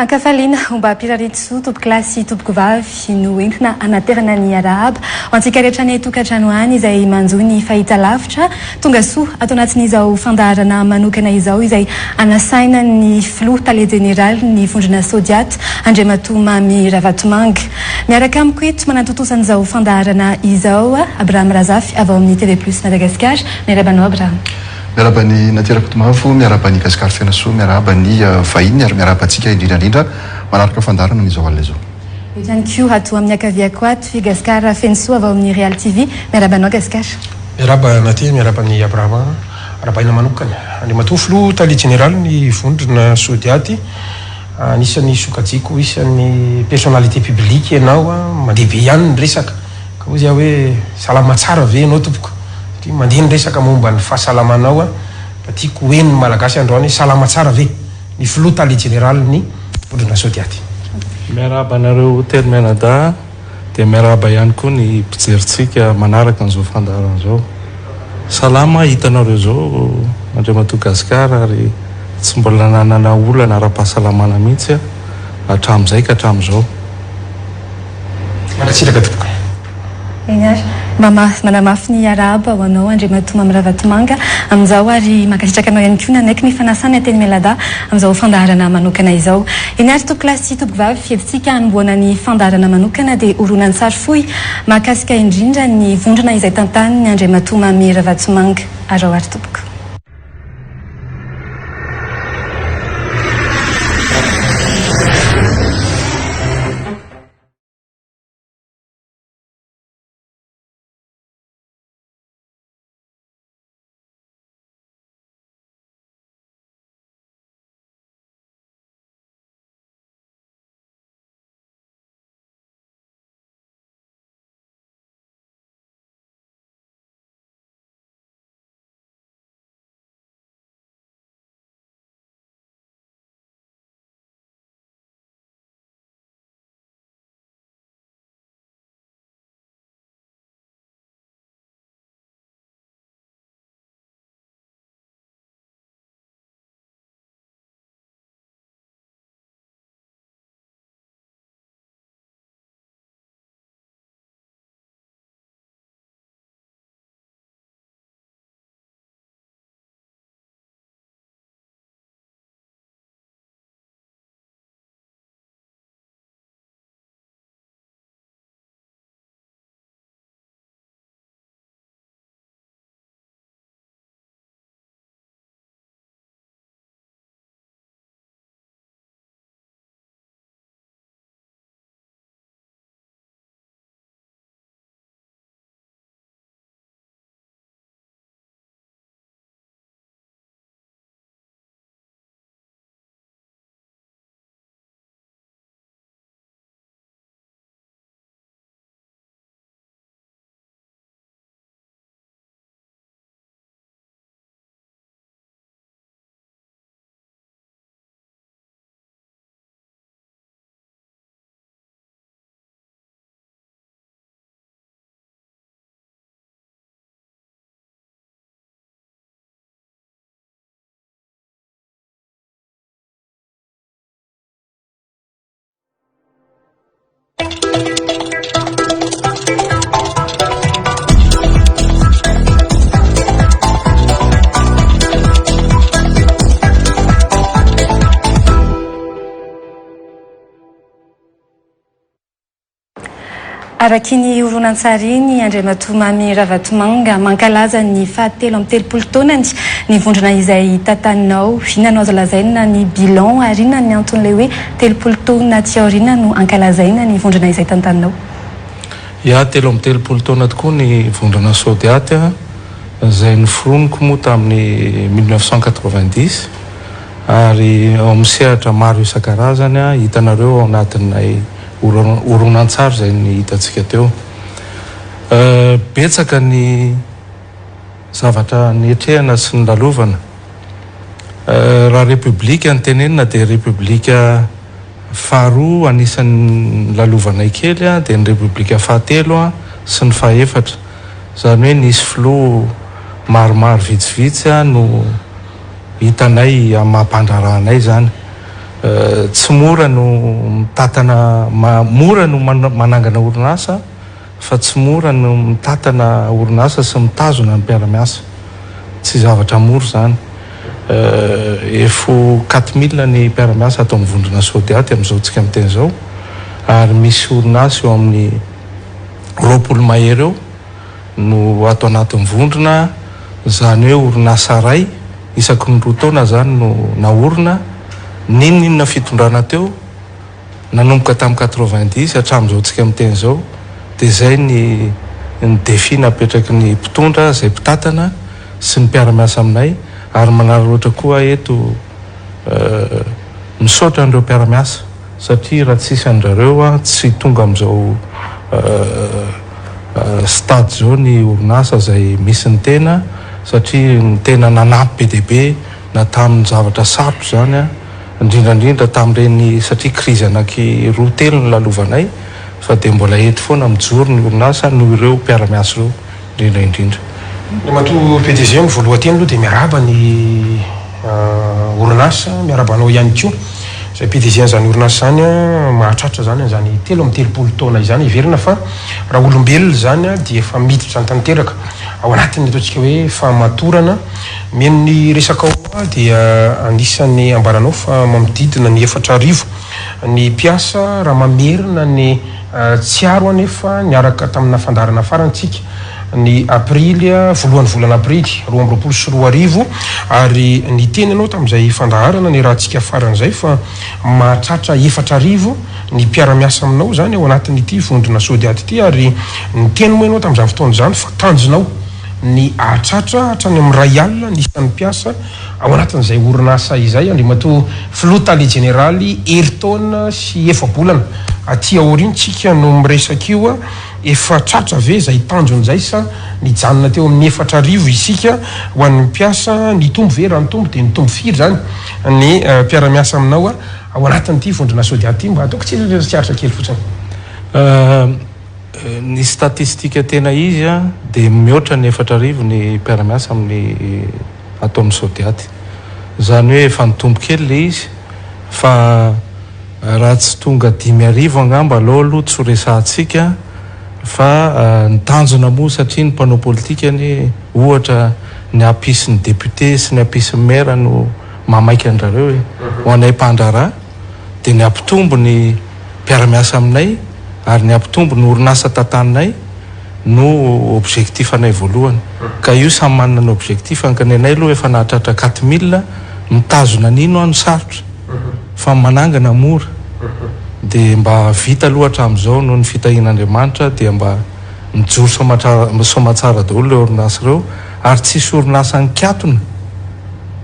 Ankafaliana ombam-pirariantsoa tompokolahy sy tompokovavy no entina hanaterana ny arahaba ho antsika rehetra any an-tokantrano any izay manjohy ny fahitalavitra. Tonga soa ato anatin'izao fandaharana manokana izao izay anasaina ny filoha tale jeneralin'ny vondrona Sodiat, Andriamatoa Mamy Ravatomanga. Miaraka amiko eto manatontosa an'izao fandaharana izao Abraham Razafy avy ao amin'ny TV Plus Madagascar. Miarahaba anao Abraham. Miarahaba an'i Natia Rakotomavo, miarahaba an'i Gasikara Fenasoa, miarahaba ny vahiny ary miarahaba antsika indrindra indrindra manaraka fandaharana amin'izao alina izao. Eo ihany koa ato amin'ny ankaviako ato i Gasikara Fenosoa avy ao amin'ny Real TV. Miarahaba anao Gasikara. Miarahaba Natia, miarahaba an'i Abrahama. Arahabaina manokana Andriamatoa Filoha Tale Jeneralin'ny Vondrona Sodiat. Anisan'ny sokajiako isan'ny personnalité publique ianao, mandeha be ihany ny resaka. Ka hoy aho hoe salama tsara ve ianao tompoko? Satria mandeha ny resaka momba ny fahasalamanao fa tiako ho henon'ny Malagasy androany hoe salama tsara ve ny Filoha Tale Jeneralin'ny Vondrona Sodiat? Miarahaba anareo telo mianadahy dia miarahaba ihany koa ny mpijerintsika manaraka an'izao fandaharana izao. Salama hitanareo izao Andriamatoa Gasikara ary tsy mbola nanana olana ara-pahasalamana mihitsy aho hatramin'izay ka hatramin'izao. Mankasitraka tompoko. Eny ary. Mama, manamafy ny arahaba ho anao Andriamatoa Mamy Ravatomanga amin'izao ary mankasitraka anao ihany koa nanaiky ny fanasana teny Mialadahy amin'izao fandaharana manokana izao. Eny ary tompokolahy sy tompokovavy, fihevitsika hanombohana ny fandaharana manokana dia horonantsary fohy mahakasika indrindra ny vondrona izay tantaniny Andriamatoa Mamy Ravatomanga. Araho ary tompoko. Araka iny horonantsary iny, Andriamatoa Mamy Ravatomanga mankalaza ny faha 33 taonany ny vondrona izay tantaninao. Inona no azo lazaina ny bilan ary inona ny anton'ilay hoe 30 taona aty aoriana no ankalazaina ny vondrona izay tantaninao? Ya, 33 taona tokoa ny vondrona Sodiat izay noforoniko moa tamin'ny 1990 ary ao amin'ny sehatra maro isan-karazany hitanareo ao anatin'ilay horonantsary izay hitantsika teo. Betsaka ny zavatra niatrehana sy nilalovana. Raha Repoblika no tenenina dia Repoblika faharoa anisan'ny nilalovanay kely dia ny Repoblika fahatelo sy ny fahefatra. Izany hoe nisy filoha maromaro vitsivitsy no hitanay amin'ny maha mpandraharaha anay izany. Tsy mora no mitantana, mora no manangana orinasa fa tsy mora no mitantana orinasa sy mitazona ny mpiara-miasa. Tsy zavatra mora izany. Efo 4000 ny mpiara-miasa ato amin'ny vondrona Sodiat amin'izao tsika miteny izao ary misy orinasa eo amin'ny 20 mahery eo no ato anatin'ny vondrona, izany hoe orinasa iray isaky ny roa taona izany no naorina, n'inon'inona fitondrana teo, nanomboka tamin'ny 90 hatramin'izao tsika miteny izao, dia izay ny ny défi napetraky ny mpitondra izay mpitantana sy ny mpiara-miasa aminay, ary manararaotra koa aho eto misaotra an'ireo mpiara-miasa. Satria raha tsisy an-drareo tsy tonga amin'izao stade izao ny orinasa izay misy ny tena satria ny tena nanampy be dia be na tamin'ny zavatra sarotra izany indrindra indrindra tamin'ireny satria crise anaky roa telo no lalovanay fa dia mbola eto foana mijoro ny orinasa noho ireo mpiara-miasa ireo indrindra indrindra. Andriamatoa PDG, ny voalohan-teny aloha dia miarahaba ny orinasa, miarahaba anao ihany koa izay PDG an'izany orinasa izany, mahatratra izany an'izany 33 taona izany, heverina fa raha olombelona izany dia efa miditra tanteraka ao anatin'ny ataontsika hoe fahamatorana. Mihaino ny resakao aho dia anisan'ny ambaranao fa manodidina ny 4000 ny mpiasa raha mamerina ny Tsiaro anefa niaraka tamina fandaharana farany tsika ny aprily, voalohan'ny volana aprily 2022 ary niteny ianao tamin'izay fandaharana niarahantsika farany izay fa mahatratra 4000 ny mpiara-miasa aminao izany ao anatin'ity vondrona Sodiat ity ary niteny moa ianao tamin'izany fotoana izany fa tanjonao ny hahatratra hatrany amin'ny 1000 ny isan'ny mpiasa Ao anatin'izay orinasa izay, Andriamatoa Filoha Tale Jeneraly, herintaona sy efa-bolana aty aoriana tsika no miresaka io, efa tratra ve izay tanjona izay sa nijanona teo amin'ny 4000 isika ho an'ny mpiasa, nitombo ve, raha nitombo dia nitombo firy izany ny mpiara-miasa aminao ao anatin'ity vondrona Sodiat ity, mba ataoko tsikaritra kely fotsiny. Ny statistique tena izy dia mihoatra ny 4000 ny mpiara-miasa amin'ny ato amin'ny Sodiat. Izany hoe efa nitombo kely ilay izy fa raha tsy tonga 5000 angamba aleo aloha tsy ho resahantsika fa ny tanjona moa satria ny mpanao politika anie ohatra ny hampisy ny député sy ny hampisy ny maire no mahamaika an-drareo e. Ho anay mpandraharaha dia ny hampitombo ny mpiara-miasa aminay ary ny hampitombo ny orinasa tantaninay no objectif anay voalohany. Ka io samy manana ny objectif-ny ka ny anay aloha efa nahatratra 4000, mitazona an'ino aho no sarotra fa ny manangana mora. Dia mba vita aloha hatramin'izao noho ny fitahian'Andriamanitra dia mba mijoro soamatsara daholo ireo orinasa ireo ary tsisy orinasa nikatona.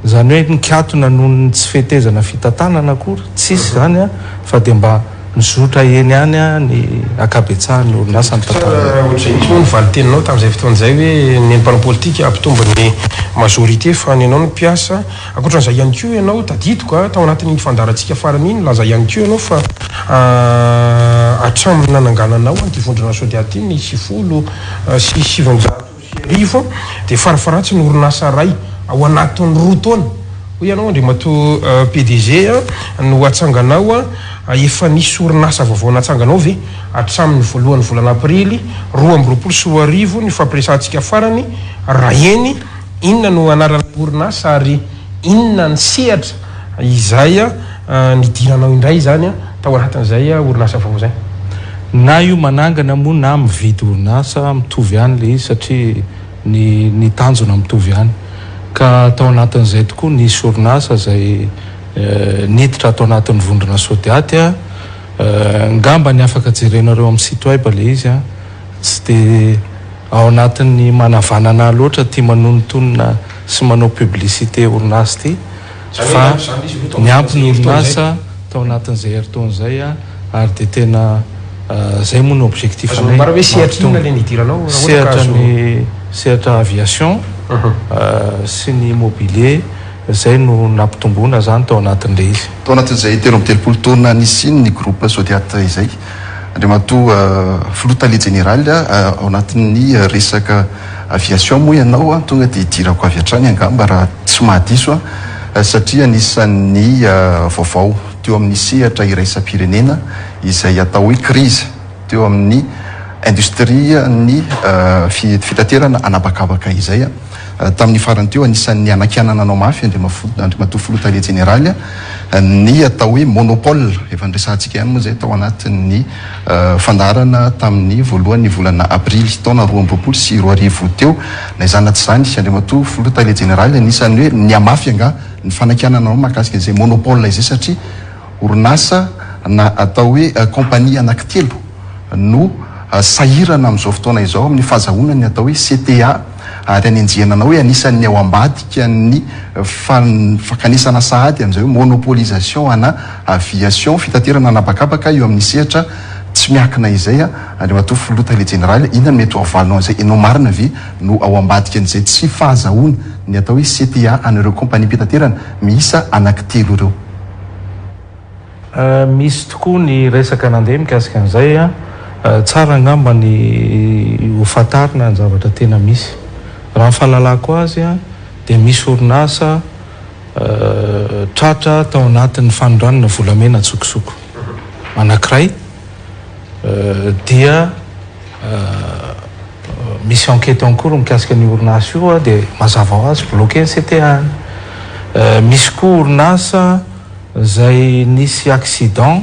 Izany hoe nikatona noho ny tsy fetezana fitantanana akory, tsisy izany fa dia mba mizotra eny ihany ny ankabetsahan'ny orinasa nitantanana. Tsara ohatr'izay mihitsy moa ny valin-teninao tamin'izay fotoana izay hoe ny mpanao politika hampitombo ny majorité fa ny anao ny mpiasa. Ankoatran'izay ihany koa ianao, tadidiko a, tao anatin'iny fandaharantsika farany iny nilaza ihany koa ianao fa hatramin'ny nanangananao an'ity vondrona Sodiat ity ny 1990 dia farafaharatsiny orinasa iray ao anatin'ny roa taona, hoy ianao Andriamatoa PDG, no hatsanganao. Efa nisy orinasa vaovao natsanganao ve hatramin'ny voalohan'ny volana aprily 2022 nifampiresahantsika farany? Raha eny, inona no anaran'ilay orinasa ary inona ny sehatra izay nidiranao indray izany tao anatin'izay orinasa vaovao izay? Na io manangana moa na mividy orinasa mitovy ihany ilay izy satria ny ny tanjona mitovy ihany. Ka tao anatin'izay tokoa nisy orinasa izay niditra ato anatin'ny vondrona Sodiat. Ngamba ny afaka jerenareo amin'ny site web ilay izy an. Tsy dia ao anatin'ny manavanana ahy loatra ity manonontonona sy manao publicité orinasa ity. Fa niampy ny orinasa tao anatin'izay herintaona izay ary dia tena izay moa no objectif anay mampitombo. Sehatra ny sehatra aviation sy ny immobilier izay no nampitomboana izany tao anatin'ilay izy. Tao anatin'izay 33 taona nisiany ny groupe Sodiat izay, Andriamatoa Filoha Tale Jeneraly, ao anatin'ny resaka Aviation moa ianao an, tonga dia idirako avy hatrany angamba raha tsy mahadiso an, satria anisan'ny vaovao. teo amin'ny sehatra iraisam-pirenena izay atao hoe crise teo amin'ny industrie ny fitaterana an'habakabaka izay. Tamin'ny farany teo, anisan'ny hanakianana anao mafy Andriamatoa Filoha Tale Jeneraly ny atao hoe monopole, efa niresahantsika ihany moa izay tao anatin'ny fandaharana tamin'ny voalohan'ny volana aprily taona 2022 teo. Na izany na tsy izany, Andriamatoa Filoha Tale Jeneraly, anisan'ny hoe nihamafy angaha ny fanakianana anao mahakasika izay monopole izay satria orinasa na atao hoe compagnie anankitelo no sahirana amin'izao fotoana izao amin'ny fahazahoana ny atao hoe CTA ary anenjehana anao hoe anisan'ny ao ambadika ny fankanesana sahady amin'izay hoe monopolisation ana aviation, fitaterana an'habakabaka eo amin'ny sehatra tsy miankina izay. Andriamatoa Filoha Tale Jeneraly, inona no mety ho havalinao an'izay? Ianao marina ve no ao ambadika an'izay tsy fahazahoana ny atao hoe CTA an'ireo kompaniam-pitaterana miisa anankitelo ireo? Misy tokoa ny resaka nandeha mikasika an'izay. Tsara angamba ny ho fantarina ny zavatra tena misy. Raha ny fahalalako azy dia misy orinasa tratra tao anatin'ny fanondranana volamena an-tsokosoko anankiray dia misy enquête en cours mikasika an'io orinasa io dia mazava ho azy bloqué ny CTA-ny. Misy koa orinasa izay nisy accident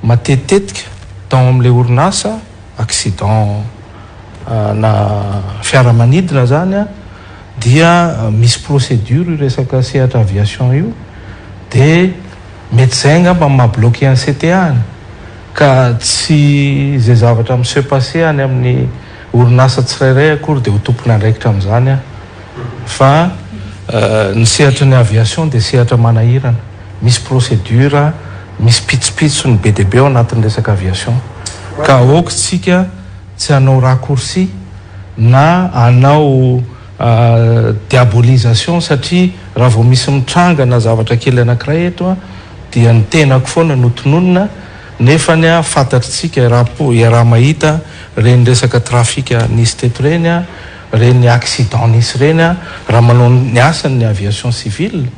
matetitetika tao amin'ilay orinasa, accident na fiaramanidina zany dia misy procédure io resaka sehatra aviation io dia mety izay angamba no maha bloqué an'ny CTA-ny ka tsy izay zavatra mi se passer any amin'ny orinasa tsirairay akory dia ho tompon'andraikitra amin'izany aho fa ny sehatry ny aviation dia sehatra manahirana, misy procédure, misy pitsopitsony be dia be ao anatin'ny resaka aviation ka aoka isika tsy hanao raccourci na hanao diabolisation satria raha vao misy mitranga na zavatra kely anankiray eto dia ny tenako foana no tononina nefany fantatritsika iaraha-mahita ireny resaka trafic nisy teto ireny, ireny accident nisy ireny, raha manao ny asany ny aviation civile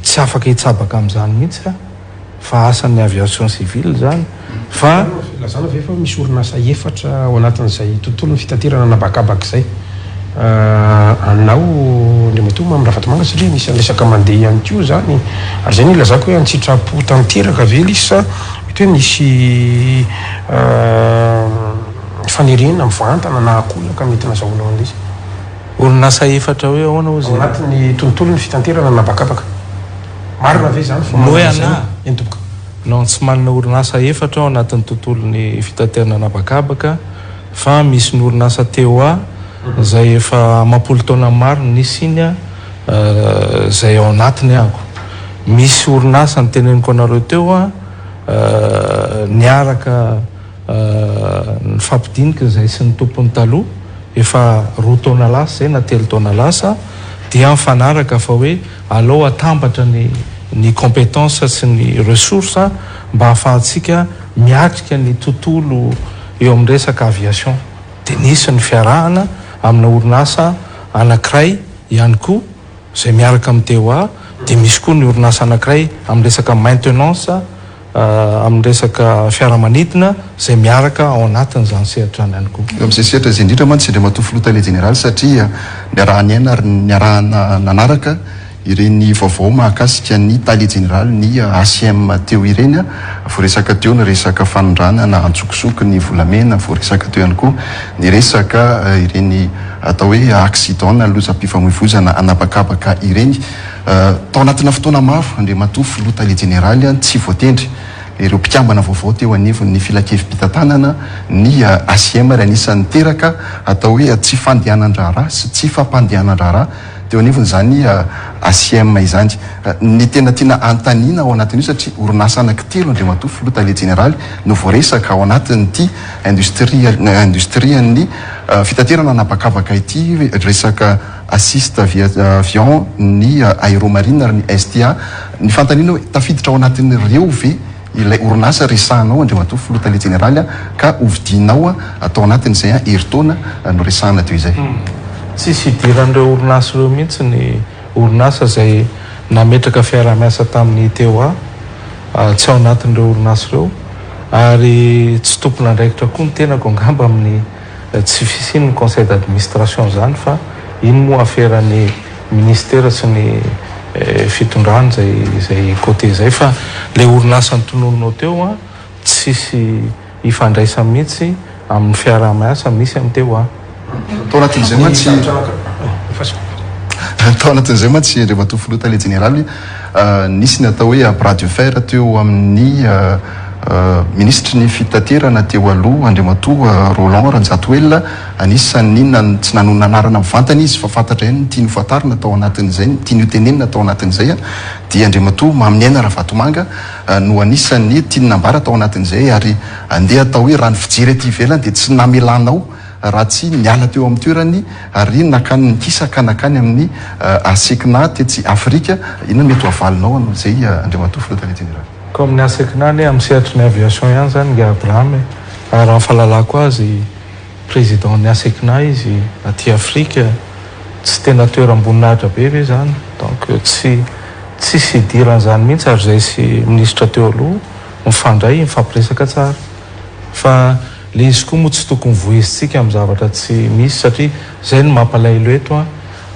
Tsy afaka hitsabaka amin'izany mihitsy aho fa asan'ny aviation civile izany fa. Ilazana ve fa misy orinasa efatra ao anatin'izay tontolon'ny fitaterana an'habakabaka izay anao Andriamatoa Mamy Ravatomanga satria anisan'ny resaka mandeha ihany koa izany ary izay no ilazako hoe an-tsitrapo tanteraka ve ilay izy sa mety hoe nisy fanerena mivantana na akolaka mety nazahoanao an'ilay izy? Orinasa efatra hoe ahoana hozy? Ao anatin'ny tontolon'ny fitanterana an'habakabaka. Marina ve izany fa manana izay? Eny tompoko. Non, tsy manana orinasa efatra ao anatin'ny tontolon'ny fitaterana an'habakabaka fa misy ny orinasa TOA izay efa amam-polo taona maro no nisiany izay ao anatiny ahako. Misy orinasa noteneniko anareo teo niaraka Nifampidinika izahay sy ny tompony taloha, efa roa taona lasa izay na telo taona lasa, dia nifanaraka fa hoe alao atambatra ny ny compétences sy ny ressources mba hahafahantsika miatrika ny tontolo eo amin'ny resaka aviation. Dia nisy ny fiarahana amina orinasa anankiray ihany koa izay miaraka amin'ny TOA, dia misy koa ny orinasa anankiray amin'ny resaka maintenance, amin'ny resaka fiaramanidina izay miaraka ao anatin'izany sehatra izany ihany koa. Eo amin'izay sehatra izay indrindra mantsy Andriamatoa Filoha Tale Jeneraly satria niaraha-niaina ary niarahana nanaraka ireny vaovao mahakasika ny Tale Jeneralin'ny ACM teo ireny. Voaresaka teo ny resaka fanondranana antsokosoko ny volamena, voaresaka teo ihany koa ny resaka ireny atao hoe accident na lozam-pifamoivoizana an'habakabaka ireny. Tao anatina fotoana maro, Andriamatoa Filoha Tale Jeneraly tsy voatendry ireo mpikambana vaovao teo anivon'ny Filankevi-pitantanana ny ACM ary anisan'ny niteraka atao hoe tsy fandehanan-draharaha sy tsy fampandehanan-draharaha teo anivon'izany ACM izany. Ny tena tiana anontaniana ao anatin'io satria orinasa anankitelo Andriamatoa Filoha Tale Jeneraly no voaresaka ao anatin'ity industrie industrian'ny fitaterana an'habakabaka ity resaka Assist Avion, ny Aeromarine ary ny STA. Ny fanontaniana hoe tafiditra ao anatin'ireo ve ilay orinasa resahanao Andriamatoa Filoha Tale Jeneraly ka hovidianao atao anatin'izay herintaona noresahana teo izay? Tsisy idiran'ireo orinasa ireo mihitsy ny orinasa izay nametraka fiaraha-miasa tamin'ny TOA. Tsy ao anatin'ireo orinasa ireo ary tsy tompon'andraikitra koa ny tenako angamba amin'ny tsy fisian'ny conseil d'administration izany fa iny moa aferan'ny ministera sy ny fitondrana izay izay côté izay fa ilay orinasa notononinao teo an tsisy ifandraisany mihitsy amin'ny fiaraha-miasa misy amin'ny teo an. Tao anatin'izay mantsy Tao anatin'izay mantsy Andriamatoa Filoha Tale Jeneraly, nisy ny atao hoe bras de fer teo amin'ny Minisitry ny Fitaterana teo aloha Andriamatoa Roland Ranjatoelina, anisan'ny tsy nanonona anarana mivantana izy fa fantatra ihany ny tiany ho fantarina tao anatin'izay, ny tiany hotenenina tao anatin'izay dia Andriamatoa Maminiaina Ravatomanga no anisan'ny tiany nambara tao anatin'izay ary andeha atao hoe raha ny fijery aty ivelany dia tsy namelanao raha tsy niala teo amin'ny toerany ary nakany nikisa ka nakany amin'ny ASECNA tetsy Afrika. Inona no mety ho havalinao an'izay Andriamatoa Filoha Tale Jeneraly? Koa amin'ny ASECNA anie amin'ny sehatry ny aviation ihany izany ingahy Abraham e! Ary raha ny fahalalako azy président ny ASECNA izy aty Afrika, tsy tena toeram-boninahitra be ve izany? Donc tsy tsisy idiran'izany mihitsy ary izay sy minisitra teo aloha mifandray mifampiresaka tsara. Fa le izy koa moa tsy tokony voizintsika amin'ny zavatra tsy misy satria zay no mampalahelo eto an,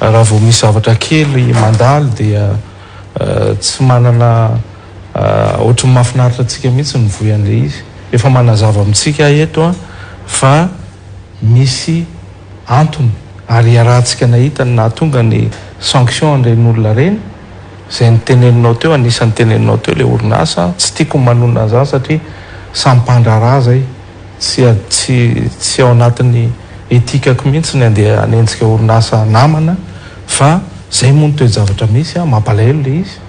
raha vao misy zavatra kely mandalo dia tsy manana ohatry ny mahafinaritra antsika mihitsy ny mivoy an'le izy. Efa manazava amintsika aho eto an fa misy antony ary iarahantsika nahita ny nahatonga ny sanction an'ireny olona ireny, Izay noteneninao teo, anisan'ny teneninao teo ilay orinasa, tsy tiako ny manonona an'izany satria samy mpandraharaha izay, tsy tsy tsy ao anatin'ny etikako mihitsy ny handeha hanenjika orinasa namana fa izay moa ny toe-javatra misy an, mampalahelo ilay izy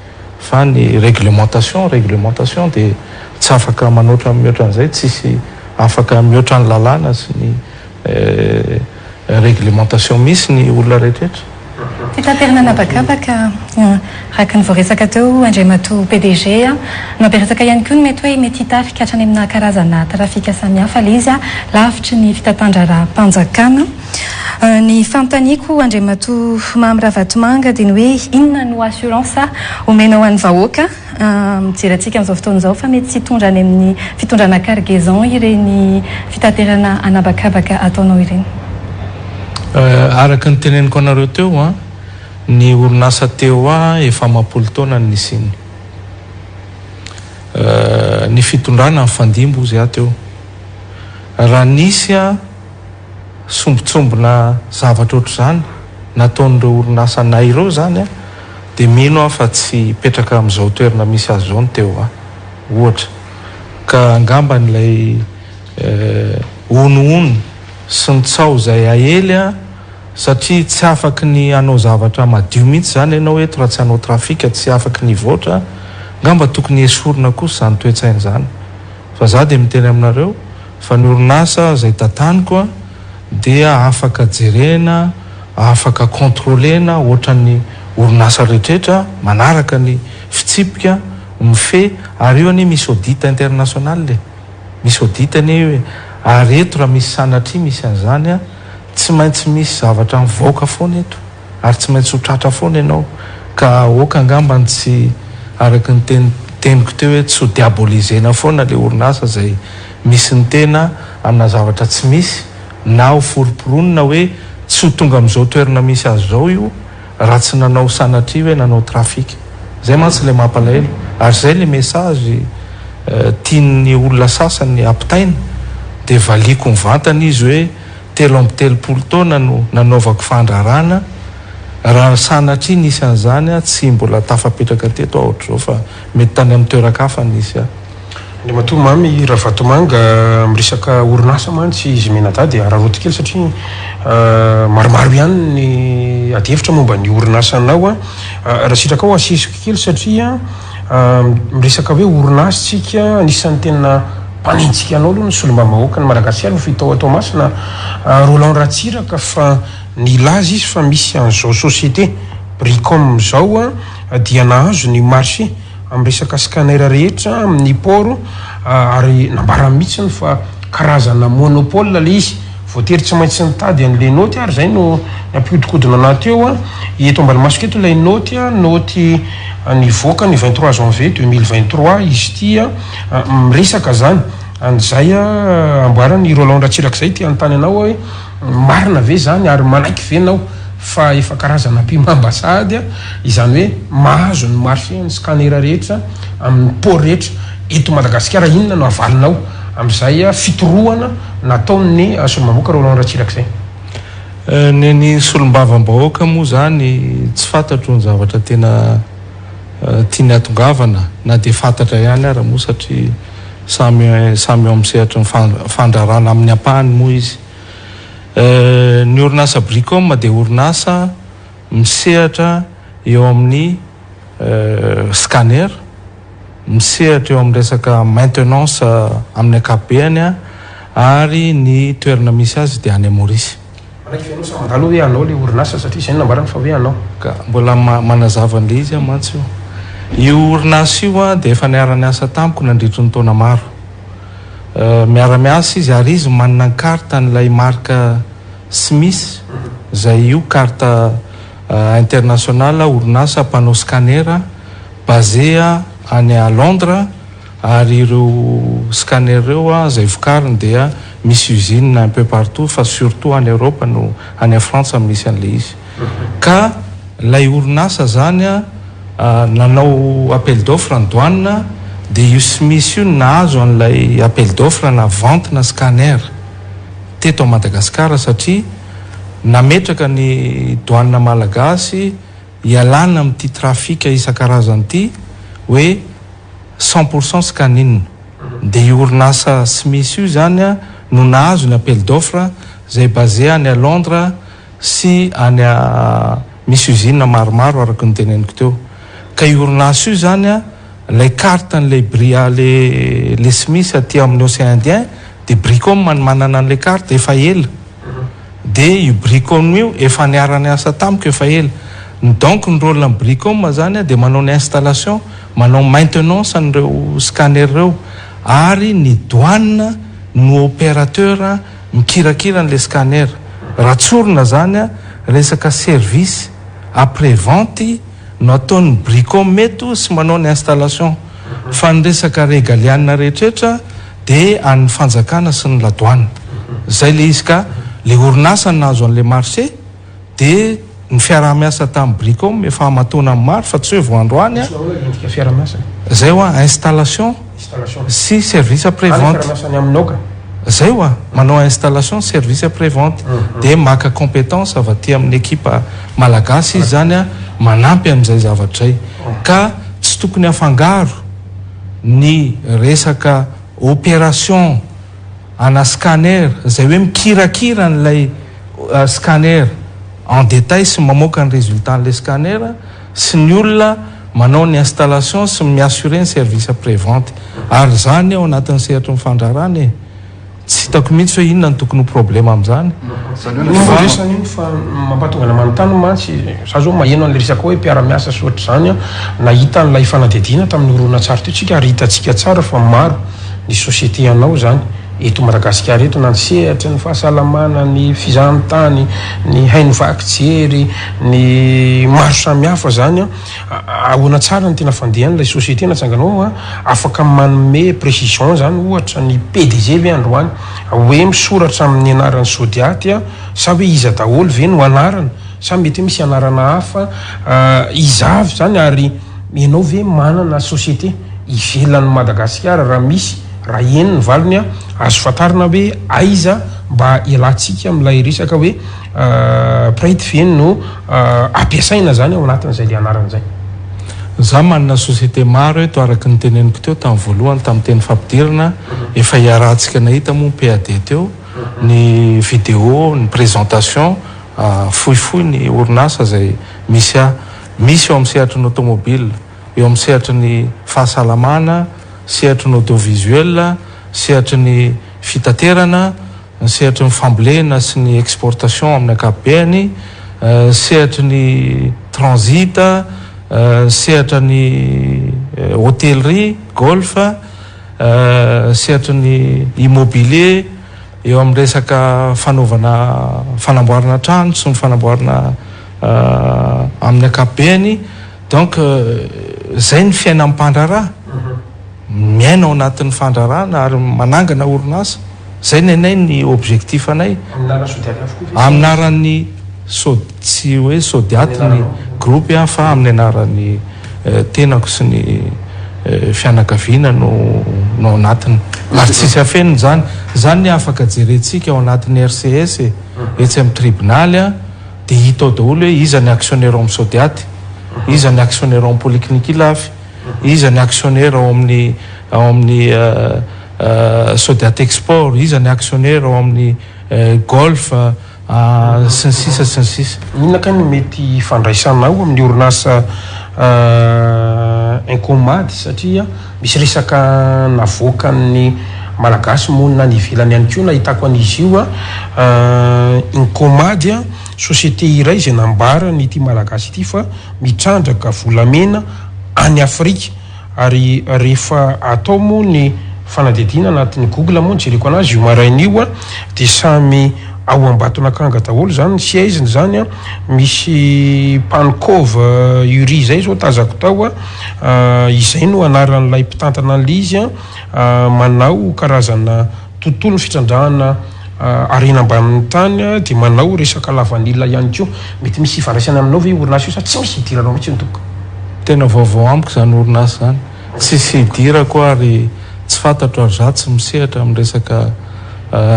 fa ny réglementation, réglementation dia tsy afaka manoatra mihoatra an'izay, tsisy afaka mihoatra ny lalàna sy ny réglementation misy ny olona rehetra. Fitaterana an'habakabaka, araka ny voaresaka teo Andriamatoa PDG, nampiresaka ihany koa ny mety hoe mety hitarika hatrany amina karazana trafika samihafa ilay izy lavitry ny fitantan-draharaham-panjakana. Ny fanontaniako Andriamatoa Mamy Ravatomanga dia ny hoe inona no assurance omenao an'ny vahoaka mijery antsika amin'izao fotoana izao fa mety tsy hitondra any amin'ny fitondrana cargaison ireny fitaterana an'habakabaka ataonao ireny. Araka ny teneniko anareo teo an, ny orinasa TOA efa amam-polo taona ny nisiany. Ny fitondrana nifandimby hozy aho teo. Raha nisy an, sombintsombina zavatra ohatr'izany nataon'ireo orinasa anay ireo izany an, dia mino aho fa tsy hipetraka amin'izao toerana misy azy izao ny TOA, ohatra. Ka angambany ilay honohono sy ny tsaho izay aely an, satria tsy afaky ny hanao zavatra madio mihitsy izany ianao eto raha tsy hanao trafic, tsy afaky ny hivoatra, angamba tokony hesorina kosa izany toe-tsaina izany. Fa za dia miteny aminareo fa ny orinasa izay tantaniko dia afaka jerena, afaka contrôler-na ohatran'ny orinasa rehetrehetra, manaraka ny fitsipika mifehy, ary io anie misy audit international e, misy audit anie io e, ary eto raha misy sanatria misy an'izany an, tsy maintsy misy zavatra mivoaka foana eto. ary tsy maintsy ho tratra foana ianao ka aoka angambany tsy araka ny teny teniko teo hoe tsy ho diaboliser-na foana le orinasa izay misy ny tena amina zavatra tsy misy na ho foromporonina hoe tsy ho tonga amin'izao toerana misy azy izao io raha tsy nanao sanatria hoe nanao trafic. Zay mantsy le mampalahelo ary zay le message tian'ny olona sasany ampitaina dia valiako mivantana izy hoe 33 taona no nanaovako fandrarana, raha sanatria nisy an'izany aho tsy mbola tafapetraka teto aho ohatr'izao fa mety tany amin'ny toeran-kafa nisy ahy. Andriamatoa Mamy Ravatomanga, miresaka orinasa mantsy izy mianadahy dia araraoty kely satria maromaro ihany ny adihevitra momba ny orinasanao. Raha sitrakao asesiko kely satria Miresaka hoe orinasa isika, anisan'ny tena mpanenjika anao aloha ny solombavambahoakan'i Madagasikara hoy tao Toamasina Roland Ratsiraka fa nilaza izy fa misy an'izao société Bricom izao dia nahazo ny marché amin'ny resaka scanner rehetra amin'ny port ary nambarany mihitsy fa karazana monopole ilay izy. Voatery tsy maintsy nitady an'ilay naoty ary izay no nampihodinkodina anah teo an. Eto ambany masoko eto ilay naoty an, naoty nivoaka ny 23 janvier 2023 izy ity an, miresaka izany an'izay amboaran'i Roland Ratsiraka izay. Te hanontany anao aho hoe marina ve izany ary manaiky ve ianao fa efa karazana ampihimamba sahady izany hoe mahazo ny marché ny scanner rehetra amin'ny port rehetra eto Madagasikara, inona no havalinao amin'izay fitorohana nataon'ny solombavambahoaka Roland Ratsiraka izay? Ny an'ny solombavambahoaka moa izany tsy fantatro ny zavatra tena tiany hatongavana na dia fantatra ihany ara moa satria samy samy eo amin'ny sehatry ny fandraharahana amin'ny ampahany moa izy. Ny orinasa Bricom dia orinasa misehatra eo amin'ny scanner, misehatra eo amin'ny resaka maintenance amin'ny ankapobeny ary ny toerana misy azy dia any Maurice. Manaiky ve ianao sa mandalo hoe anao ilay orinasa satria izay no nambarany fa hoe anao? Ka mbola manazava an'ilay izy aho mantsy io. Io orinasa io dia efa niara-niasa tamiko nandritry ny taona maro. Miara-miasa izy ary izy manana ny carte an'ilay marque Smith izay io carte international orinasa mpanao scanner basé any Londres ary ireo scanner ireo izay vokariny dia misy usine un peu partout fa surtout any Europe no any Frantsa no misy an'ilay izy ka ilay orinasa zany nanao appel d'offre ny douane dia io Smith io no nahazo an'ilay appel d'offre na vente na scanner teto Madagascar satria nametraka ny douane malagasy hialana amin'ity trafic isan-karazany ity hoe 100% scanning. Dia io orinasa Smith io izany no nahazo ny appel d'offre izay basé any à Londres sy any à misy usine maromaro araka ny teneniko teo. Ka io orinasa io izany ilay carte an'ilay bri le le Smith aty amin'ny Océan Indien dia Bricom no manana an'ilay carte efa ela. Dia io Bricom io efa niara-niasa tamiko efa ela. Ny donc ny rôle an'ny Bricom zany dia manao ny installation, manao maintenance an'ireo scanner ireo ary ny douane no opérateur mikirakira an'ilay scanner. Raha tsorina zany resaka service après vente no ataon'ny Bricom eto sy manao ny installation fa ny resaka régaliana rehetretra dia an'ny fanjakana sy ny ladoany. Zay le izy ka le orinasa no nahazo an'le marché dia ny fiaraha-miasa tamin'ny Bricom efa aman-taonany maro fa tsy hoe vao androany an. Zay hoa installation sy service après vente. Zay hoa manao installation service après vente dia maka compétence avy aty amin'ny ekipa malagasy izy zany an manampy amin'izay zavatra izay ka tsy tokony afangaro ny resaka opération ana scanner izay hoe mikirakira an'ilay scanner en détail sy mamoaka ny résultat an'ilay scanner sy ny olona manao ny installation sy mi-assurer ny service après vente ary izany ao anatin'ny sehatry ny fandraharahana e! Tsy hitako mihitsy hoe inona no tokony ho problème amin'izany. Zany hoe fa resany iny fa mampatonga anah manontany mantsy, za zao maheno an'ilay resaka hoe mpiara-miasa sy ohatr'izany an, nahita an'ilay fanadihadiana tamin'ny horonantsary teo tsika ary hitantsika tsara fa maro ny société anao zany eto Madagasikara eto na ny sehatry ny fahasalamana, ny fizahantany, ny haino vaky jery, ny maro samihafa zany an. Ahoana tsara ny tena fandehan'ilay société natsanganao an? Afaka manome précision zany ohatra ny PDG ve androany hoe misoratra amin'ny anaran'i Sodiat an sa hoe iza daholo ve no anarana sa mety hoe misy anarana hafa iza avy zany ary ianao ve manana société ivelan'i Madagasikara raha misy raha eny ny valiny an azo fantarina hoe aiza mba hialantsika amin'ilay resaka hoe Pride ve no ampiasaina zany ao anatin'izay le anarana izay? Za manana société maro eto araka ny teneniko teo tamin'ny voalohany tamin'ny teny fampidirana, efa iarahantsika nahita moa ny PAD teo, ny vidéo, ny présentation fohifohy ny orinasa izay misy ahy. Misy eo amin'ny sehatry ny automobile, eo amin'ny sehatry ny fahasalamana, sehatry ny audiovisuel, sehatry ny fitaterana, ny sehatry ny fambolena sy ny exportation amin'ny ankapobeny, ny sehatry ny transit, ny sehatra ny hôtellerie, golf, ny sehatry ny immobilier. eo amin'ny resaka fanaovana fanamboarana trano sy ny fanamboarana amin'ny ankapobeny. Donc zay ny fiainan'ny mpandraharaha. Miaina ao anatin'ny fandraharahana ary manangana orinasa. Zay ny anay ny objectif anay. Amin'ny anaran'ny Sodiat avokoa ve sa? Amin'ny anaran'ny Sod, tsy hoe Sodiat ny groupe fa amin'ny anaran'ny tenako sy ny fianakaviana no no ao anatiny. Ary tsisy afenina izany. Izany ny afaka jerentsika ao anatin'ny RCS e, etsy amin'ny tribonaly an, dia hita ao daholo hoe iza ny actionnaire ao amin'ny Sodiat, iza ny actionnaire ao amin'ny Polyclinique Ilafy, iza ny actionnaire ao amin'ny ao amin'ny Sodiat Export, iza ny actionnaire ao amin'ny Golf, sy ny sisa sy ny sisa. Inona kay no mety hifandraisanao amin'ny orinasa Incomad satria misy resaka navoakan'ny Malagasy monina any ivelany ihany koa nahitako an'izy io Incomad société iray izay nambaran'ity Malagasy ity fa mitrandraka volamena any Afrika. Ary rehefa atao moa ny fanadihadiana anatin'ny google moa nijereko anazy io maraina io dia samy ao Ambatonakanga daholo izany ny siège-ny izany an, misy Pankov Yuri izay izao tazako tao an, izay no anaran'ilay mpitantana an'ilay izy an, manao karazana tontolon'ny fitrandrahana harena ambanin'ny tany dia manao resaka lavanila ihany koa. Mety misy ifandraisany aminao ve io orinasa io sa tsy misy idiranao mihitsy ny tompoko? Tena vaovao amiko izany orinasa izany. Tsisy idirako ary tsy fantatro ary za tsy misehatra amin'ny resaka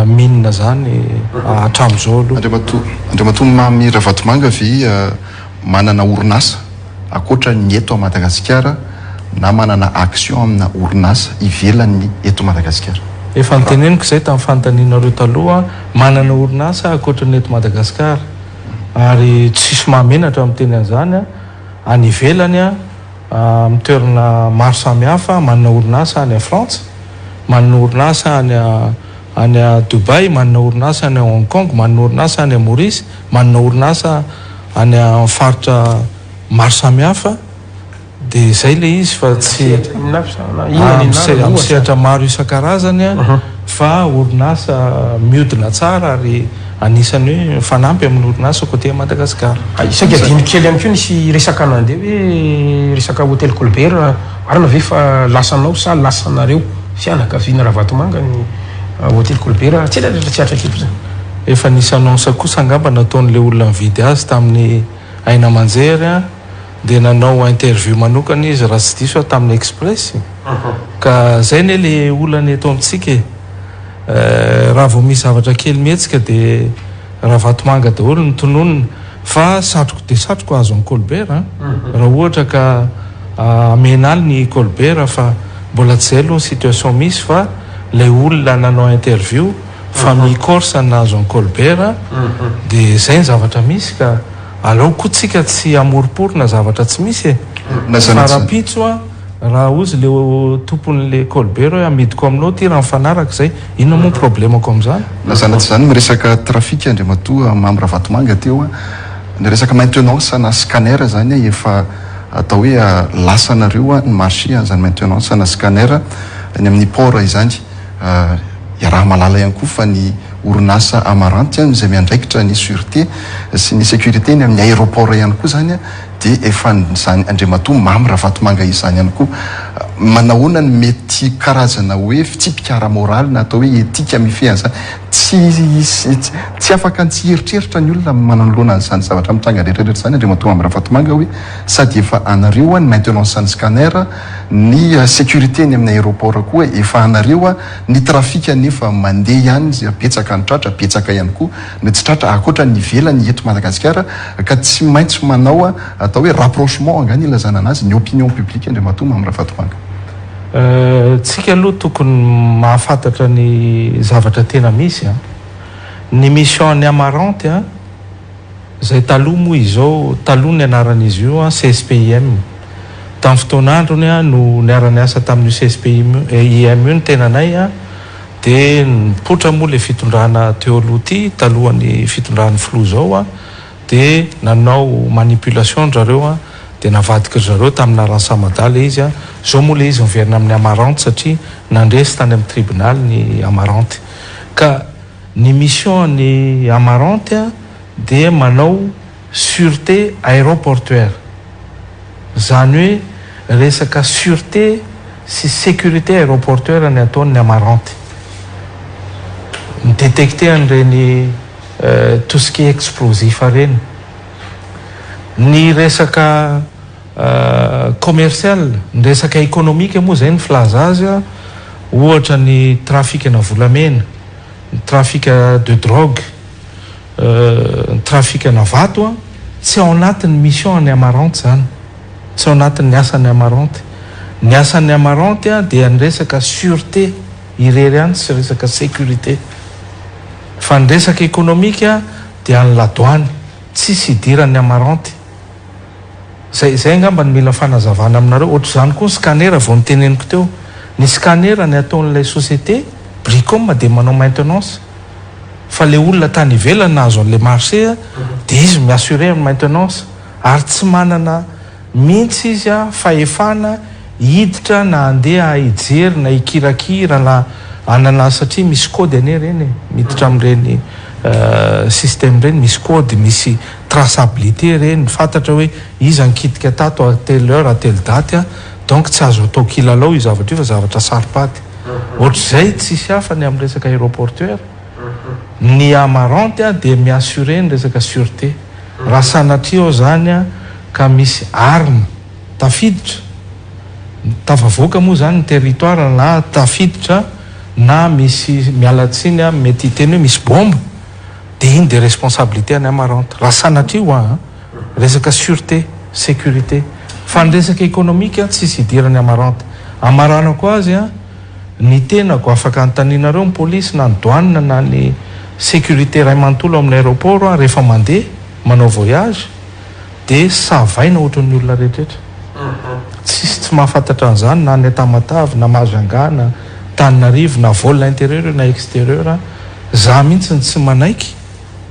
mine izany hatramin'izao aloha. Andriamatoa Andriamatoa Mamy Ravatomanga ve manana orinasa ankoatra ny eto Madagasikara na manana action amina orinasa ivelan'ny eto Madagasikara? Efa noteneniko izay tamin'ny fanontanianareo taloha, manana orinasa ankoatra ny eto Madagasikara ary tsisy mahamenatra miteny an'izany, any ivelany amin'ny toerana maro samihafa, manana orinasa any Frantsa, manana orinasa any any Dubaï, manana orinasa any Hong Kong, manana orinasa any Maurice, manana orinasa any amin'ny faritra maro samihafa dia izay ilay izy fa tsy amin'ny sehatra maro isan-karazany fa orinasa miodina tsara ary anisan'ny hoe mifanampy amin'ny orinasa côté Madagasikara. Saingy adino kely ihany koa nisy resaka nandeha hoe resaka Hotel Colbert, marina ve fa lasanao sa lasanareo fianakaviana Ravatomanga ny Hotel Colbert? Tsy ela tsy hatraketo izany. Efa nisy annonce kosa angamba nataon'ilay olona nividy azy tamin'ny haino aman-jery an, dia nanao interview manokana izy raha tsy diso aho tamin'ny Express, ka zay anie le olana eto amintsika e, raha vao misy zavatra kely mihetsika dia Ravatomanga daholo no tononina, fa satriko dia satriko hahazo an'i Colbert an, raha ohatra ka amenaly ny Colbert fa mbola tsy zay aloha ny situation misy fa ilay olona nanao interview famille corse no nahazo an'i Colbert dia zay ny zavatra misy ka. Aleo koa tsika tsy hamoromporona zavatra tsy misy e! Fa rahampitso an, raha hozy le tompon'le colbert hoe amidiko aminao ty raha mifanaraka izay, inona moa ny problemako amin'izany? Na zany tsy zany miresaka trafic Andriamatoa Mamy Ravatomanga teo an, ny resaka maintenance na scanner zany efa atao hoe lasanareo ny marché an'izany maintenance na scanner any amin'ny port izany. Iaraha-mahalala ihany koa fa ny orinasa Amaranth izay miandraikitra ny sûreté sy ny sécurité ny amin'ny aéroport ihany koa izany dia efa izany Andriamatoa Mamy Ravatomanga izany ihany koa. Manahoana ny mety karazana hoe fitsipika ara-moraly na atao hoe éthique mifehy an'izany? Tsy tsy afaka ny tsy hieritreritra ny olona manoloana an'izany zavatra mitranga rehetra rehetra izany Andriamatoa Mamy Ravatomanga hoe sady efa anareo ny maintenance ny scanner, Ny sécurité ny amin'ny aéroport koa efa anareo a, ny trafic anefa mandeha ihany betsaka ny tratra, betsaka ihany koa ny tsy tratra ankoatra ny ivelany eto Madagasikara ka tsy maintsy manao atao hoe rapprochement angaha ny ilazana anazy ny opinion publique Andriamatoa Mamy Ravatomanga. Tsika aloha tokony mahafantatra ny zavatra tena misy a! Ny mission an'ny Amarante a! Izay taloha moa izao, taloha ny anaran'izy io CSPIM. Tamin'ny fotoan'androny no niara-niasa tamin'io CSPIM io ny tenanay dia nipoitra moa ilay fitondrana teo aloha ity, talohan'ny fitondran'ny filoha izao dia nanao manipulation ry zareo dia navadiky ry zareo tamin'ny anaran'ny Samada ilay izy. Izao moa ilay izy miverina amin'ny Amarante satria nandresy tany amin'ny tribonaly ny Amarante. Ka. Ny mission ny Amarante dia manao sûreté aéroportuaire. Izany hoe resaka sûreté sy sécurité aéroportuaire ny ataon'ny Amarante. Mi-détecter an'ireny tout ce qui est explosif ireny. Ny resaka commercial, ny resaka économique moa izay ny filaza azy, ohatra ny trafic-na volamena, ny trafic de drogue, ny trafic-na vato, tsy ao anatin'ny mission an'ny Amarante izany, tsy ao anatin'ny asan'ny Amarante. Ny asan'ny Amarante dia ny resaka sûreté irery ihany sy resaka sécurité. Fa ny resaka économique dia an'ny ladoany, tsisy idiran'ny Amarante. Zay zay angamba no mila fanazavana aminareo. Ohatr'izany koa ny scanner vao noteneniko teo. Ny scanner ny ataon'ilay société Bricom dia manao maintenance. Fa le olona tany ivelany nahazo an'ilay marché dia izy mi-assurer ny maintenance. Ary tsy manana mihitsy izy fahefana hiditra na handeha hijery na hikirakira na hanana satria misy code anie ireny e. Miditra amin'ireny système ireny misy code, misy traçabilité ireny, fantatra hoe iza nikitika tato à telle heure à telle date, donc tsy azo atao kilalao io zavatra io fa zavatra saropady. Ohatr'izay tsisy hafa ny amin'ny resaka aéroportuaire. Ny Amarante dia mi-assurer ny resaka sûreté. Raha sanatria ao zany ka misy arme tafiditra, tafavoaka moa zany ny territoire na tafiditra na misy, miala tsiny mety hiteny hoe misy bombe, dia iny dia responsabilité an'ny Amarante. Raha sanatria ho a resaka sûreté, sécurité. Fa ny resaka économique tsisy idiran'ny Amarante. Amaranako azy ny tenako afaka anontanianareo ny polisy na ny douane na ny sécurité ray manontolo amin'ny aéroport rehefa mandeha manao voyage dia savaina ohatran'ny olona rehetrarehetra. Tsisy tsy mahafantatra an'izany na any Tamatave na Mahajanga na Tananarivo na vol intérieur na extérieur. Za mihitsy ny tsy manaiky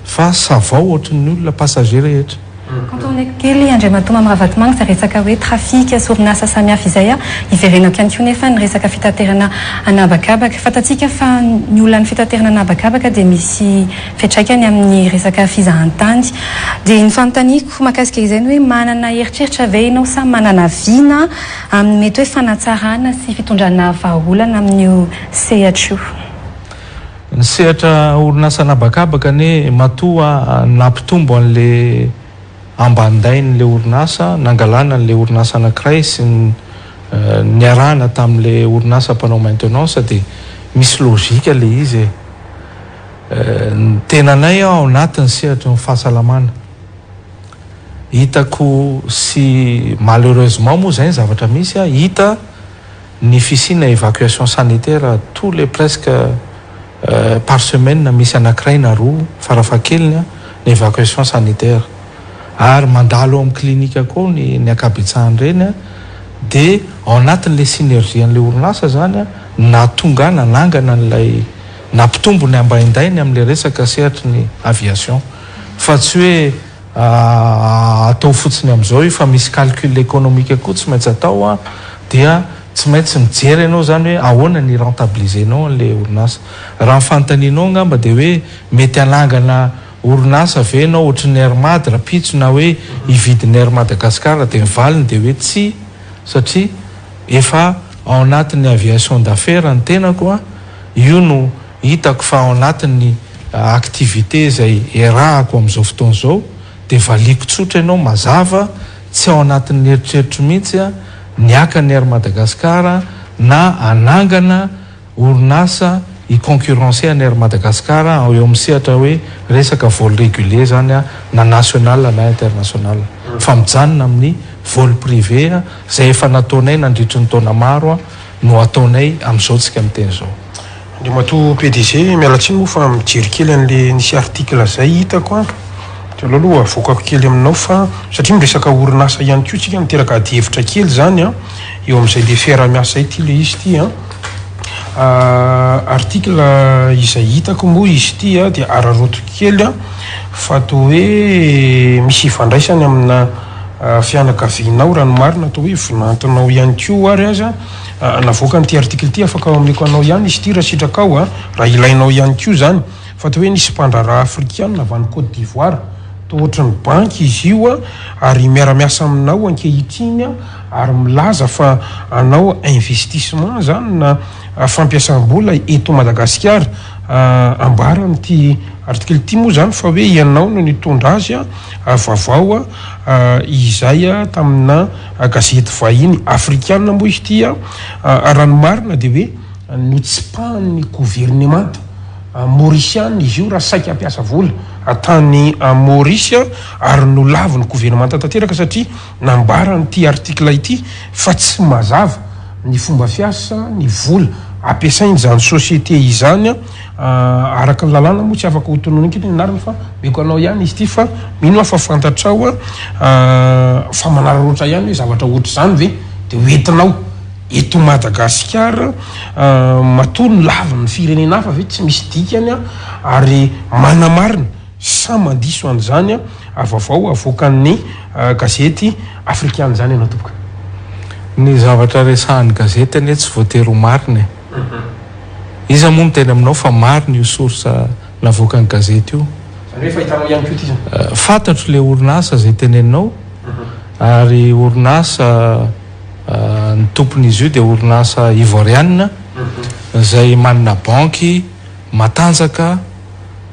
fa savao ohatran'ny olona passager rehetra. Contourneko kely Andriamatoa Mamy Ravatomanga izay resaka hoe trafic sy orinasa samihafa izay hiverenako ihany koa nefa ny resaka fitaterana an'habakabaka. Fantatsika fa ny olan'ny fitaterana an'habakabaka dia misy fiantraikany amin'ny resaka fizahantany. Dia ny fanontaniako mahakasika izay ny hoe manana eritreritra ve ianao sa manana vina amin'ny mety hoe fanatsarana sy fitondrana vahaolana amin'io sehatra io? Ny sehatra orinasa an'habakabaka anie matoa nampitombo an'le ambandain'le orinasa, nangalana an'le orinasa anankiray sy ny niarahana tamin'le orinasa mpanao maintenance dia misy logique le izy e. Ny tenanay ao anatin'ny sehatry ny fahasalamana. Hitako sy malheureusement moa izay ny zavatra misy, hita ny fisiana évacuation sanitaire tous les presque par semaine misy anankiray na roa farafahakeliny ny évacuation sanitaire. Ary mandalo ao amin'ny clinique koa ny ny ankabetsahan'ireny dia ao anatin'ilay synergie an'ilay orinasa zany nahatonga nanangana an'ilay nampitombo ny ambaindainy amin'ilay resaka sehatry ny aviation. Fa tsy hoe atao fotsiny amin'izao io fa misy calcul économique koa tsy maintsy atao dia tsy maintsy mijery ianao zany hoe ahoana ny rentabiliser-nao an'ilay orinasa. Raha ny fanontanianao angamba dia hoe mety hanangana orinasa ve ianao ohatry ny Air Mad rahampitso na hoe hividy ny Air Madagascar dia ny valiny dia hoe tsia satria efa ao anatin'ny aviation d'affaires ny tenako, io no hitako fa ao anatin'ny activité izay iarahako amin'izao fotoana izao dia valiako tsotra ianao mazava tsy ao anatin'ny eritreritro mihitsy ny haka ny Air Madagascar na hanangana orinasa hi-concurrencer an'i Air Madagascar eo amin'ny sehatra hoe resaka vol régulier zany na national na international fa mijanona amin'ny vol privé izay efa nataonay nandritry ny taona maro no ataonay amin'izao tsika miteny izao. Andriamatoa PDG, miala tsiny moa fa mijery kely an'le nisy article zay hitako an, de aleo aloha avoakako kely aminao fa satria miresaka orinasa ihany koa tsika miteraka adihevitra kely zany an, eo amin'izay le fiaraha-miasa zay ity le izy ity an, article izay hitako moa izy ity an dia araraoto kely an, fa toa hoe misy ifandraisany amina fianakavianao raha ny marina atao hoe vinantinao ihany koa ary aza navoakan'ity article ity, afaka omeko anao ihany izy ity raha sitrakao an, raha ilainao ihany koa zany. fa toa hoe nisy mpandraharaha afrikanina avy any Côte d'Ivoire, toa ohatran'ny banky izy io ary miara-miasa aminao ankehitriny ary milaza fa hanao investissement izany na fampiasam-bola eto Madagasikara. Ambaran'ity article ity moa izany fa hoe ianao no nitondra azy vaovao izay tamina gazety vahiny afrikanina moa izy ity. Raha ny marina dia hoe notsipahan'ny governemanta maorisiana izy io raha saika hampiasa vola tany Maorisy ary nolavin'ny governemanta tanteraka satria nambaran'ity article ity fa tsy mazava ny fomba fiasa, ny vola ampiasain'izany société izany. Araka ny lalàna moa tsy afaka ho tononina ny anarany fa omeko anao ihany izy ity fa mino aho fa fantatrao fa manararaotra ihany hoe zavatra ohatr'izany ve dia ho entinao eto Madagasikara matoa ny lavin'ny firenena hafa ve tsy misy dikany ary manamarina sa mandiso an'izany vaovao avoakan'ny gazety afrikana izany ianao tompoko? Ny zavatra resahan'ny gazety anie tsy voatery ho marina e. Iza moa miteny aminao fa marina io source navoakan'ny gazety io? Izany hoe efa hitanao ihany koa ity izany? Fantatro ilay orinasa izay teneninao ary orinasa Ny tompon'izy io dia orinasa Ivoariana izay manana banky matanjaka,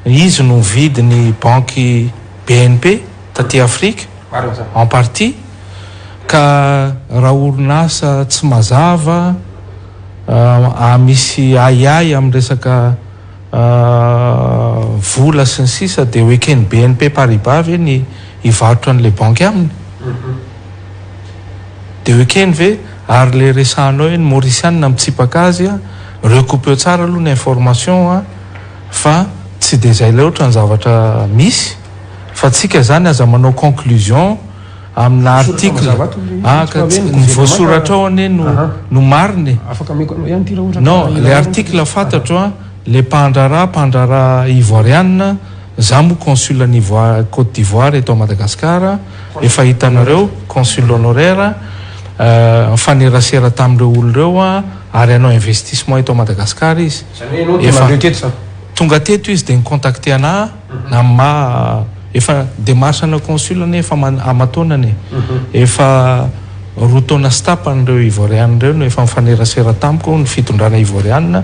izy no nividy ny banky BNP taty Afrika en partie, ka raha orinasa tsy mazava, misy ahiahy amin'ny resaka vola sy ny sisa dia ho eken'ny BNP Paribas ve ny hivarotra an'ilay banky aminy? Dia ho ekeny ve? Ary ilay resahanao hoe ny Maurisiana mitsipaka azy a, recoupeo tsara aloha ny information a, fa tsy dia izay loatra ny zavatra misy, fa tsika izany aza manao conclusion amina article, ah ka tsy, ny voasoratra ao anie no no marina e. Non, ilay article fantatro a, ilay mpandraharaha, mpandraharaha ivoiriana, za moa consul an'i Ivoire, Cote d'Ivoire eto Madagascar, efa hitanareo, consul honoraire, nifanerasera tamin'ireo olona ireo aho ary hanao investissement eto Madagascar izy. Izany hoe ianao tonga andreo teto izany? Tonga teto izy dia ni-contacter anah na amin'ny maha efa démarche ana consul anie efa aman-taonany e. Efa roa taona sy tapany ireo Ivoiriana ireo no efa nifanerasera tamiko, ny fitondrana Ivoiriana,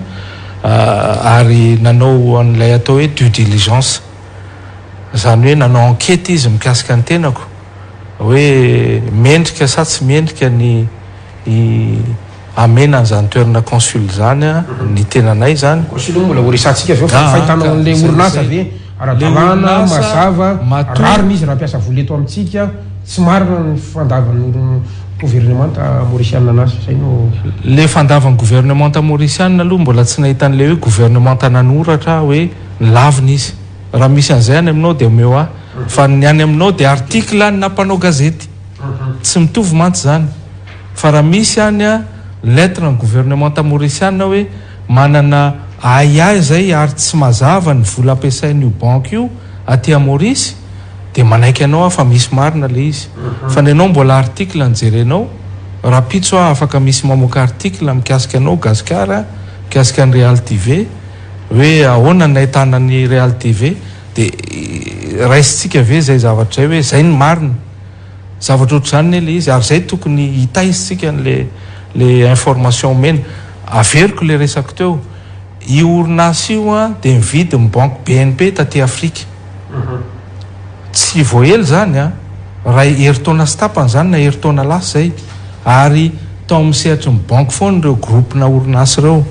ary nanao an'ilay atao hoe due diligence. Izany hoe nanao enquête izy mikasika ny tenako hoe mendrika sa tsy mendrika ny hamena an'izany toerana consul izany ny tenanay izany. Consul moa mbola ho resahantsika avy eo fa ny fahitanao an'ilay orinasa ve ara-dalàna, mazava, rariny izy raha hampiasa vola eto amintsika, tsy marina ny fandavan'ny governemanta maorisianina anazy, izay no. Ilay fandavan'ny governemanta maorisianina aloha mbola tsy nahita an'ilay hoe governemanta nanoratra aho hoe Lavina izy. Raha misy an'izay any aminao dia omeo ahy. Fa ny any aminao dia article na mpanao gazety. Tsy mitovy mantsy izany. Fa raha misy any lettre ny gouvernementa mauriciana hoe manana ahiahy izay ary tsy mazava ny vola ampiasain'io banque io aty à Maurice dia manaiky anao aho fa misy marina ilay izy. Fa ny anao mbola article no jerenao. Rahampitso aho afaka misy mamoaka article mikasika anao Gasikara, mikasika ny Real TV. Hoe ahoana ny nahitana ny Real TV dia raisintsika ve izay zavatra izay hoe izay no marina? Zavatra ohatr'izany anie ilay izy ary izay tokony hitaizintsika an'ilay ilay information omena. Averiko ilay resako teo, io orinasa io an dia nividy ny banky BNP taty Afrika. Tsy vao ela izany an, iray herintaona sy tapany izany na herintaona lasa izay, ary tao amin'ny sehatry ny banky foana ireo groupe-na orinasa ireo.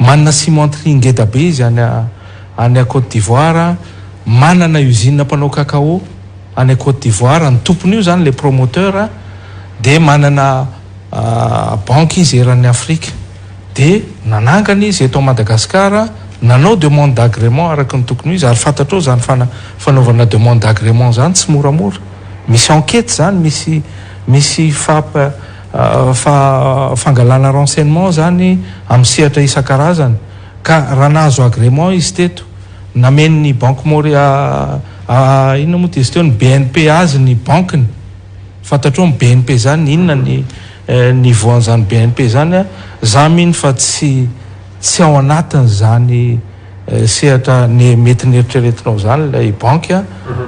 Manana cimenterie ngeda be izy any any Côte d'Ivoire, manana usine mpanao cacao any Côte d'Ivoire, ny tompon'io izany ilay promoteur dia manana banky izy eran'ny Afrika. Dia nanangana izy eto Madagascar, nanao demande d'agrément araka ny tokony ho izy, ary fantatrao izany fanaovana demande d'agrément izany tsy moramora, misy enquête izany, misy misy fa fangalana renseignement izany amin'ny sehatra isan-karazany, ka raha nahazo agrément izy teto, namen'ny banque Mauri inona moa izy teo, ny BNP azy ny bankiny, fantatrao ny BNP izany inona ny Niveau an'izany BNP izany a, za mino fa tsy tsy ao anatin'izany. sehatra ne mety neritreretinao zany ilay banky a,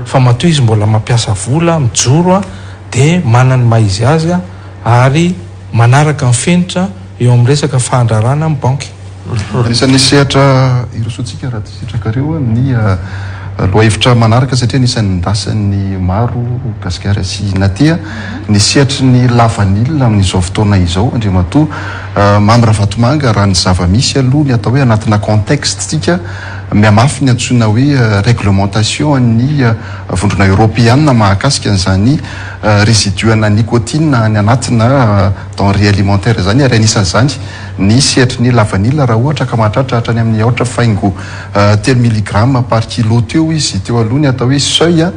fa matoa izy mbola mampiasa vola, mijoro a, de manana ny maha izy azy a, ary manaraka ny fenitra eo amin'ny resaka fahandrarana amin'ny banky. Anisan'ny sehatra irosoantsika raha tsy sitrakareo ny lohahevitra manaraka satria anisan'ny ndasan'ny maro Gasikara sy Natia ny sehatry ny lavanila amin'izao fotoana izao. Andriamatoa Mamy Ravatomanga, raha ny zava-misy aloha ny atao hoe anatina contexte tsika mihamafy ny antsoina hoe réglementation ny vondrona eoropeana mahakasika an'izany résidu ana nicotine any anatina denrée alimentaire zany, ary anisan'izany ny sehatry ny lavanila. Raha ohatra ka mahatratra hatrany amin'ny 8,3 milligramme par kilo teo izy teo aloha ny atao hoe seuil,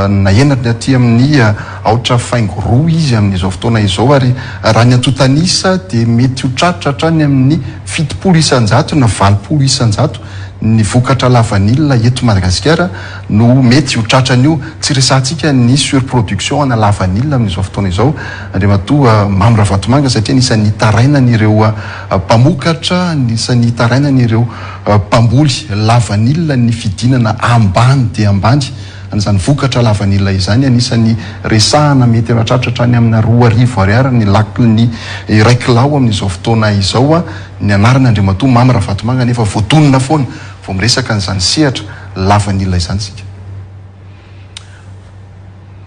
nahenany aty amin'ny 8,2 izy amin'izao fotoana izao, ary raha ny antotanisa dia mety ho tratra hatrany amin'ny 70% na 80% ny vokatra lavanila eto Madagasikara no mety ho tratran'io. Tsy resantsika ny surproduction ana lavanila amin'izao fotoana izao, Andriamatoa Mamy Ravatomanga, satria anisan'ny tarainany ireo mpamokatra, anisan'ny tarainany ireo mpamboly lavanila ny fidinana ambany dia ambany an'izany vokatra lavanila izany. Anisan'ny resahana mety mahatratra hatrany amina 2000 ariary ny lakony 1 kilao amin'izao fotoana izao. A ny anarana Andriamatoa Mamy Ravatomanga nefa voatonona foana vao miresaka an'izany sehatra lavanila izany sika.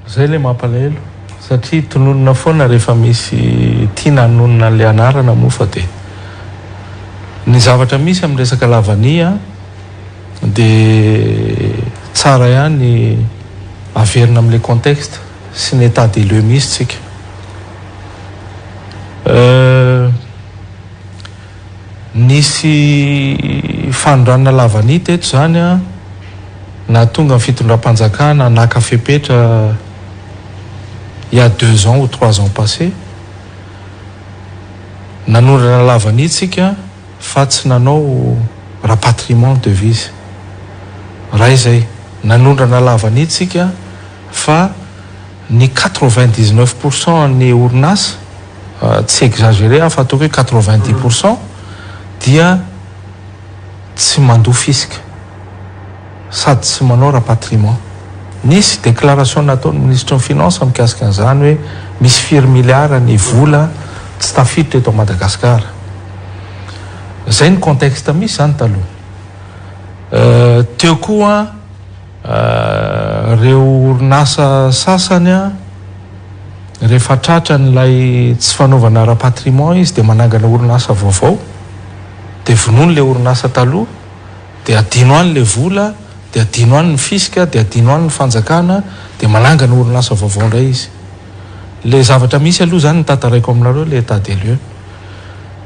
Zay le mampalahelo satria tononona foana rehefa misy tiana hanonona an'le anarana moa, fa de ny zavatra misy amin'ny resaka lavania de tsara ihany averina amin'le contexte sy ny état des lieux misy tsika. Nisy fanondranana lavania teto zany a na tonga ny fitondram-panjakana naka fepetra il y a 2 ans ou 3 ans passé. Nanondrana lavania tsika fa tsy nanao rapatriement devise raha izay. Nanondrana lavania tsika fa ny 99% ny orinasa, tsy exagéré fa ataoko hoe 90%, dia tsy mandoa fisc sady tsy manao rapatriement. Nisy déclaration nataony ministre ny finance mikasika an'izany hoe misy firy milliard ny vola tsy tafiditra eto Madagasikara. Zay ny contexte misy zany taloha. Teo koa reo orinasa sasany a rehefa tratra n'ilay tsy fanaovana rapatriement izy de manangana orinasa vaovao, de vonono le orinasa taloha, de adino any le vola, de adino any ny fisc, de adino any ny fanjakana, de manangana orinasa vaovao indray izy. Le zavatra misy aloha zany nytantaraiko aminareo le état des lieux.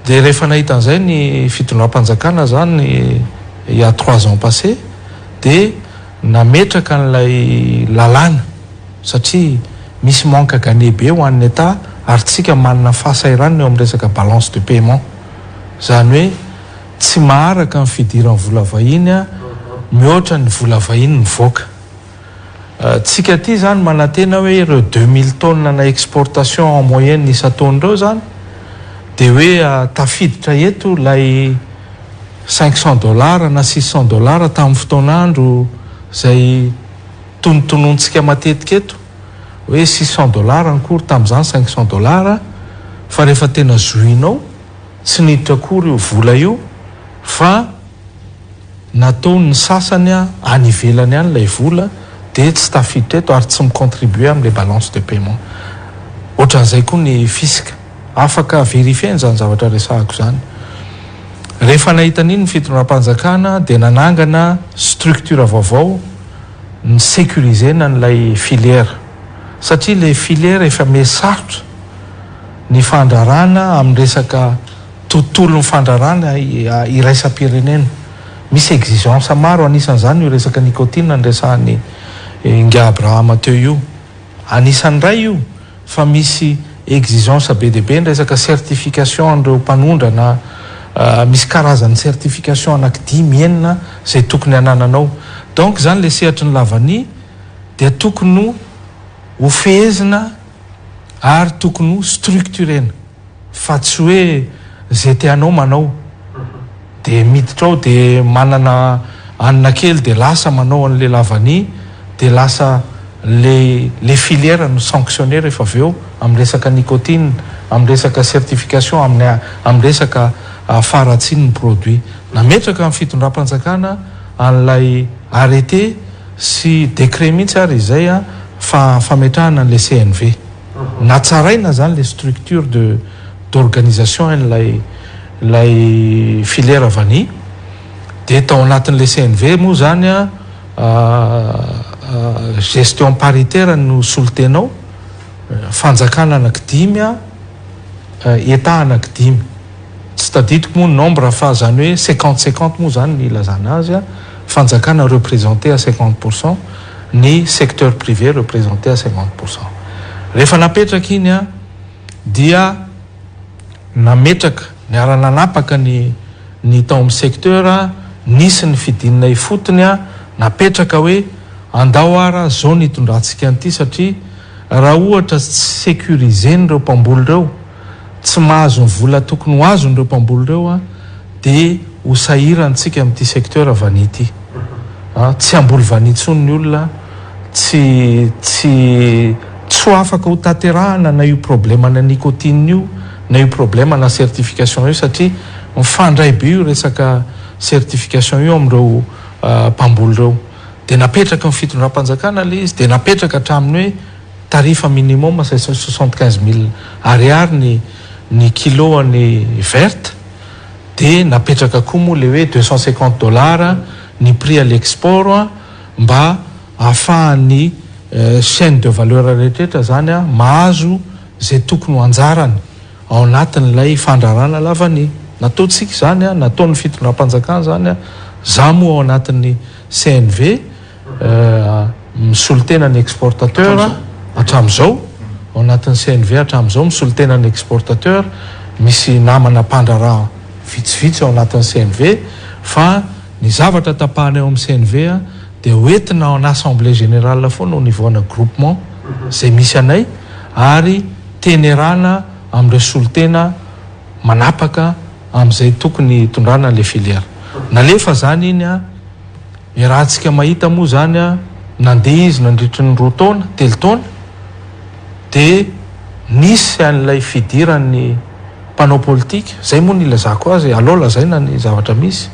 De rehefa nahita an'izay ny fitondram-panjakana zany il y a 3 ans passé, de nametraka n'ilay lalàna satria misy manque à gagner be ho an'ny état ary tsika manana fahasahiranana eo amin'ny resaka balance de paiement, zany hoe tsy maharaka ny fidiran'ny vola vahiny a mihoatra ny vola vahiny mivoaka. Tsika ty zany manantena hoe ireo 2000 tonnes na exportation en moyenne isan-taona ireo zany de hoe tafiditra eto lay 500 dollars na 600 dollars tamin'ny fotoan'andro zay tonotonontsika matetika eto hoe 600 dollars ankory tamin'izany, 500 dollars, fa rehefa tena zoinao tsy niditra akory io vola io fa natao ny sasany a any ivelany any lay vola, de tsy tafiditra eto ary tsy micontribue am'le balance de paiement. Ohatran'izay koa ny fisc, afaka vérifier zany zavatra resahako zany. Rehefa nahita an'iny ny fitondram-panjakana de nanangana structure vaovao ny sécurisena n'lay filière, satria le filière efa mesarotra ny fandrarana amin'ny resaka tontolo ny fandrarana iraisam-pirenena, misy exigence maro, anisan'izany io resaka nicotine ny resahany nga Abrahama teo io, anisan'ny ray io, fa misy exigence be deaibe ny resaka certification an'ireo mpanondrana, misy karazany certification anaky dimy enina zay tokony anananao. Donc zany le sehatry ny lavania dia tokony ho fehezina ary tokony ho structurena fa tsy hoe zay tianao manao. de miditra ao de manana hanina kely de lasa manao an'le lavani, de lasa le le filière no sanctionné rehefa avy eo amin'ny resaka nicotine, amin'ny resaka certification, amin'ny amin'ny resaka faharatsian'ny produit. Nametraka ny fitondram-panjakana an'ilay arrêté sy décret mihitsy ary izay fa fametrahana an'le CNV. Natsaraina zany le structure de d'organisation an'ilay ilay filière vanille. De tao anatin'le CNV moa zany a gestion paritaire no solotenao, fanjakana anaky dimy a, état anaky dimy, tsy tadidiko moa nombre, fa zany hoe 50-50 moa zany ny ilazana azy a, fanjakana représenté à 50%, ny secteur privé représenté à 50%. Rehefa napetraka iny a dia nametraka niara-nanapaka ny tao amin'ny secteur a, nisy ny fidinina ifotony a, napetraka hoe andao ara zao ny hitondrantsika an'ity, satria raha ohatra tsy sécurisé-ny ireo mpamboly ireo, tsy mahazo ny vola tokony ho azony ireo mpamboly ireo a, de ho sahirantsika amin'ity secteur vanille ity. Tsy hamboly vanille intsony ny olona, tsy ho afaka ho tanterahana na io problème na nicotine io na io problème na certification io, satria mifandray be io resaka certification io amin'ireo mpamboly ireo. De napetraka ny fitondram-panjakana le izy, de napetraka hatramin'ny hoe tarif minimum 75 000 ariary ny kilo any verte, de napetraka koa moa le hoe 250 dollars ny prix à l'export mba ahafahan'ny chaîne de valeur rehetrarehetra zany a mahazo zay tokony ho anjarany ao anatin'ilay fandrarana lavany nataotsika zany a, nataon'ny fitondram-panjakana zany a. Za moa ao anatin'ny CNV misolo tena ny exportateur hatram'izao, ao anatin'ny CNV hatram'izao misolo tena ny exportateur. Misy namana mpandraharaha vitsivitsy ao anatin'ny CNV, fa ny zavatra tapahana eo amin'ny CNV a de hoentina ao an assemblée générale foana au niveau ana groupement zay misy anay, ary tenerana am'ireo solotena manapaka am'izay tokony tondrana le filière. Nalefa zany iny a, rahantsika mahita moa zany a, nandeha izy nandritry ny 2 taona, 3 taona, de nisy an'ilay fidiran'ny mpanao politika zay moa ny ilazako azy aloha, lazaina ny zavatra misy.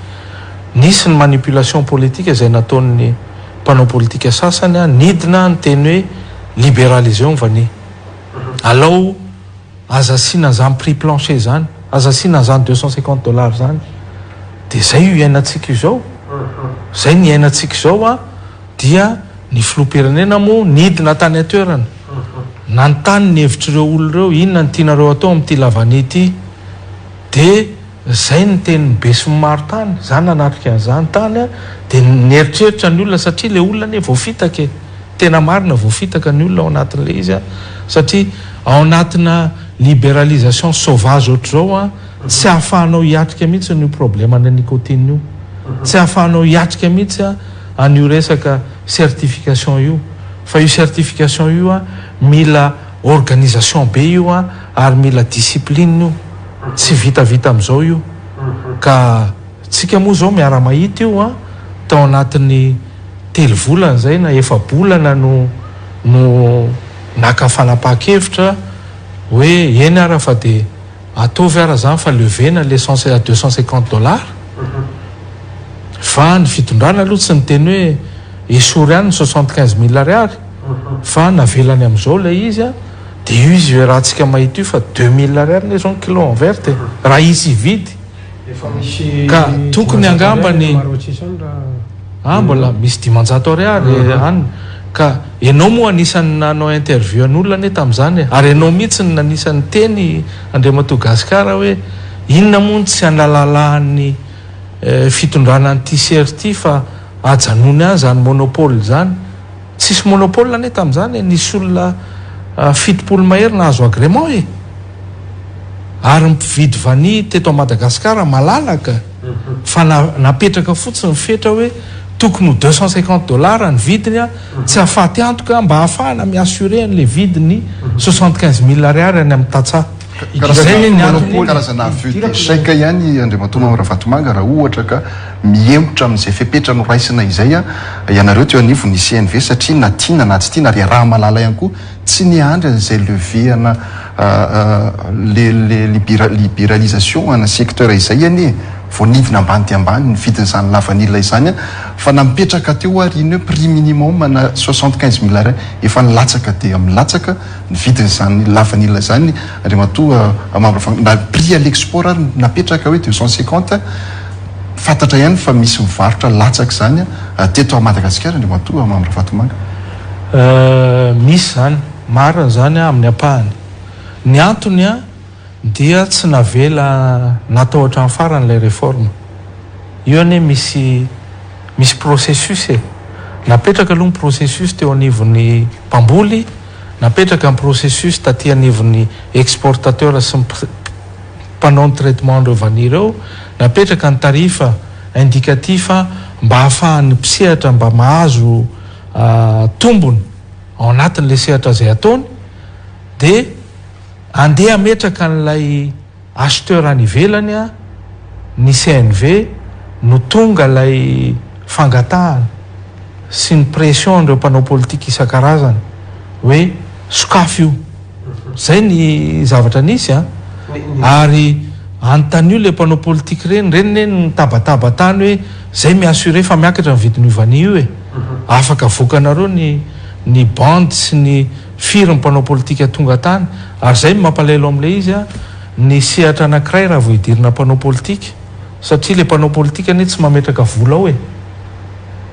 Nisy ny manipulation politique zay nataon'ny mpanao politika sasany a, nidina ny teny hoe libéralisé ny vanille, alao aza asiana zany prix plancher zany, aza asiana zany 250 dollars zany. De zay io iainantsika io zao, zay ny iainantsika zao a. Dia ny filoham-pirenena moa nidina tany an-toerana, nanontany ny hevitr'ireo olo ireo, inona ny tianareo atao amin'ity lavani ity? De zay ny teniny be sy maro tany zany nanatrika an'izany tany a. De nieritreritra ny olona, satria le olona anie voafitaka e, tena marina, voafitaka ny olona ao anatin'le izy a, satria ao anatina libéralisation sauvage ohatr'izao a, tsy ahafahanao hiatrika mihitsy ny problème ny nicotine io, tsy ahafahanao hiatrika mihitsy a an'io resaka certification io, fa io certification io a mila organisation be io a, ary mila discipline io, tsy vitavita am'izao io. Ka tsika moa zao miara-mahita io a, tao anatin'ny 3 volana zay na 4 bolana no naka fanapaha-kevitra hoe eny ara fa de ataovy ara zany fa levena le cent 250 dollars. Fa ny fitondrana aloha tsy ny teny hoe esory any ny 75 000 ariary, fa navelany am'izao lay izy a. De io izy hoe raha tsika mahita io fa 2000 ariary ne zao ny kilo en verte raha izy hividy. Ka tokony angambany a mbola misy 500 ariary any. Ka ianao moa anisan'ny nanao interview an'olona ane tam'izany, ary ianao mihitsy ny anisan'ny teny Andriamatoa Gasikara hoe inona moa ny tsy analalahany fitondrana ny TCR ty fa ajanony any zany monopole zany? Tsisy monopole ane tam'izany, nisy olona 70 mahery nahazo agrément e, ary mpividy vanille teto a Madagasikara malalaka, fa napetraka fotsiny fetra hoe tokony ho 250 dollars ny vidiny a, tsy ahafaty antoka mba ahafahana miassurer an'le vidiny 75 000 ariary any amin'ny tatsa. Karazana aveu d'échec ihany, Andriamatoa Mamy Ravatomanga, raha ohatra ka mihemotra amin'izay fepetra noraisina izay ianareo teo anivon'ny CNV, satria na tiana na tsy tiana ary raha malala ihany koa, tsy niandry an'izay levée-na le libéralisation ana secteur izay anie vao nidina ambany dia ambany ny vidin'izany lavanila izany, fa nametraka teo ary iny hoe prix minimum na 75 000 ariary, efa nilatsaka dia milatsaka ny vidin'izany lavanila zany, Andriamatoa Mamy. Na prix à l'export ary napetraka hoe 250, fantatra ihany fa misy mivarotra latsaka zany teto a Madagasikara, Andriamatoa Mamy Ravatomanga. Misy zany, marina zany a amin'ny ampahany. Ny antony a dia tsy navela natao hatramin'ny farany ilay réforme io anie. Misy processus e. Napetraka aloha ny processus teo anivon'ny mpamboly, napetraka ny processus taty anivon'ny exportateur sy mpanao ny traitement reo vanille reo, napetraka ny tarif indicatif mba hahafahan'ny mpisehatra mba mahazo tombony ao anatin'le sehatra zay ataony, de andeha ametraka n'ilay acheteur any ivelany a ny CNV no tonga lay fangatahana sy ny pression andreo mpanao politika isan-karazany hoe sokafy io. Zay ny zavatra nisy a. Ary antanio le mpanao politika reny reny ne nitabataba tany hoe zay mi-assurer fa miakatra ny vidin'io vanille io e, afaka avoakanareo ny bande sy ny firy mpanao politika tonga tany. Ary zay mampalahelo am'le izy a, ny sehatra anankiray raha vao idirina mpanao politika, satria le mpanao politika anie tsy mametraka vola ao e,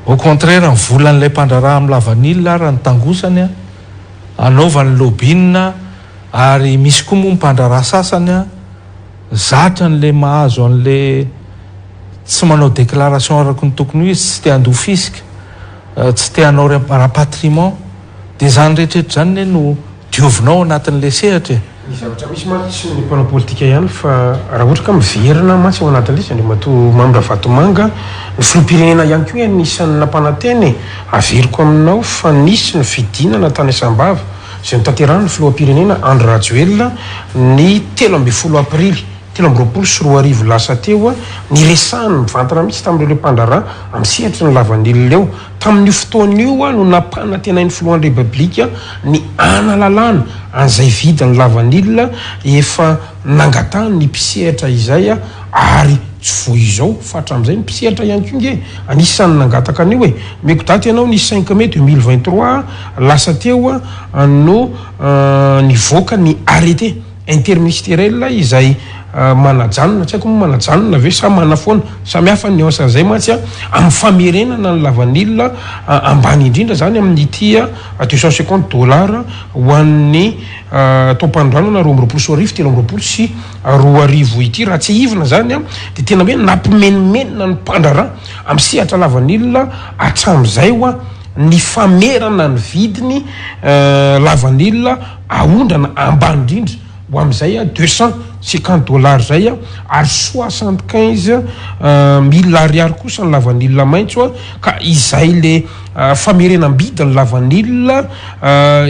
au contraire, ny volan'ilay mpandraharaha amin'ny lavanila raha ny tangosany a anaovany lobbying. Ary misy koa moa mpandraharaha sasany a zatra n'le mahazo an'le tsy manao déclaration araka ny tokony ho izy, tsy te handoa fisc, tsy te hanao rapatriement, de zany rehetrarehetra zany ne no diovinao anatin'le sehatra e. Ny zavatra misy mantsy, ny mpanao politika ihany, fa raha ohatra ka miverina mantsy ao anatin'le izy, Andriamatoa Mamy Ravatomanga, ny filoham-pirenena ihany koa anisan'ny nampanantena e. Averiko aminao fa nisy ny fidinana tany Sambava izay notanterahany filoham-pirenena Andry Rajoelina ny 13 aprily 2023 lasa teo, niresahany mivantana mihitsy tamin'ireo mpandraharaha amin'ny sehatry ny lavanila eo. Tamin'io fotoana io no nampanantenain'ny filohan'ny Repoblika ny analalana an'izay vidin'ny lavanila efa nangatahany ny mpisehatra izay, ary tsy vao izao fa hatramin'izay ny mpisehatra ihany koa nge anisan'ny nangataka an'io e. Meko daty ianao, ny 5 mai 2023 lasa teo no nivoaka ny arrêté interministériel izay manajanona, tsy haiko moa manajanona ve sa manafoana, samy hafa ny nuance an'izay mantsy a, amin'ny famerenana ny lavanila ambany indrindra zany amin'ity 250 dollars ho an'ny taom-panondranana 2022 2023 ity. Raha tsy ivina zany a de tena hoe nampimenomenona ny mpandraharaha amin'ny sehatra lavanila hatram'izay ho a ny famerana ny vidiny lavanila aondrana ambany indrindra ho am'izay a 250 dollars zay a, ary 75 000 ariary kosa ny lavanila maintso a. Ka izay le famerenam-bidy ny lavanila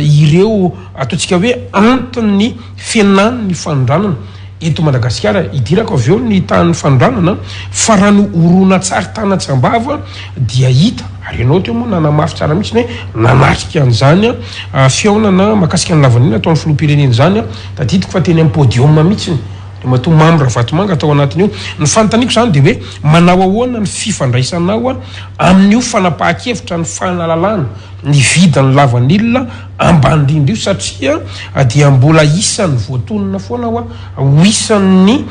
ireo ataontsika hoe antony fihenany ny fanondranana eto Madagasikara. Idirako avy eo ny tany fanondranana, fa raha no horonan-tsary tany Sambava dia hita, ary ianao teo moa nanamafy tsara mihitsy ny hoe nanatrika an'izany a fihaonana mahakasika ny lavanila ataon'ny filoham-pirenena zany a. Tadidiko fa teny amin'ny podium mihitsy de matoa Mamy Ravatomanga atao anatin'io. Ny fanontaniako zany de hoe manao ahoana ny fifandraisanao a amin'io fanapahan-kevitra ny fanalalana ny vidin'ny lavanila ambany indrindra io, satria dia mbola isan'ny voatonona foana ao a ho isan'ny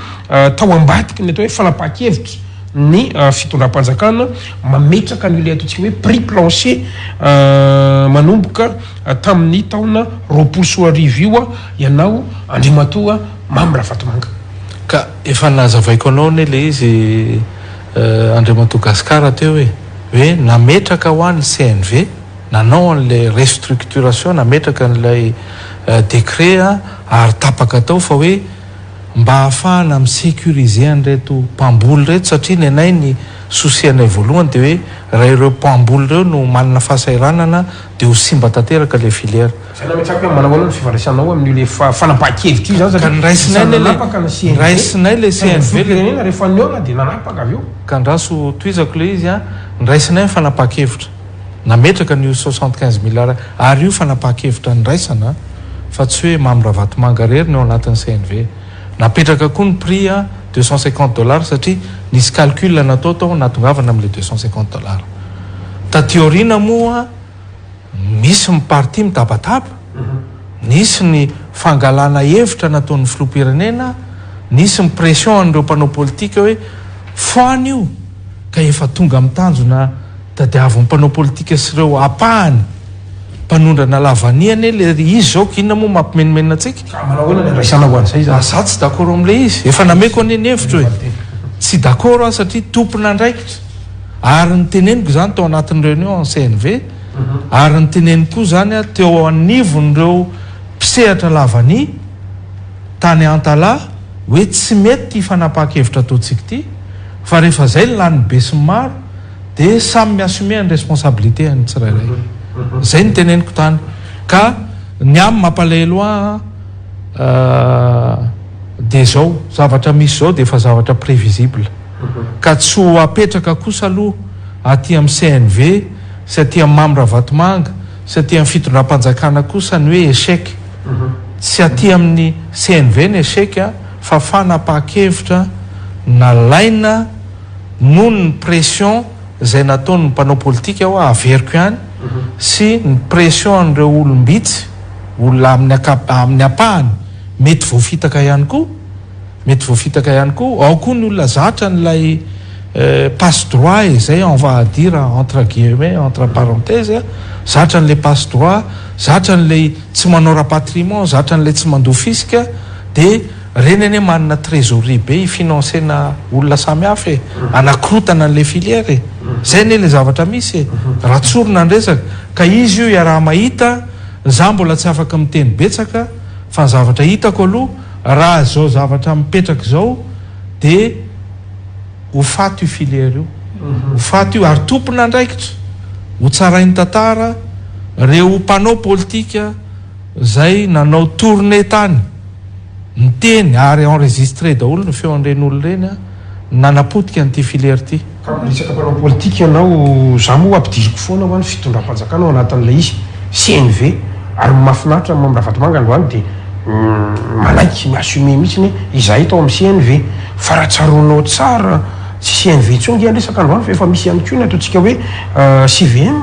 tao ambadiky ny atao hoe fanapahan-kevitra ny fitondram-panjakana mametraka ny le ataontsika hoe prix plancher manomboka tamin'ny taona 2020 io a, ianao Andriamatoa Mamy Ravatomanga? Ka efa nazavaiko anao ane le izy, Andriamatoa Gasikara, teo hoe nametraka ho an'ny CNV, nanao an'lay restructuration, nametraka an'ilay décret a, ary tapaka tao fa hoe mba hahafahana mi-sécuriser an'ireto mpamboly ireto satria ny anay ny souci anay voalohany dia hoe raha ireo mpamboly ireo no manana fahasahiranana dia ho simba tanteraka ilay filière. Zay nametrahako hoe manao ahoana ny fifandraisanao amin'io le fanapahan-kevitra io zany Ka satria niraisinay isan'ny le le nanapaka ny CNV niraisinay le saingy ny CNV le filoham-pirenena rehefa nihaona dia nanapaka avy eo. Ka andraso tohizako ilay izy an, niraisinay ny fanapahan-kevitra. Nametraka an'io 75 milliards ary io fanapahan-kevitra niraisana fa tsy hoe Mamy Ravatomanga irery no ao anatin'ny CNV. Napetraka koa ny prix à 250 dollars satria nisy calcul natao tao nahatongavana amin'ilay 250 dollars. Taty aoriana moa misy ny parti mitabataba, nisy ny fangalana hevitra nataon'ny filoham-pirenena, nisy ny pression an'ireo mpanao politika hoe foano io ka efa tonga amin'ny tanjona Tadiavin'ny mpanao politika sy ireo ampahany mpanondrana lavania anie le izy zao ka inona moa mampimenomenona antsika? Ka manao ahoana ny andraisanao an'izay zany? Za tsy d'accord amin'ilay izy, efa nameko anie ny hevitro e! Tsy d'accord aho satria tompon'andraikitra ary niteneniko izany tao anatin'ny réunion en CNV ary niteneniko koa izany aho teo anivon'ireo mpisehatra lavania tany Antalaha hoe tsy mety ity fanapahan-kevitra ataontsika ity fa rehefa izay ny lanin'ny besinimaro dia samy mi-assumer ny responsabilité ny tsirairay. Zay no teneniko tany. Ka ny ahy mampalahelo ahy dia zao, zavatra misy zao dia efa zavatra prévisible. Ka tsy ho apetraka kosa aloha aty amin'ny CNV sy aty amin'ny Mamy Ravatomanga sy aty amin'ny fitondram-panjakana kosa ny hoe échec. Tsy aty amin'ny CNV ny échec fa fanapahan-kevitra nalaina noho ny pression izay nataon'ny mpanao politika hoa averiko ihany sy ny pression an'ireo olom-bitsy, olona amin'ny ankap amin'ny ampahany mety voafitaka ihany koa, mety voafitaka ihany koa, ao koa ny olona zatra an'ilay passe droit e, zay on va dire entre guillemets, entre parenthèses, zatra an'ilay passe droit, zatra an'ilay tsy manao rapatriement, zatra an'ilay tsy mandoa fisc dia Reny anie manana tresorerie be hi-financer-na olona samy hafa e, hanakorotana an'ilay filière e. Zay anie ilay zavatra misy e. Raha tsorina ny resaka. Ka izy io iaraha-mahita, za mbola tsy afaka miteny betsaka fa ny zavatra hitako aloha raha izao zavatra mipetraka izao dia ho faty io filière io. Ho faty io ary tompon'andraikitra ho tsarain'ny tantara reo mpanao politika izay nanao tournée tany. Niteny ary enregistré daholo ny feon'ireny olona ireny nanapotika an'ity filière ity. Ka miresaka mpanao politika ianao, za moa ampidiriko foana hoa ny fitondram-panjakana ao anatin'ilay izy, CNV, ary ny mahafinaritra an'i Mamy Ravatomanga androany dia manaiky, mi-assumer mihitsy hoe izahay tao amin'ny CNV. Fa raha tsaroanao tsara, tsy CNV intsony ange ny resaka androany fa efa misy ihany koa ny ataontsika hoe CVM.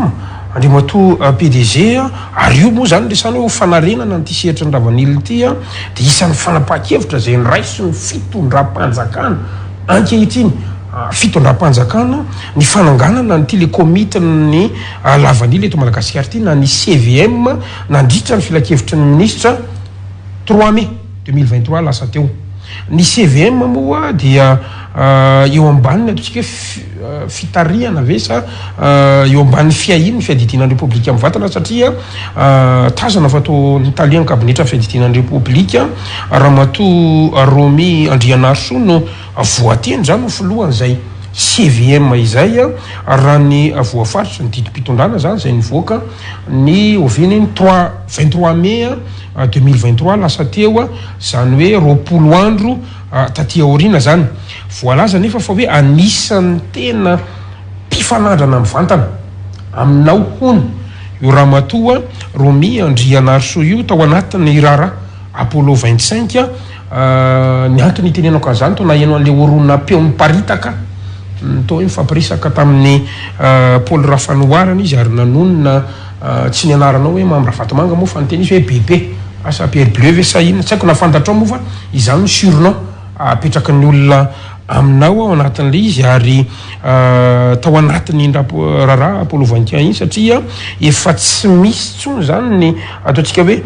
Andriamatoa PDG a, ary io moa izany resahana hoe ho fanarenana an'ity sehatry ny lavanila ity a, dia isan'ny fanapahan-kevitra izay noraisin'ny fitondram-panjakana ankehitriny, fitondram-panjakana, ny fananganana an'ity le komitin'ny lavanila eto Madagasikara ity na ny CVM nandritra ny filankevitry ny minisitra trois mai 2023 lasa teo. Ny CVM moa dia eo ambanin'ny ataontsika hoe fitarihana ve sa eo ambanin'ny fiahian'ny fiadidiana ny Repoblika mivantana satria tazana fa toa ny tale kabinetran'ny fiadidiana ny Repoblika Ramatoa Romy Andrianarisoa no voatendry izany ho filohan'izay CVM izay raha ny voafaritry ny didim-pitondrana izany izay nivoaka ny oviana iny trois 23 mai 2023 lasa teo izany hoe 20 andro taty aoriana izany. Voalaza anefa fa hoe anisan'ny tena mpifanandrana mivantana aminao hono io ramatoa Romy Andrianarisoa io tao anatin'ny raharaha Apollo 25. Ny antony itenenako an'izany toa naheno an'ilay horonam-peo niparitaka toa hoe nifampiresaka tamin'i Paul Rafanoharana izy ary nanonona tsy ny anaranao hoe Mamy Ravatomanga moa fa niteny izy hoe Bebe, asa Pierre Bleu ve sa inona, tsy haiko na fantatrao moa fa izany no surnom apetraky ny olona aminao ao anatin'ilay izy ary tao anatin'iny raharaha Apollo 21 iny satria efa tsy misy intsony izany ny ataontsika hoe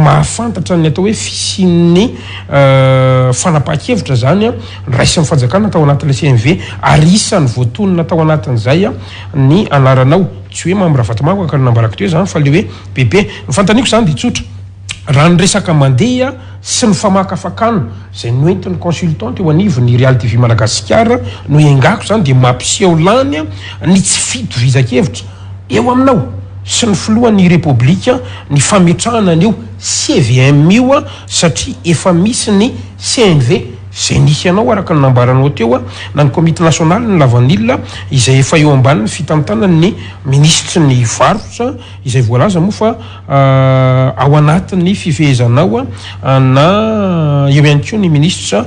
mahafantatra ny atao hoe fisian'ny fanapahan-kevitra izany raisin'ny fanjakana tao anatin'ilay CNV ary isan'ny voatonona tao anatin'izay ny anaranao. Tsy hoe Mamy Ravatomanga ka no nambarako teo izany fa ilay hoe Bebe. Ny fanontaniako izany dia tsotra. Raha ny resaka mandeha sy ny famakafakana izay noentin'ny consultant eo anivon'ny Real TV Madagasikara no iangako izany dia mampiseho lany ny tsy fitovizan-kevitra eo aminao sy ny filohan'ny Repoblika ny fametrahana an'io CVM io satria efa misy ny CNV izay nisy anao araka ny nambaranao teo na ny komity nasionalin'ny lavanila izay efa eo ambanin'ny fitantanan'ny minisitry ny varotra izay voalaza moa fa ao anatin'ny fifehezanao na eo ihany koa ny minisitra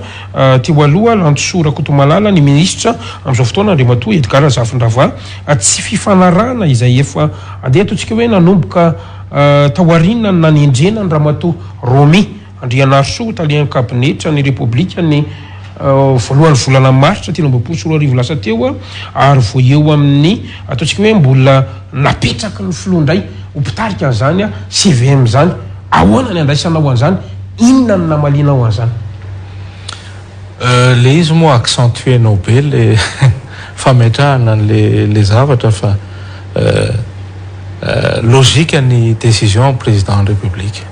teo aloha Lantosoa Rakotomalala, ny minisitra amin'izao fotoana Andriamatoa Edgard Razafindravahy. Tsy fifanarahana izay efa andeha ataontsika hoe nanomboka taorian'ny nanendrena an'i Ramatoa Romy Andrianarisoa ho talehan'ny kabinetra ny Repoblika ny voalohan'ny volana martsa 2023 lasa teo ary vao eo amin'ny ataontsika hoe mbola napetraky ny filoha indray ho mpitarika an'izany CVM izany. Ahoana ny andraisanao an'izany? Inona no namalianao an'izany? Le izy moa accentuer-nao be le fametrahana an'le le zavatra fa logique ny décision président République.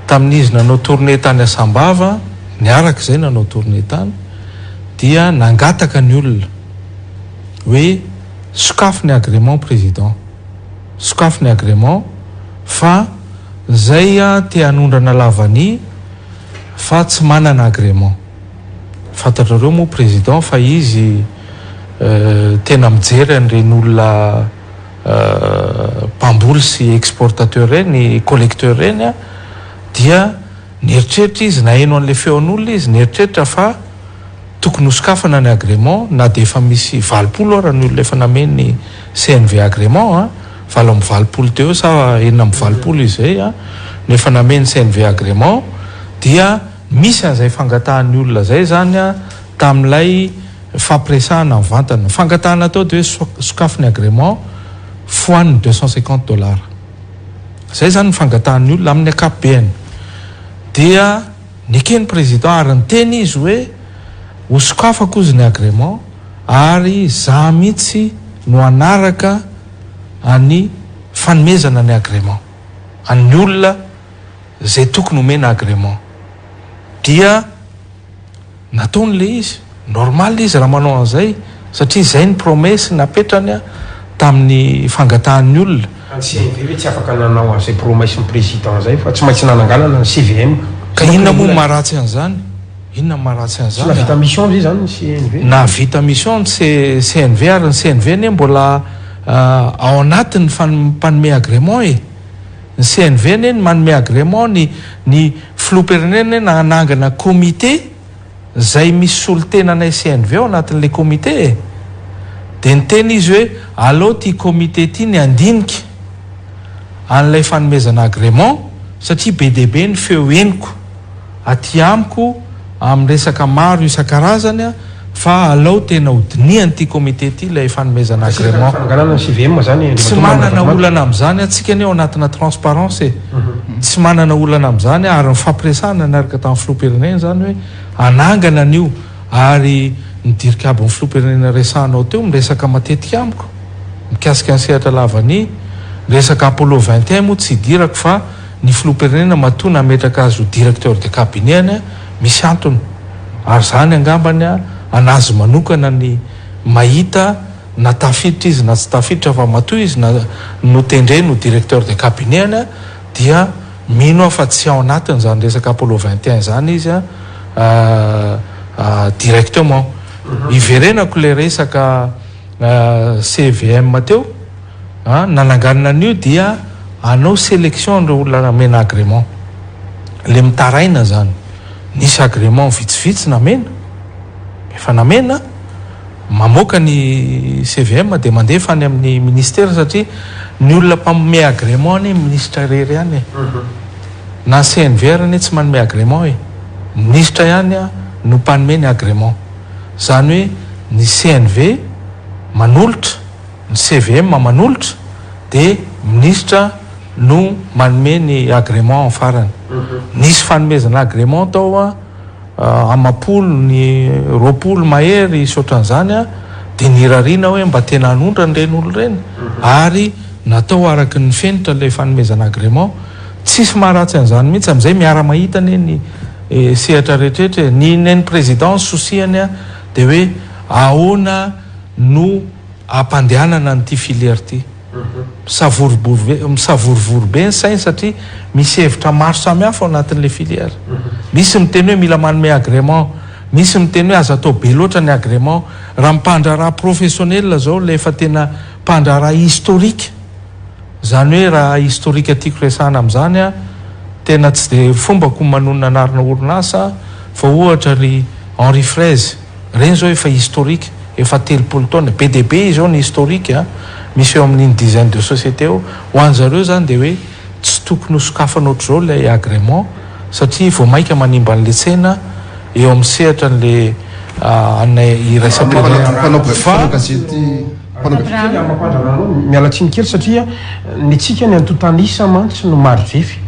Tamin'izy nanao tournée tany Sambava, niaraka izay nanao tournée tany, dia nangataka ny olona hoe sokafy ny agrément président, sokafy ny agrément fa zay te hanondrana lavania fa tsy manana agrément. Fantatrareo moa président fa izy tena mijery an'ireny olona mpamboly sy exportateur ireny, collecteur ireny dia nieritreritra izy, naheno an'ilay feon'olona izy, nieritreritra fa tokony hosokafana ny agrément na dia efa misy 80 ara ny olona efa nameno ny CNV agrément, 88 teo eo sa 86 izy izay no efa nameno CNV agrément, dia misy an'izay fangatahan'ny olona izay izany tamin'ilay fampiresahana mivantana. Ny fangatahana atao dia hoe sokafy ny agrément foano ny 250 dollars. Izay izany ny fangatahan'ny olona amin'ny ankapobeny. Dia neken'ny président ary niteny izy hoe hosokafako ozy ny agrément ary za mihitsy no hanaraka any fanomezana ny agrément an'ny olona izay tokony homena agrément. Dia Nataony le izy, normal izy raha manao an'izay satria izay ny promesse napetrany tamin'ny fangatahan'ny olona. Ka ny CNV ve tsy afaka nanao an'izay promesse ny président zay fa tsy maintsy nananganana ny CVM. Ka inona moa no maharatsy an'izany? Inona no maharatsy an'izany? Tsy nahavita mission ve izany ny CNV? Nahavita mission ny CNV ary ny CNV anie mbola ao anatin'ny mpanome agrément e! Ny CNV anie ny manome agrément ny ny filoham-pirenena anie nanangana comité zay misy solontenanay CNV ao anatin'le comité e! De niteny izy hoe aleo ty comité ty ny handinika an'ilay fanomezana agrément satria be dia be ny feo henoko aty amiko amin'ny resaka maro isan-karazany fa alao tena ho dinihan'ity comité ity ilay fanomezana agrément. Fananganana ny CVM zany Tsy manana olana amin'izany aho, tsika anie ao anatina transparence e. Tsy manana olana amin'izany aho ary nifampiresahana niaraka tamin'ny filoham-pirenena izany hoe hanangana an'io ary ny dirikabon'ny filoham-pirenena resahanao teo miresaka matetika amiko mikasika ny sehatra lavania, resaka Apollo 21 moa tsy idirako fa ny filoham-pirenena matoa nametraka azy ho directeur de cabinet-ny misy antony ary izany angambany anazy manokana ny mahita na tafiditra izy na tsy tafiditra fa matoa izy na notendreny ho directeur de cabinet-ny dia mino aho fa tsy ao anatin'izany resaka Apollo 21 izany izy directement. Iverenako ilay resaka CVM teo. Nananganana an'io dia anao selection an'ireo olona namena agrément. Le mitaraina zany. Nisy agrément vitsivitsy namena. Efa namena, mamoaka ny CVM dia mandefa any amin'ny ministera satria ny olona mpanome agrément anie minisitra irery ihany e. Na CNV ary anie tsy manome agrément e. Minisitra ihany no mpanome ny agrément. Zany hoe ny CNV manolotra. Ny CVM manolotra dia minisitra no manome ny agrément amin'ny farany. Nisy fanomezana agrément tao amam-polo ny 20 mahery sy ohatran'izany dia nirariana hoe mba tena hanondrana ireny olona ireny ary natao araka ny fenitra ilay fanomezana agrément. Tsisy maharatsy an'izany mihitsy, amin'izay miara-mahita anie ny sehatra rehetra rehetra e. Ny nen'ny président ny souci-any dia hoe ahoana no hampandehanana an'ity filière ity. Misavorovoro be ny sainy satria misy hevitra maro samihafa ao anatin'ilay filière. Misy miteny hoe mila manome agrément, misy miteny hoe aza atao be loatra ny agrément. Raha ny mpandraharaha professionnel izao ilay efa tena mpandraharaha historique, izany hoe raha historique tiako resahana amin'izany an, tena tsy dia fombako ny manonona anarana orinasa fa ohatra ry Henri Fraise, Ireny izao efa historique, efa 30 taona, be dia be izao ny historique a, misy eo amin'iny dizaine de société eo, ho an'zareo izany dia hoe tsy tokony ho sokafana ohatr'izao ilay agrément satria vao maika manimba an'ilay tsena eo amin'ny sehatra an'ilay anay iraisam-pirenena fa. Miala tsiny kely satria ny antsika ny antontan'isa mantsy no marijefy,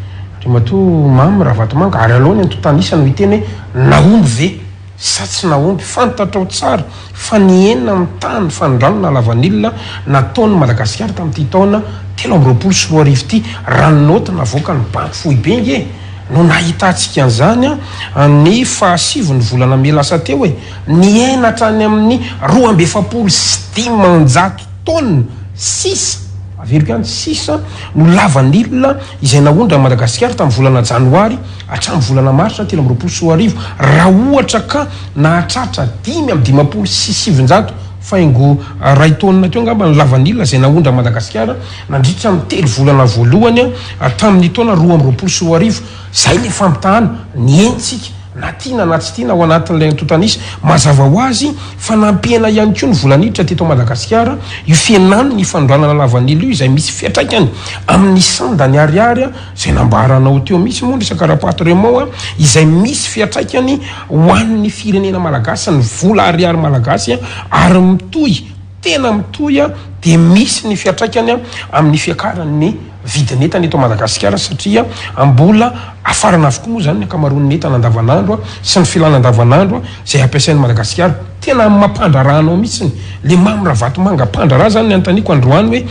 Andriamatoa Mamy Ravatomanga, ary aleo ny antontan'isa no hiteny hoe nahomby ve? Sa tsy nahomby? Fantatrao tsara fa nihena ny tahan'ny fanondranana lavanila nataon'i Madagasikara tamin'ity taona 2023 ity, raha ny naoty navoakan'ny Banky Foibe ange no nahitantsika an'izany ny fahasivin'ny volana mey lasa teo e! Nihena hatrany amin'ny 542 taonina sisa, averiko ihany, sisa no lavanila izay naondran'i Madagasikara tamin'ny volana janoary hatramin'ny volana marsa 2023, raha ohatra ka nahatratra 955.1 taonina teo angamba ny lavanila izay naondran'i Madagasikara nandritra ny telo volana voalohany tamin'ny taona 2022. Izay ilay fampitahana, nihentsika. Na tiana na tsy tiana ao anatin'ilay antontan'isa. Mazava ho azy fa nampihena ihany koa ny vola niditra teto Madagasikara io fihenan'ny fanondranana lavanila io izay misy fiantraikany amin'ny sandany ariary izay nambaranao teo mihitsy moa ny resaka rapatriement izay misy fiantraikany ho an'ny firenena malagasy ny vola ariary malagasy ary mitohy tena mitohy dia misy ny fiantraikany amin'ny fiakaran'ny vidin'entana eto Madagasikara satria mbola afarana avokoa moa izany ny ankamaroan'ny entana andavanandro sy ny filana andavanandro izay ampiasain'i Madagasikara. Tena amin'ny maha mpandraharaha anao mihitsy le Mamy Ravatomanga mpandraharaha izany ny anontaniako androany hoe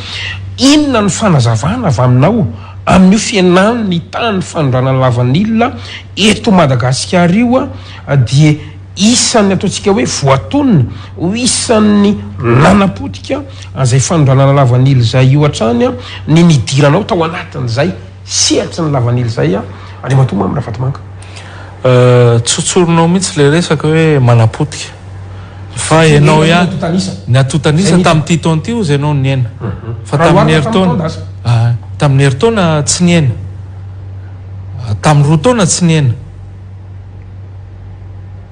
inona no fanazavana avy aminao amin'io fihenan'ny tahan'ny fanondranana lavanila eto Madagasikara io dia Isan'ny ataontsika hoe voatonona ho isan'ny nanapotika an'izay fanondranana lavanila izay io hatrany ny nidiranao tao anatin'izay sehatry ny lavanila izay Andriamatoa Mamy Ravatomanga. Tsotsorinao mihitsy ilay resaka hoe manapotika fa ianao ihany ny antontan'isa tamin'ity taona ity hozy ianao nihena fa tamin'ny herintaona tamin'ny herintaona tsy nihena tamin'ny roa taona tsy nihena.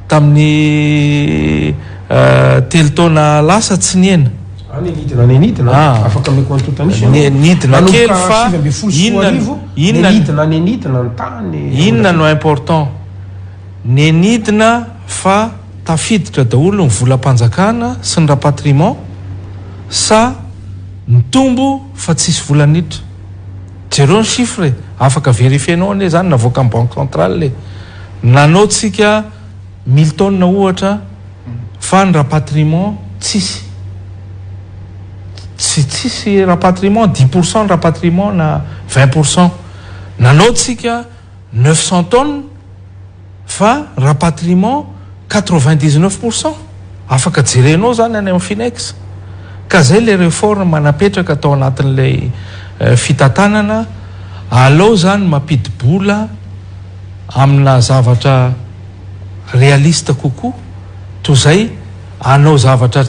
Tamin'ny telo taona lasa tsy nihena. Ah, nenidina, nenidina. Ah. Afaka ameko antontan'isa ianao. Nidina kely Nanomboka fa 2019, inona inona nenidina, nenidina ny tany. Inona no important? Nenidina fa tafiditra daholo ny volam-panjakana sy ny rapatriement sa nitombo fa tsisy vola niditra? Jereo ny chiffre e! Afaka verifier-nao anie izany navoakan'ny banque centrale e! Nanao tsika mille tonnes ohatra fa ny rapatriement tsisy. Tsy tsisy rapatriement, dix pour cent ny rapatriement na 20%. Nanao tsika 900 tonnes fa rapatriement 99%. Afaka jerenao zany any amin'ny Finex. Ka zay le reforme napetraka tao anatin'ilay fitantanana, alao zany mampidi-bola amina zavatra realiste kokoa toy zay hanao zavatra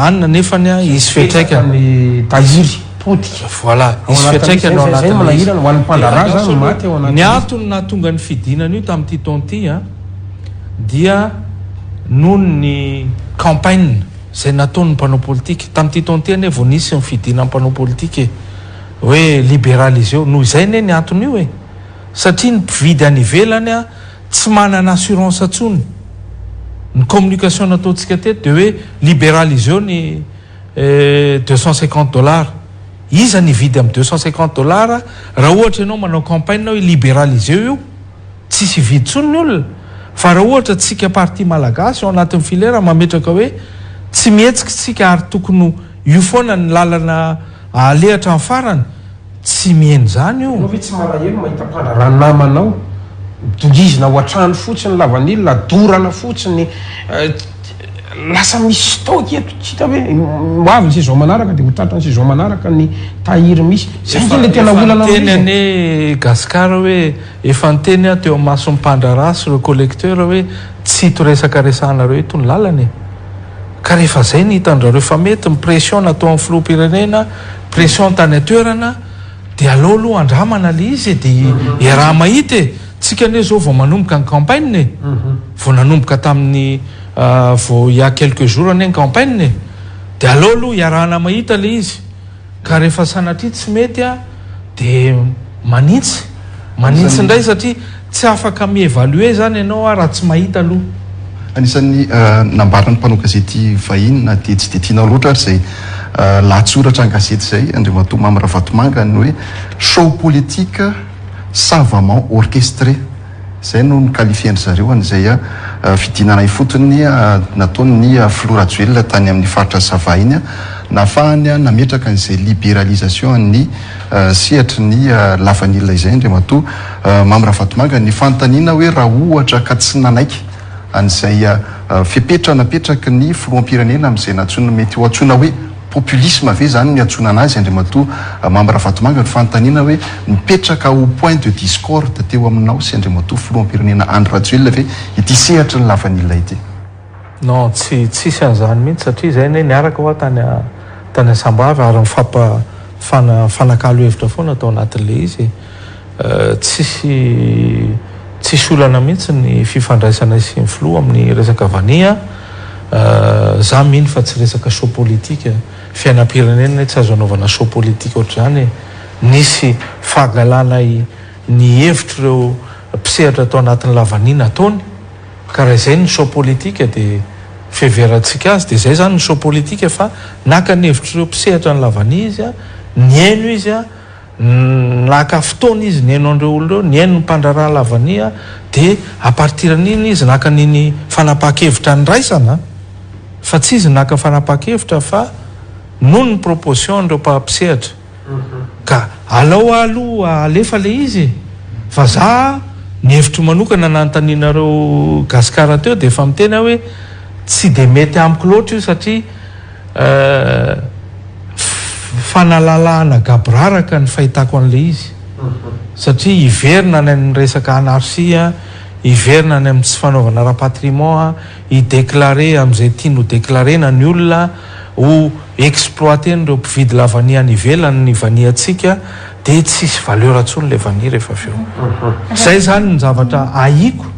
anona nefany hisy fiantraikany. Ny tahiry potika. Voilà, hisy fiantraikany ao anatin'ilay izy. Manahirana ho an'ny mpandraharaha zany maty ao anatin'ilay Ny antony nahatonga ny fidinana io tamin'ity taona ity dia noho ny campagne izay nataon'ny mpanao politika. Tamin'ity taona ity anie vao nisy ny fidinan'ny mpanao politika e, hoe liberaliseo. Noho izay anie ny anton'io e. Satria ny mpividy any ivelany tsy manana assurance intsony. Ny communication nataontsika teto dia hoe liberaliseo ny 250 dollars. Iza ny hividy amin'ny 250 dollars raha ohatra ianao manao campagne hoe liberaliseo io? Tsisy hividy intsony ny olona. Fa raha ohatra tsika parti malagasy ao anatin'ny filière mametraka hoe tsy mihetsika isika ary tokony ho io foana ny lalana aleha hatramin'ny farany. Tsy miheno izany io. Ianao ve tsy malahelo mahita mpandraharaha namanao dongizina ao an-trano fotsiny lavanila, dorana fotsiny, lasa misy stock eto, tsy hita hoe ho avy ny saison manaraka dia ho tratran'ny saison manaraka ny tahiry misy. Zay ange le tena olana Efa niteny amin'izy e. anie Gascar hoe efa niteny aho teo imason'ny mpandraharaha sy ireo collecteur hoe tsy ito resaka resahanareo ito ny lalana e. Ka rehefa zay ny hitan-drareo fa mety ny pression natao amin'ny filoham-pirenena, pression tany an-toerana dia aleo aloha andramana le izy e, dia iaraha-mahita e. Tsika anie zao vao manomboka ny campagne e. Vao nanomboka tamin'ny vao il y a quelques jours anie ny campagne e. Dia aleo aloha iarahana mahita le izy. Ka rehefa sanatria tsy mety a dia manintsy, manintsy indray satria tsy afaka mi-evaluer zany ianao a raha tsy mahita aloha. Anisan'ny nambaran'ny mpanao gazety vahiny na dia tsy dia tianao loatra ary izay lahatsoratra an-gazety izay Andriamatoa Mamy Ravatomanga ny hoe show politique savamment orchestré. Izay no ni-qualifier-ndry zareo an'izay fidinana ifotony nataon'ny filoha Rajoelina tany amin'ny faritra Sava iny, nahafahany nametraka an'izay libéralisation an'ny sehatry ny lavanila izay Andriamatoa Mamy Ravatomanga. Ny fanontaniana hoe raha ohatra ka tsy nanaiky an'izay fepetra napetraky ny filoham-pirenena amin'izay nantsoina mety ho antsoina hoe Populisme ve izany no iantsoana anazy Andriamatoa Mamy Ravatomanga ny fanontaniana hoe mipetraka ho point de discorde teo aminao sy Andriamatoa Filoham-pirenena Andry Rajoelina ve ity sehatry ny lavanila ity? Non, tsy tsisy an'izany mihitsy satria izay anie niaraka hoa tany tany Sambava ary nifampa fana fanakalo hevitra foana tao anatin'ilay izy e. Tsisy tsisy olana mihitsy ny fifandraisanay sy ny filoha amin'ny resaka vania. Za mino fa tsy resaka show politique. Fiainam-pirenena anie tsy azo anaovana show politique ohatr'izany e. Nisy fahagalana ny hevitr'ireo mpisehatra tao anatin'ny lavania nataony. Ka raha izay ny show politique dia fiheverantsika azy dia izay izany ny show politique fa naka ny hevitr'ireo mpisehatra ny lavania izy, nihaino izy, Naka fotoana izy nihaino an'ireo olona ireo, nihaino ny mpandraharaha lavania, dia à partir an'iny izy naka an'iny fanapahan-kevitra niraisana, fa tsy izy naka fanapahan-kevitra fa noho ny proposition an'ireo mpisehatra. Ka alao aloha alefa ilay izy e! Fa za ny hevitro manokana nanontanianareo Gascar teo dia efa miteny aho hoe tsy dia mety amiko loatra io satria Fanalalahana gaboraraka ny fahitako an'ilay izy. Satria hiverina any amin'ny resaka anarchie, hiverina any amin'ny tsy fanaovana rapatriement, hi-declarer amin'izay tiany ho declarer-na ny olona, ho exploiter-n'ireo mpividy lavania any ivelany ny vaniantsika, dia tsy hisy valeur intsony ilay vania rehefa avy eo. Izay izany ny zavatra ahiako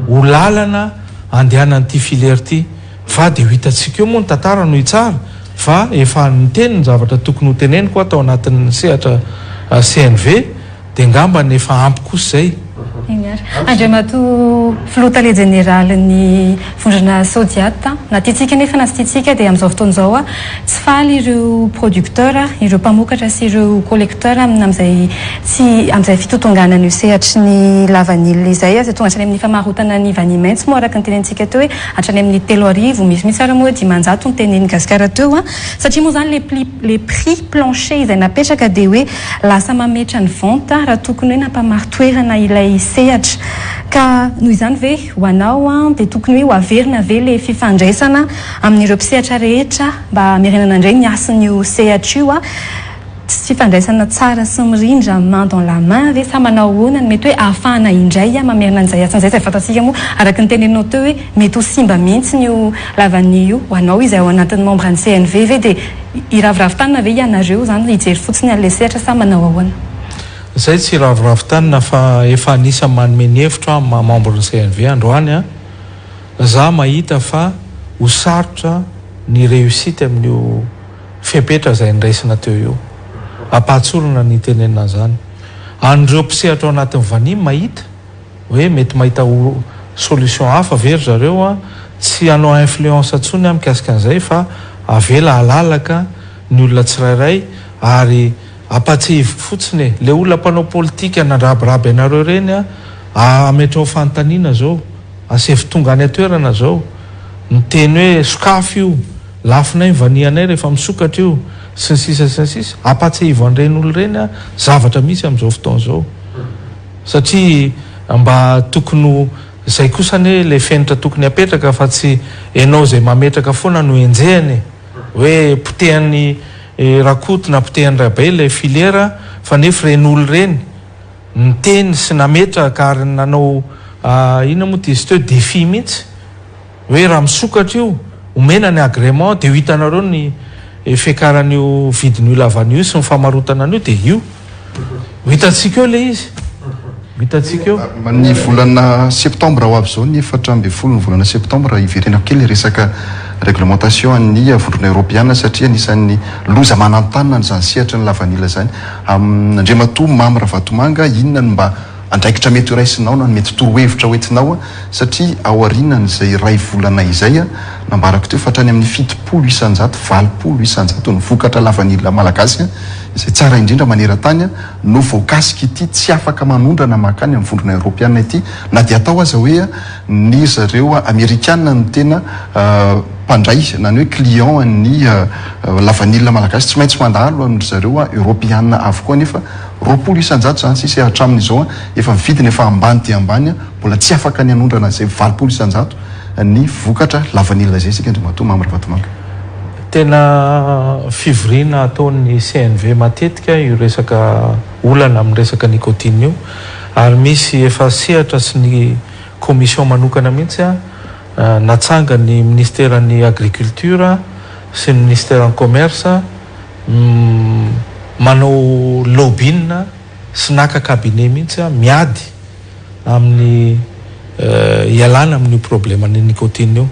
ho lalana andehanan'ity filière ity. Fa dia ho hitantsika eo moa ny tantara no hitsara fa efa niteny ny zavatra tokony ho teneniko aho tao anatin'ny sehatra CNV dia ngambany efa ampy kosa izay. Eny ary. Andriamatoa Filoha Tale Jeneralin'ny Vondrona Sodiat, na tiantsika anefa na tsy tiantsika dia amin'izao fotoana izao tsy faly ireo producteurs, ireo mpamokatra sy ireo collecteurs amin'izay tsy amin'izay fitotonganan'io sehatry ny lavanila izay, izay tonga hatrany amin'ny famarotana ny vanille maitso moa araka ny tenenintsika teo hoe hatrany amin'ny 3000, misy mihitsy ary moa hoe 500 ny tenenin'i Gasikara teo an, satria moa izany le le prix plancher izay napetraka dia hoe lasa mametra ny vente raha tokony hoe nampamari-toerana ilay sehatra. Ka noho izany ve ho anao an dia tokony hoe ho averina ve le fifandraisana amin'ireo mpisehatra rehetra mba hamerenana indray ny hasin'io sehatra io an? Tsy fifandraisana tsara sy mirindra main dans la main ve sa manao ahoana no mety hoe ahafahana indray mamerina an'izay asa izay, izay fantatsika moa araka ny teneninao teo hoe mety ho simba mihitsy io lavanille io, ho anao izay ao anatin'ny membre ny CNV ve dia hiraviravy tanana ve ianareo izany hijery fotsiny an'ilay sehatra sa manao ahoana? Izay tsy hiraviravy tanana fa efa anisan'ny manome ny hevitro aho amin'ny maha membre ny CNV androany an, za mahita fa ho sarotra ny réussite amin'io fepetra izay niraisina teo io. Ampahatsorana ny hitenenana an'izany. An'ireo mpisehatra ao anatin'ny vania mahita hoe mety mahita solution hafa ve ry zareo an, tsy hanao influence intsony aho mikasika an'izay fa avela halalaka ny olona tsirairay ary ampahatsiahiviko fotsiny e, le olona mpanao politika nandrabiraby anareo ireny an, ametraho fanontaniana zao, asaivo tonga any an-toerana zao, miteny hoe sokafy io, Lafonay ny vanihanay rehefa misokatra io. sy ny sisa sy ny sisa. Ampahatsiahivo an'ireny olona ireny a, zavatra misy amin'izao fotoana izao. Satria mba tokony ho izay kosa anie ilay fenitra tokony hapetraka fa tsy ianao izay mametraka foana no enjehina e. Hoe potehan'i Rakoto na potehan'i Rabe ilay filière fa nefa ireny olona ireny niteny sy nametraka ary nanao inona moa ty izy teo défi mihitsy hoe raha misokatra io omena ny agrément dia ho hitanareo ny fiakaran'io vidin'io lavanio io sy ny famarotana an'io dia io ho hitantsika eo ilay izy ho hitantsika eo. Ny volana septembre ho avy izao, ny 14 ny volana septembre, hiverenako kely resaka réglementation an'ny vondrona eoropeana satria anisan'ny loza manantanana izany sehatry ny lavanila izany. Andriamatoa Mamy Ravatomanga, inona no mba andraikitra mety ho raisinao na ny mety torohevitra ho entinao satria aorianan'izay iray volana izay, nambarako teo fa hatrany amin'ny 70%, 80% ny vokatra lavanila malagasy izay tsara indrindra maneran-tany no voakasik'ity tsy afaka manondrana mankany amin'ny vondrona eoropeana ity na dia atao aza hoe ny zareo amerikana no tena mpandray na ny hoe client an'ny lavanila malagasy, tsy maintsy mandalo amin-dry zareo eoropeana avokoa nefa 20% izany sisa hatramin'izao efa vidiny efa ambany dia ambany mbola tsy afaka ny hanondrana izay 80% ny vokatra lavanila izay isika Andriamatoa Mamy Ravatomanga. Tena fivoriana ataon'ny CNV matetika io resaka olana amin'ny resaka nicotine io ary misy efa sehatra sy ny commission manokana mihitsy natsangan'ny minisiteran'ny agriculture sy ny minisiteran'ny commerce manao lobbying sy naka cabinet mihitsy miady amin'ny hialana amin'io problème ny nicotine io.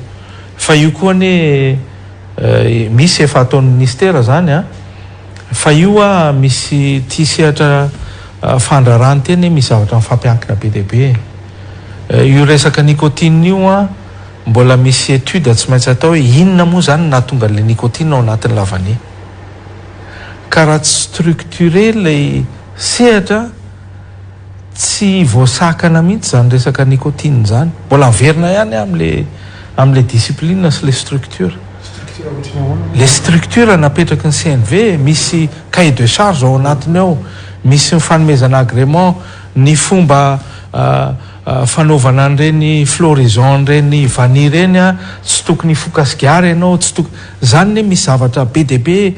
Fa io koa anie misy efa ataon'ny ministera zany an, fa io a misy ity sehatra fandraharahana ity anie misy zavatra mifampiankina be dia be e. Io resaka nicotine io an, mbola misy étude tsy maintsy atao hoe inona moa zany no nahatonga an'ilay nicotine ao anatin'ny lavanille. Ka raha tsy structuré ilay sehatra, tsy voasakana mihitsy izany resaka nicotine izany. Mbola miverina ihany aho amin'ilay amin'ilay discipline sy ilay structure. Structure ohatry ny ahoana moa? Ilay structure napetraky ny CNV, misy cahier de charge ao anatiny ao, misy ny fanomezana agrément, ny fomba fanaovana an'ireny floraison an'ireny vanille ireny an, tsy tokony hifoka sigara ianao, tsy tokony, izany anie misy zavatra be dia be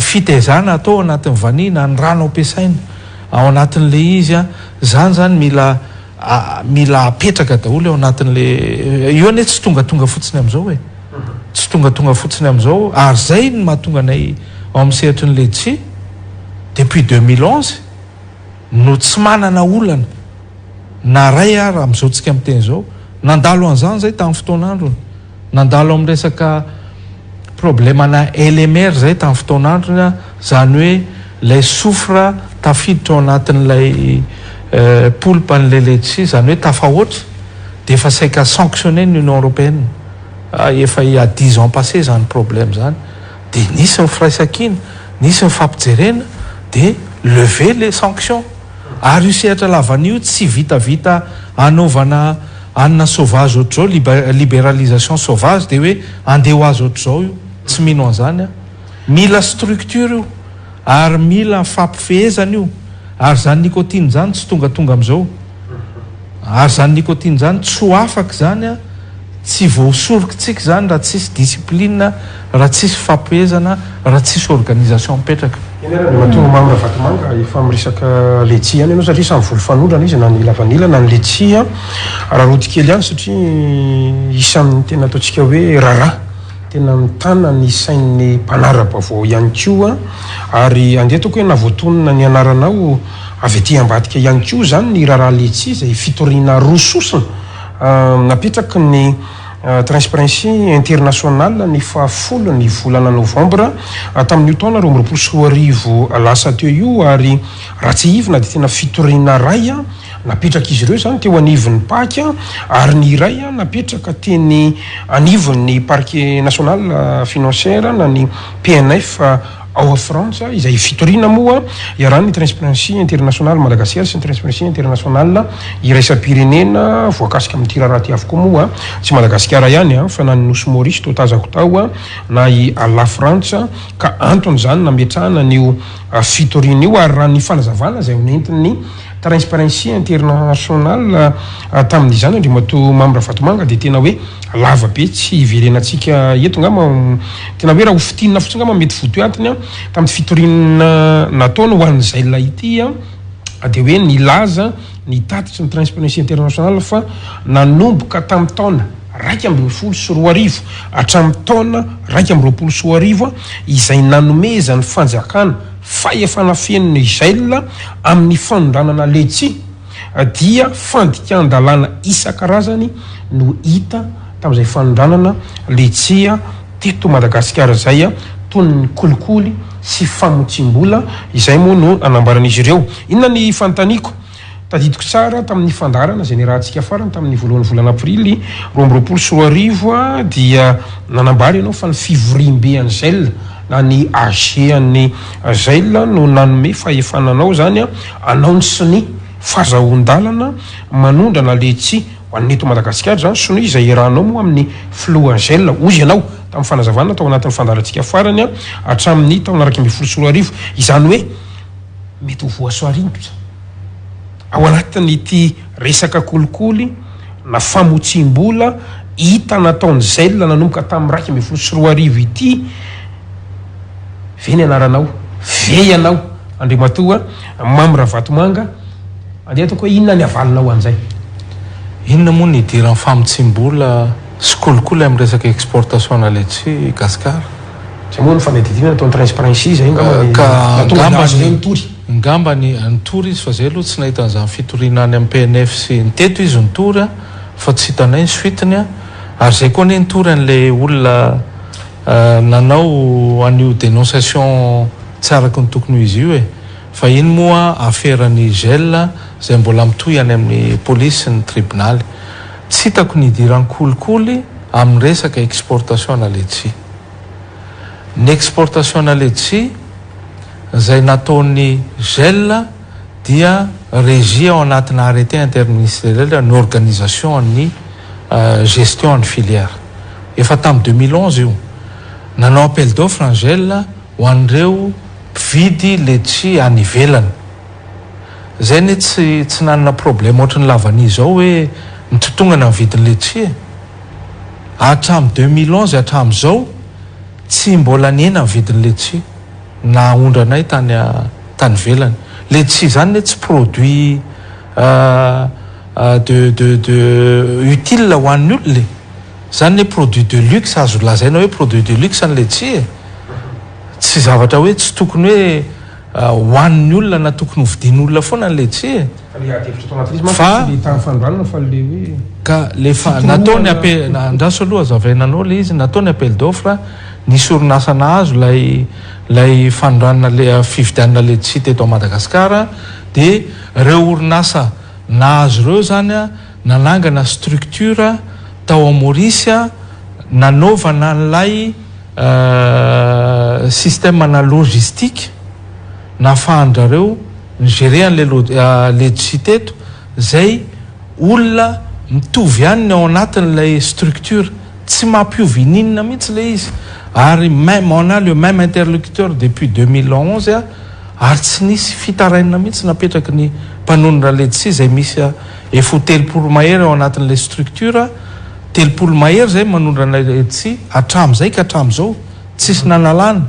fitaizana atao ao anatin'ny vanille na ny rano ampiasaina ao anatin'ilay izy an, izany izany mila mila apetraka daholo ao anatin'ilay, io anie tsy tongatonga fotsiny amin'izao e, tsy tongatonga fotsiny amin'izao ary izay no mahatonga anay ao amin'ny sehatry ny letchi depuis 2011 no tsy manana olana na ray ara amin'izao tsika miteny izao, nandalo an'izany izay tamin'ny fotoan'androny, nandalo amin'ny resaka problème-na LMR izay tamin'ny fotoan'androny, izany hoe ilay soufre tafiditra ao anatin'ilay pulpe an'ilay letchi, izany hoe tafahoatra, dia efa saika sanctionner ny Union Européenne, efa il y a dix ans passé izany problème izany. Dia nisy ny firaisankina, nisy ny fampijerena, dia lever les sanctions. Ary io sehatra lavanio io tsy vitavita anaovana anona sauvage ohatr'izao, liberalisation sauvage, dia hoe andeha ho azy ohatr'izao io. Tsy mino an'izany aho. Mila structure io, ary mila fampifehezana io. Ary izany nicotine izany tsy tongatonga amin'izao. Ary izany nicotine izany tsy ho afaka izany an, tsy voasorokitsika izany raha tsisy discipline, raha tsisy fampihezana, raha tsisy organisation mipetraka. Eny ary Andriamatoa Mamy Ravatomanga, efa miresaka letchi ihany ianao satria samy voly fanondrana izy na ny lavanila na ny letchi an, araraoty kely ihany satria isan'ny tena ataontsika hoe raharaha tena mitana ny sain'ny mpanara-baovao ihany koa ary andeha ataoko hoe na voatonona ny anaranao Avy aty ambadika ihany koa izany ny raharaha Letchi izay fitoriana roa sosona napetraky ny Transparency International ny fahafolo ny volana novambra tamin'io taona 2022 lasa teo io ary raha tsiahivina dia tena fitoriana iray napetrak'izy ireo izany teo anivon'ny Pac ary ny iray napetraka teny anivon'ny Parquet National Financier na ny PNF. ao Frantsa, izay fitoriana moa iarahan'ny Transparency International Madagasikara sy ny Transparency International iraisam-pirenena. Voakasika amin'ity raharaha ity avokoa moa tsy Madagasikara ihany fa na ny Nosy Maurice toa tazako tao na i La Frantsa, ka antony izany nametrahana an'io fitoriana io. Ary raha ny fanazavana izay nentin'ny Transparency International tamin'izany Andriamatoa Mamy Ravatomanga dia tena hoe lava be tsy hiverenantsika eto angamba, tena hoe raha ho fintinina fotsiny angamba mety votoatiny tamin'ity fitoriana nataony ho an'izay ilay ity dia hoe nilaza ny tatitry ny Transparency International fa nanomboka tamin'ny taona 2011 hatramin'ny taona 2021 izay nanomezan'ny fanjakana fahefana feno ny Jail amin'ny fanondranana letchi dia fandikan-dalàna isan-karazany no hita tamin'izay fanondranana letchi teto Madagasikara izay, toy ny kolikoly sy famotsiam-bola, izay moa no nambaran'izy ireo. Inona ny fanontaniako? Tadidiko tsara tamin'ny fandaharana izay niarahantsika farany tamin'ny voalohan'ny volana aprily 2022 dia nanambara ianao fa ny fivoriambe an'i Jail na ny AG an'i Jail no nanome fahefana anao izany hanao ny sonia fazahoan-dalana manondrana letchi ho an'ny eto Madagasikara izany sonia izay iarahanao moa amin'ny filoha Jail hoy ianao tamin'ny fanazavana tao anatin'ny fandaharantsika farany hatramin'ny taona 2011 izany hoe mety ho voasaringotra ao anatin'ity resaka kolikoly na famotsiam-bola hita nataon'i Zell nanomboka tamin'ny 2011 ity ve ny anaranao? Ve ianao Andriamatoa Mamy Ravatomanga? Andeha ataoko hoe inona ny havalinao an'izay? Inona moa ny idiran'ny famotsiam-bola sy kolikoly amin'ny resaka exportation ana letchi Gasikara? Zay moa ny fanadihadiana nataon'i Transparency zay angamba ny nahatonga ny azy ireo nitory. Ngamba ny nitory izy fa zay aloha tsy nahita an'izany fitoriana any amin'ny PNF sy ny teto izy nitory a, fa tsy hitanay ny suite-ny a, ary zay koa anie nitory an'ilay olona nanao an'io dénonciation tsy araka ny tokony ho izy io e, fa iny moa affaire ny gel zay mbola mitohy any amin'ny polisy sy ny tribonaly. Tsy hitako ny hidiran'ny kolikoly amin'ny resaka exportation ana letchi. Ny exportation ana letchi izay nataon'ny gel dia régie ao anatina arrêté interministériel ny organisation an'ny gestion an'ny filière. Efa tamin'ny 2011 io. Nanao appel d'offre ny gel ho an'ireo mpividy letchi any ivelany. Zay anie tsy tsy nanana problème ohatry ny lavania izao hoe mitotongana ny vidin'ny letchi e. Hatramin'ny 2011 hatramin'izao tsy mbola nihena ny vidin'ny letchi nahaondranay tany tany ivelany. Letchi izany anie tsy produit de de de utile ho an'ny olona e. Izany anie produit de luxe azo lazaina hoe produit de luxe ny letchi e. Tsy zavatra hoe tsy tokony hoe hohanin'ny olona na tokony hovidian'olona foana ny letchi e! Fa le ady hevitra tao anatin'izy manko tsy le tamin'ny fanondranana fa le hoe Ka le fa natao ny appel, andraso aloha azavaina anao le izy, natao ny appel d'offre, nisy orinasa nahazo ilay ilay fanondranana le fividianana letchi teto Madagascar, dia ireo orinasa nahazo ireo zany nanangana structure tao Maurice nanaovana an'ilay système na logistique nahafahan-drareo ni-gérer an'ilay letchi teto izay olona mitovy ihany ny ao anatin'ilay structure, tsy mampiova ininona mihitsy ilay izy ary même on a le même interlocuteur depuis 2011 ary tsy nisy fitarainana mihitsy napetraky ny mpanonona letchi izay misy efa ho 30 mahery ao anatin'ilay structure. 30 mahery zay manondrana letchi hatramizay ka hatramizao tsisy nanalana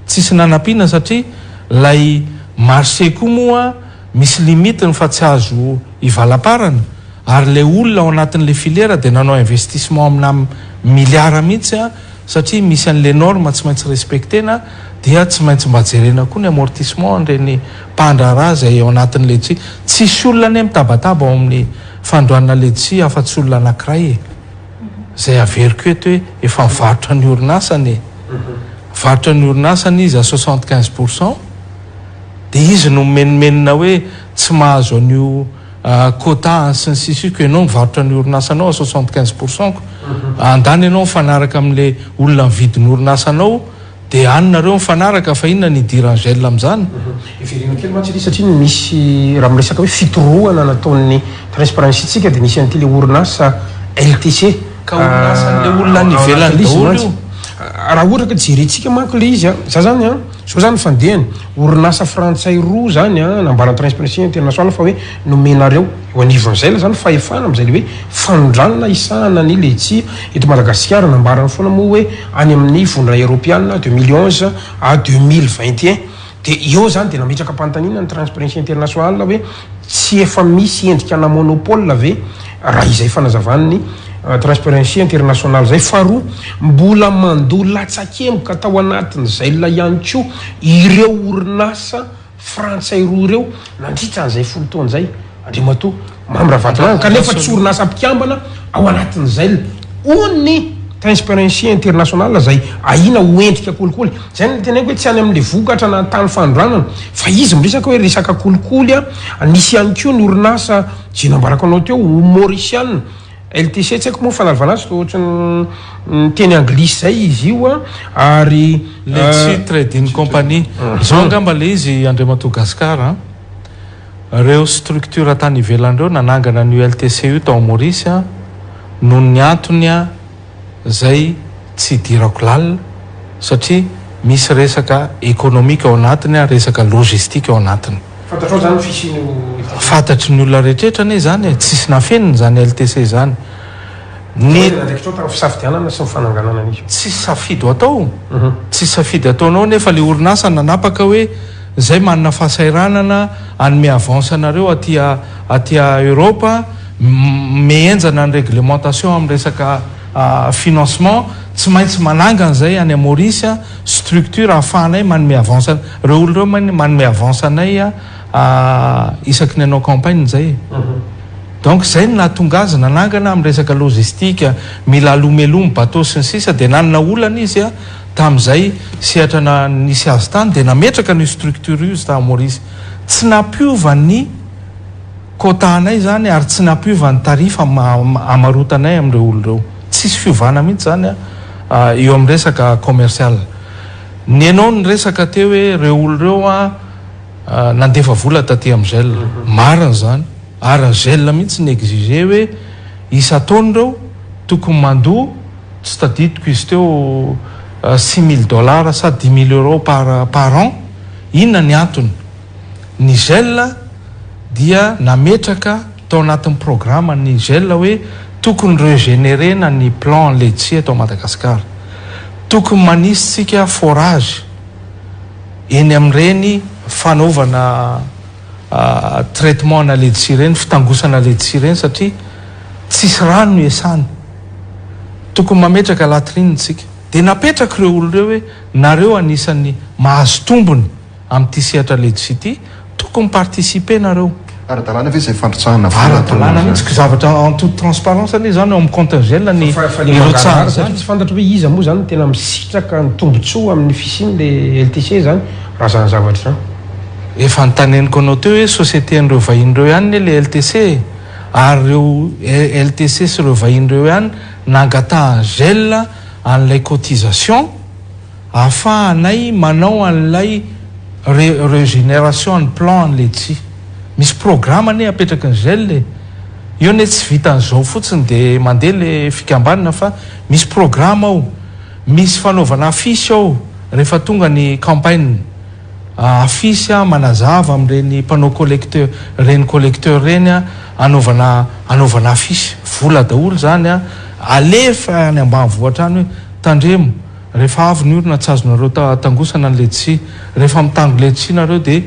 tsisy nanampiana satria lay marché koa moa misy limite ny fa tsy azo ivalaparana ary lay olona ao anatin'le filière dia nanao investissement amina milliard mihitsy satria misy an'le norme tsy maintsy respectena dia tsy maintsy mba jerena koa ny amortissement an'ireny mpandraharaha zay ao anatin'ny letchi. Tsisy olona anie mitabataba ao amin'ny Fandroana letchi afa-tsy olona anankiray e! Izay averiko eto hoe efa mivarotra ny orinasany e! Mivarotra ny orinasany izy à 75 pour cent dia izy no mimenomenona hoe tsy mahazo an'io quota sy ny sisa io ko ianao mivarotra ny orinasanao à 75 pour cent ko! Andany ianao mifanaraka amin'ilay olona mividy ny orinasanao. Dia any nareo mifanaraka fa inona ny idiran'i Gel amin'izany? Heverina kely mantsy ity satria misy raha miresaka hoe fitorohana nataon'ny Transparency tsika dia nisy an'ity le orinasa LTC. Ka orinasan'le olona any ivelany daholo io. Raha ohatra ka jerentsika manko le izy an, za zany an, zao zany ny fandehany, orinasa frantsay roa zany an, nambaran'ny Transparency International fa hoe nomenareo eo anivon'izay le zany fahefana amin'izay le hoe fanondranana hisahana ny letchis eto Madagasikara, nambarany foana moa hoe any amin'ny vondrona eoropeana 2011 à 2021, dia eo zany dia nametraka am-panontaniana ny Transparency International hoe tsy efa misy endrika ana monopole ve raha izay fanazavan'ny Transparency International izay. Faharoa, mbola mandoa latsakemboka tao anatin'izay ihany koa ireo orinasa frantsay roa ireo nandritra an'izay 10 taona izay, Andriamatoa Mamy Ravatomanga, kanefa tsy orinasa mpikambana ao anatin'izay hoy ny Transparency International izay ahiana ho endrika kolikoly. Izay no teneniko hoe tsy any amin'ilay vokatra na tany fanondranana fa izy miresaka hoe resaka kolikoly. Nisy ihany koa ny orinasa izay nambarako anao teo ho Mauritiana LTC, tsy haiko moa fanalavana azy, toa ohatran'ny miteny anglisy izay izy io ary. Letchi Trading Company. Izao angamba ilay izy Andriamatoa Gascar a. Ireo structure tany ivelany ireo nanangana an'io LTC io tao Maurice noho ny antony izay tsy idirako lalina satria misy resaka économique ao anatiny, resaka logistique ao anatiny. Fantatrao izany ny fisian'io LTC io? Fantatry ny olona rehetrretra anie izany e, tsisy nafenina izany LTC izany. Ny. Inona ny andraikitrao tamin'ny fisafidianana sy ny fananganana an'io? Tsisy safidy ho atao, tsisy safidy ataonao nefa le orinasa nanapaka hoe zay manana fahasahiranana hanome avance anareo aty aty Europe, mihenjana ny réglementation amin'ny resaka financement, tsy maintsy manangana zay any Maurice structure ahafahanay manome avance, reo olona reo manome avance anay isaky ny hanao campagne zay e. Donc zay no nahatonga azy nanangana amin'ny resaka logistique, mila alomelomy bateau sy ny sisa dia nanana olana izy tamin'izay sehatra nisy azy tany dia nametraka an'io structure io izy tany Maurice. Tsy nampiova ny quota anay izany ary tsy nampiova ny tarif amarotanay amin'ireo olona ireo. Tsisy fiovana mihitsy izany eo amin'ny resaka commercial. Ny anao niresaka teo hoe ireo olona ireo nandefa vola taty amin'ny gel. Marina izany. Ary ny gel mihitsy ny exiger hoe isan-taona ireo tokony mandoa, tsy tadidiko izy teo 6000 dollars sa 10 000 euros par par an. Inona ny antony? Ny gel dia nametraka tao anatin'ny programme ny gel hoe tokony regenerer-na ny plan letchis eto Madagascar. Tokony manisy tsika forage eny amin'ireny fanaovana traitement ana letchis ireny, fitangosana letchis ireny satria tsisy rano ny esany. Tokony mametraka latrine tsika. Dia napetraka ireo olona ireo hoe nareo anisan'ny mahazo tombony amin'ity sehatra letchis ity, tokony mi-participer nareo. Ara-dalàna ve izay fandrotsahana vola ataonareo Ara-dalàna mihitsy, ko zavatra en toute transparence anie izany ao amin'ny compte gel ny Fa fa le irotsahana mangarahara izany. satria tsy fantatra hoe iza moa zany no tena misitraka ny tombotsoa amin'ny fisian'le LTC zany raha zany zavatra zany. Efa notaneniko anao teo hoe société an'ireo vahiny ireo ihany ne le LTC e! Ary ireo LTC sy ireo vahiny ireo ihany nangatahan'ny gel an'ilay cotisation ahafahanay manao an'ilay re-regénération an'ny plan an'ny letchis. Misy programme anie apetraky ny gel e! Io anie tsy vitan'izao fotsiny dia mandeha le fikambanana fa misy programme ao, misy fanaovana affiche ao rehefa tonga ny campagne. Affiche manazava amin'ireny mpanao collecteur ireny collecteur ireny anaovana anaovana affiche, vola daholo izany alefa any ambanivohitra any hoe tandremo rehefa avy ny orana tsy azonareo tangosana ny letchis, rehefa mitango letchis nareo dia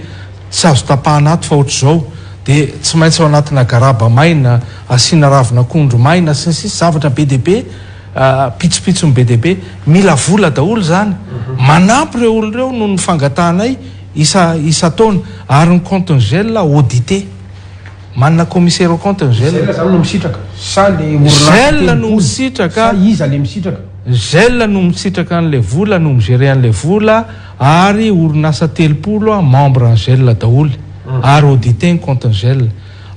tsy azo tapahana ato fa ohatr'izao dia tsy maintsy ao anatina garaba maina, asiana ravin'akondro maina sy ny sisa zavatra be dia be. Pitsopitsony be dia be. Mila vola daholo izany. Manampy ireo olona ireo noho ny fangatahanay isa isan-taona. Ary ny compte-n'ny gel audité. Manana commissaire aux comptes ny gel. Gel zany no misitraka sa le orinasa Gel no 30 misitraka. sa iza le misitraka? Gel no misitraka an'ilay vola, no mi-gérer an'ilay vola ary orinasa 30 membre an'ny gel daholo. Ary audité ny compte-n'ny gel.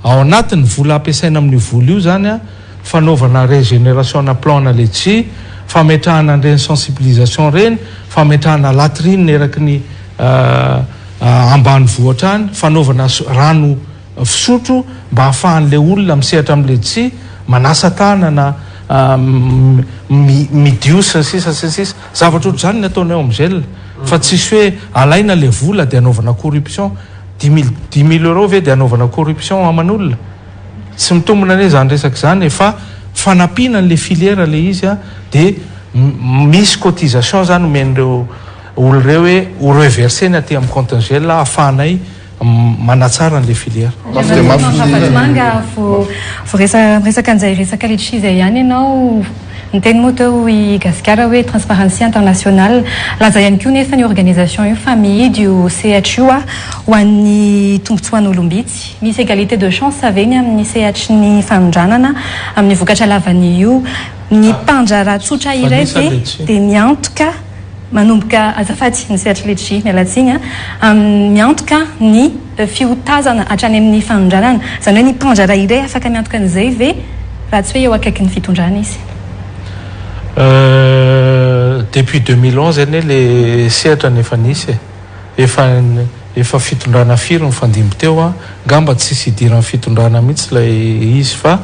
Ao anatin'ny vola ampiasaina amin'io vola io izany fanaovana régénération-na plan-na letchis, fametrahana an'ireny sensibilisation ireny, fametrahana latrine eraky ny ambanivohitra any, fanaovana rano fisotro mba ahafahan'ilay olona misehatra amin'ny letchi, manasa tanana, midio sy ny sisa sy ny sisa. Zavatra ohatr'izany ny ataonay ao amin'ny gel fa tsisy hoe alaina ilay vola dia anaovana corruption. Dix mille, 10 000 euros ve dia anaovana corruption aman'olona? Tsy mitombina anie izany resaka izany e, fa fanampiana an'ilay filière ilay izy an, dia misy cotisation izany omen'ireo olona ireo hoe ho reverser-ny aty amin'ny compte-n'ny gel ahafahanay manatsara an'ilay filière. Mafy dia mafy ny. Ravatomanga, vao miresaka an'izay resaka letchi izay ihany ianao, niteny moa teo i Gasikara hoe Transparency International, laza ihany koa nefa ny organisation io fa mihidy io sehatra io ho an'ny tombontsoan'olom-bitsy. Misy égalité de chance ve ny amin'ny sehatry ny fanondranana amin'ny vokatra lavanio io? Ny mpandraharaha tsotra iray ve dia miantoka manomboka, azafady, ny sehatry letchi, miala tsiny an, miantoka ny fiotazana hatrany amin'ny fanondranana? Izany hoe ny mpandraharaha iray afaka miantoka an'izay ve raha tsy hoe eo akaikin'ny fitondrana izy? Depuis 2011 anie le sehatra no efa nisy e. Efa efa fitondrana firy nifandimby teo an, ngamba tsisy idiran'ny fitondrana mihitsy ilay izy fa.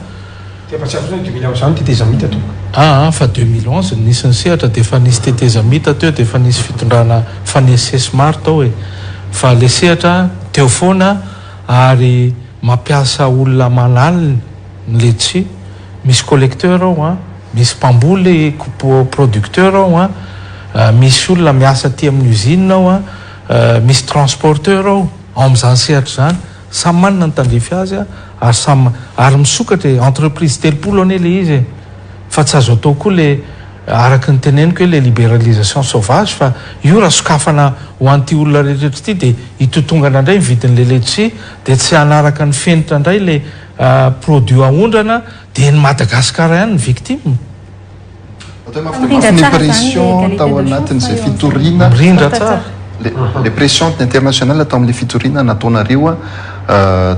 Dia efa tsy azo hoe 2011 zany tetezamita tompoko. Aa fa 2011 no nisy ny sehatra dia efa nisy tetezamita teo dia efa nisy fitondrana fanesisesy maro tao e. Fa le sehatra teo foana ary mampiasa olona aman'aliny ny letchi, misy collecteur ao an, misy mpamboly producteur ao an, misy olona miasa aty amin'ny usine ao an, misy transporteur ao, ao amin'izany sehatra izany, samy manana ny tandrify azy ary samy ary misokatra e, entreprise 30 anie le izy e, fa tsy azo atao koa le araka ny teneniko hoe le liberalisation sauvage fa io raha sokafana ho an'ity olona rehetra ity dia hitotongana indray ny vidin'le letchi dia tsy hanaraka ny fenitra indray le produit aondrana dia ny Madagascar ihany ny victime. Atao hoe mafy dia mafy ny pression tao anatin'izay fitoriana. Mirindra tsara. Le pression internationale tao amin'ilay fitoriana nataonareo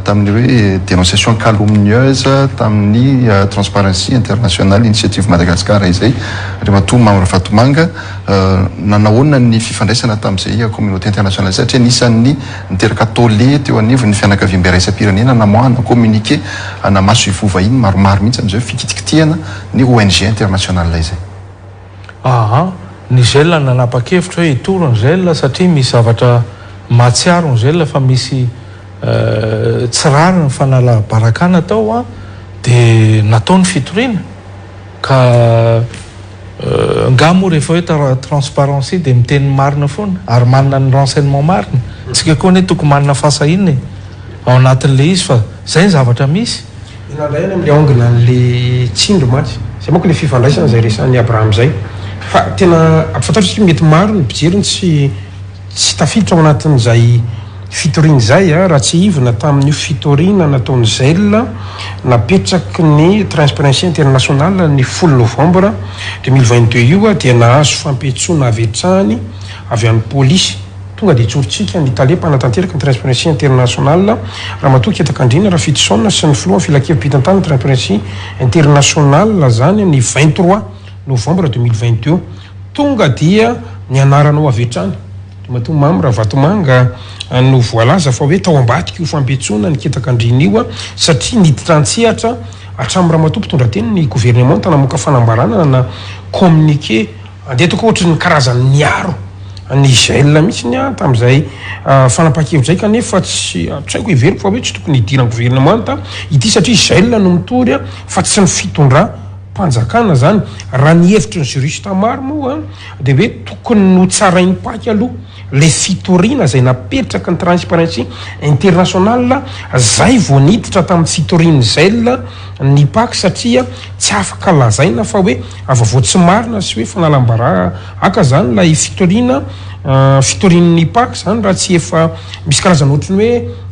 tamin'ny hoe dénonciation calomnieuse tamin'ny Transparency International Initiative Madagascar izay, Andriamatoa Mamy Ravatomanga, nanahoana ny fifandraisana tamin'izay communauté internationale izay satria anisan'ny niteraka tollé teo anivon'ny fianakaviambe iraisam-pirenena namoahana communiqué ana masoivoho vahiny maromaro mihitsy amin'izay hoe fikitikitihana ny ONG internationale izay. Aa, ny gel nanapa-kevitra hoe hitory ny gel satria misy zavatra mahatsiaro ny gel fa misy tsy rariny fanala-barakana tao an, dia natao ny fitoriana ka nga moa rehefa hoe transparency dia miteny ny marina foana ary manana ny renseignement marina, tsika koa anie tokony manana fahasahiana e, ao anatin'ilay izy fa zay ny zavatra misy. Inona indray any amin'ilay angle an'ilay tsindry mantsy? Izay manko ilay fifandraisana izay resahan'i Abraham izay. Fa tena ampifantaro isika mety maro ny mpijery no tsy tsy tafiditra ao anatin'izay fitoriana izay a, raha tsiahivina tamin'io fitoriana nataon'i Zell napetraky ny Transparency International ny folo novambra 2022 io dia nahazo fampiantsoana avy hatrany avy any polisy. Tonga dia tsorintsika ny tale mpanatanteraka ny Transparency International, Ramatoa Ketakandriana Rafidison sy ny filohan'ny filankevi-pitantanan'ny Transparency International izany ny 23 novambra 2022. Tonga dia ny anaranao avy hatrany, Andriamatoa Mamy Ravatomanga no voalaza fa hoe tao ambadik'io fampiantsoana ny Ketakandriana io satria niditra an-tsehatra hatramin'ny Ramatoa mpitondra tenin'ny governemanta namoaka fanambarana na communiqué. Andeha tokoa ohatry ny karazany niaro an'i Gel mihitsy aho tamin'izay fanapahan-kevitra izay kanefa tsy tsy haiko heveriko fa hoe tsy tokony hidiran'ny governemanta ity satria Gel no mitory fa tsy ny fitondram-panjakana izany. Raha ny hevitry ny juriste maro moa dia hoe tokony notsarain'ny Pac aloha ilay fitoriana izay napetraky ny Transparency International izay vao niditra tamin'ny fitorian'ny Gel ny Pac satria tsy afaka lazaina fa hoe vaovao tsy marina sy hoe fanalam-baraka zany ilay fitoriana fitorian'ny Pac zany raha tsy efa misy karazana ohatry ny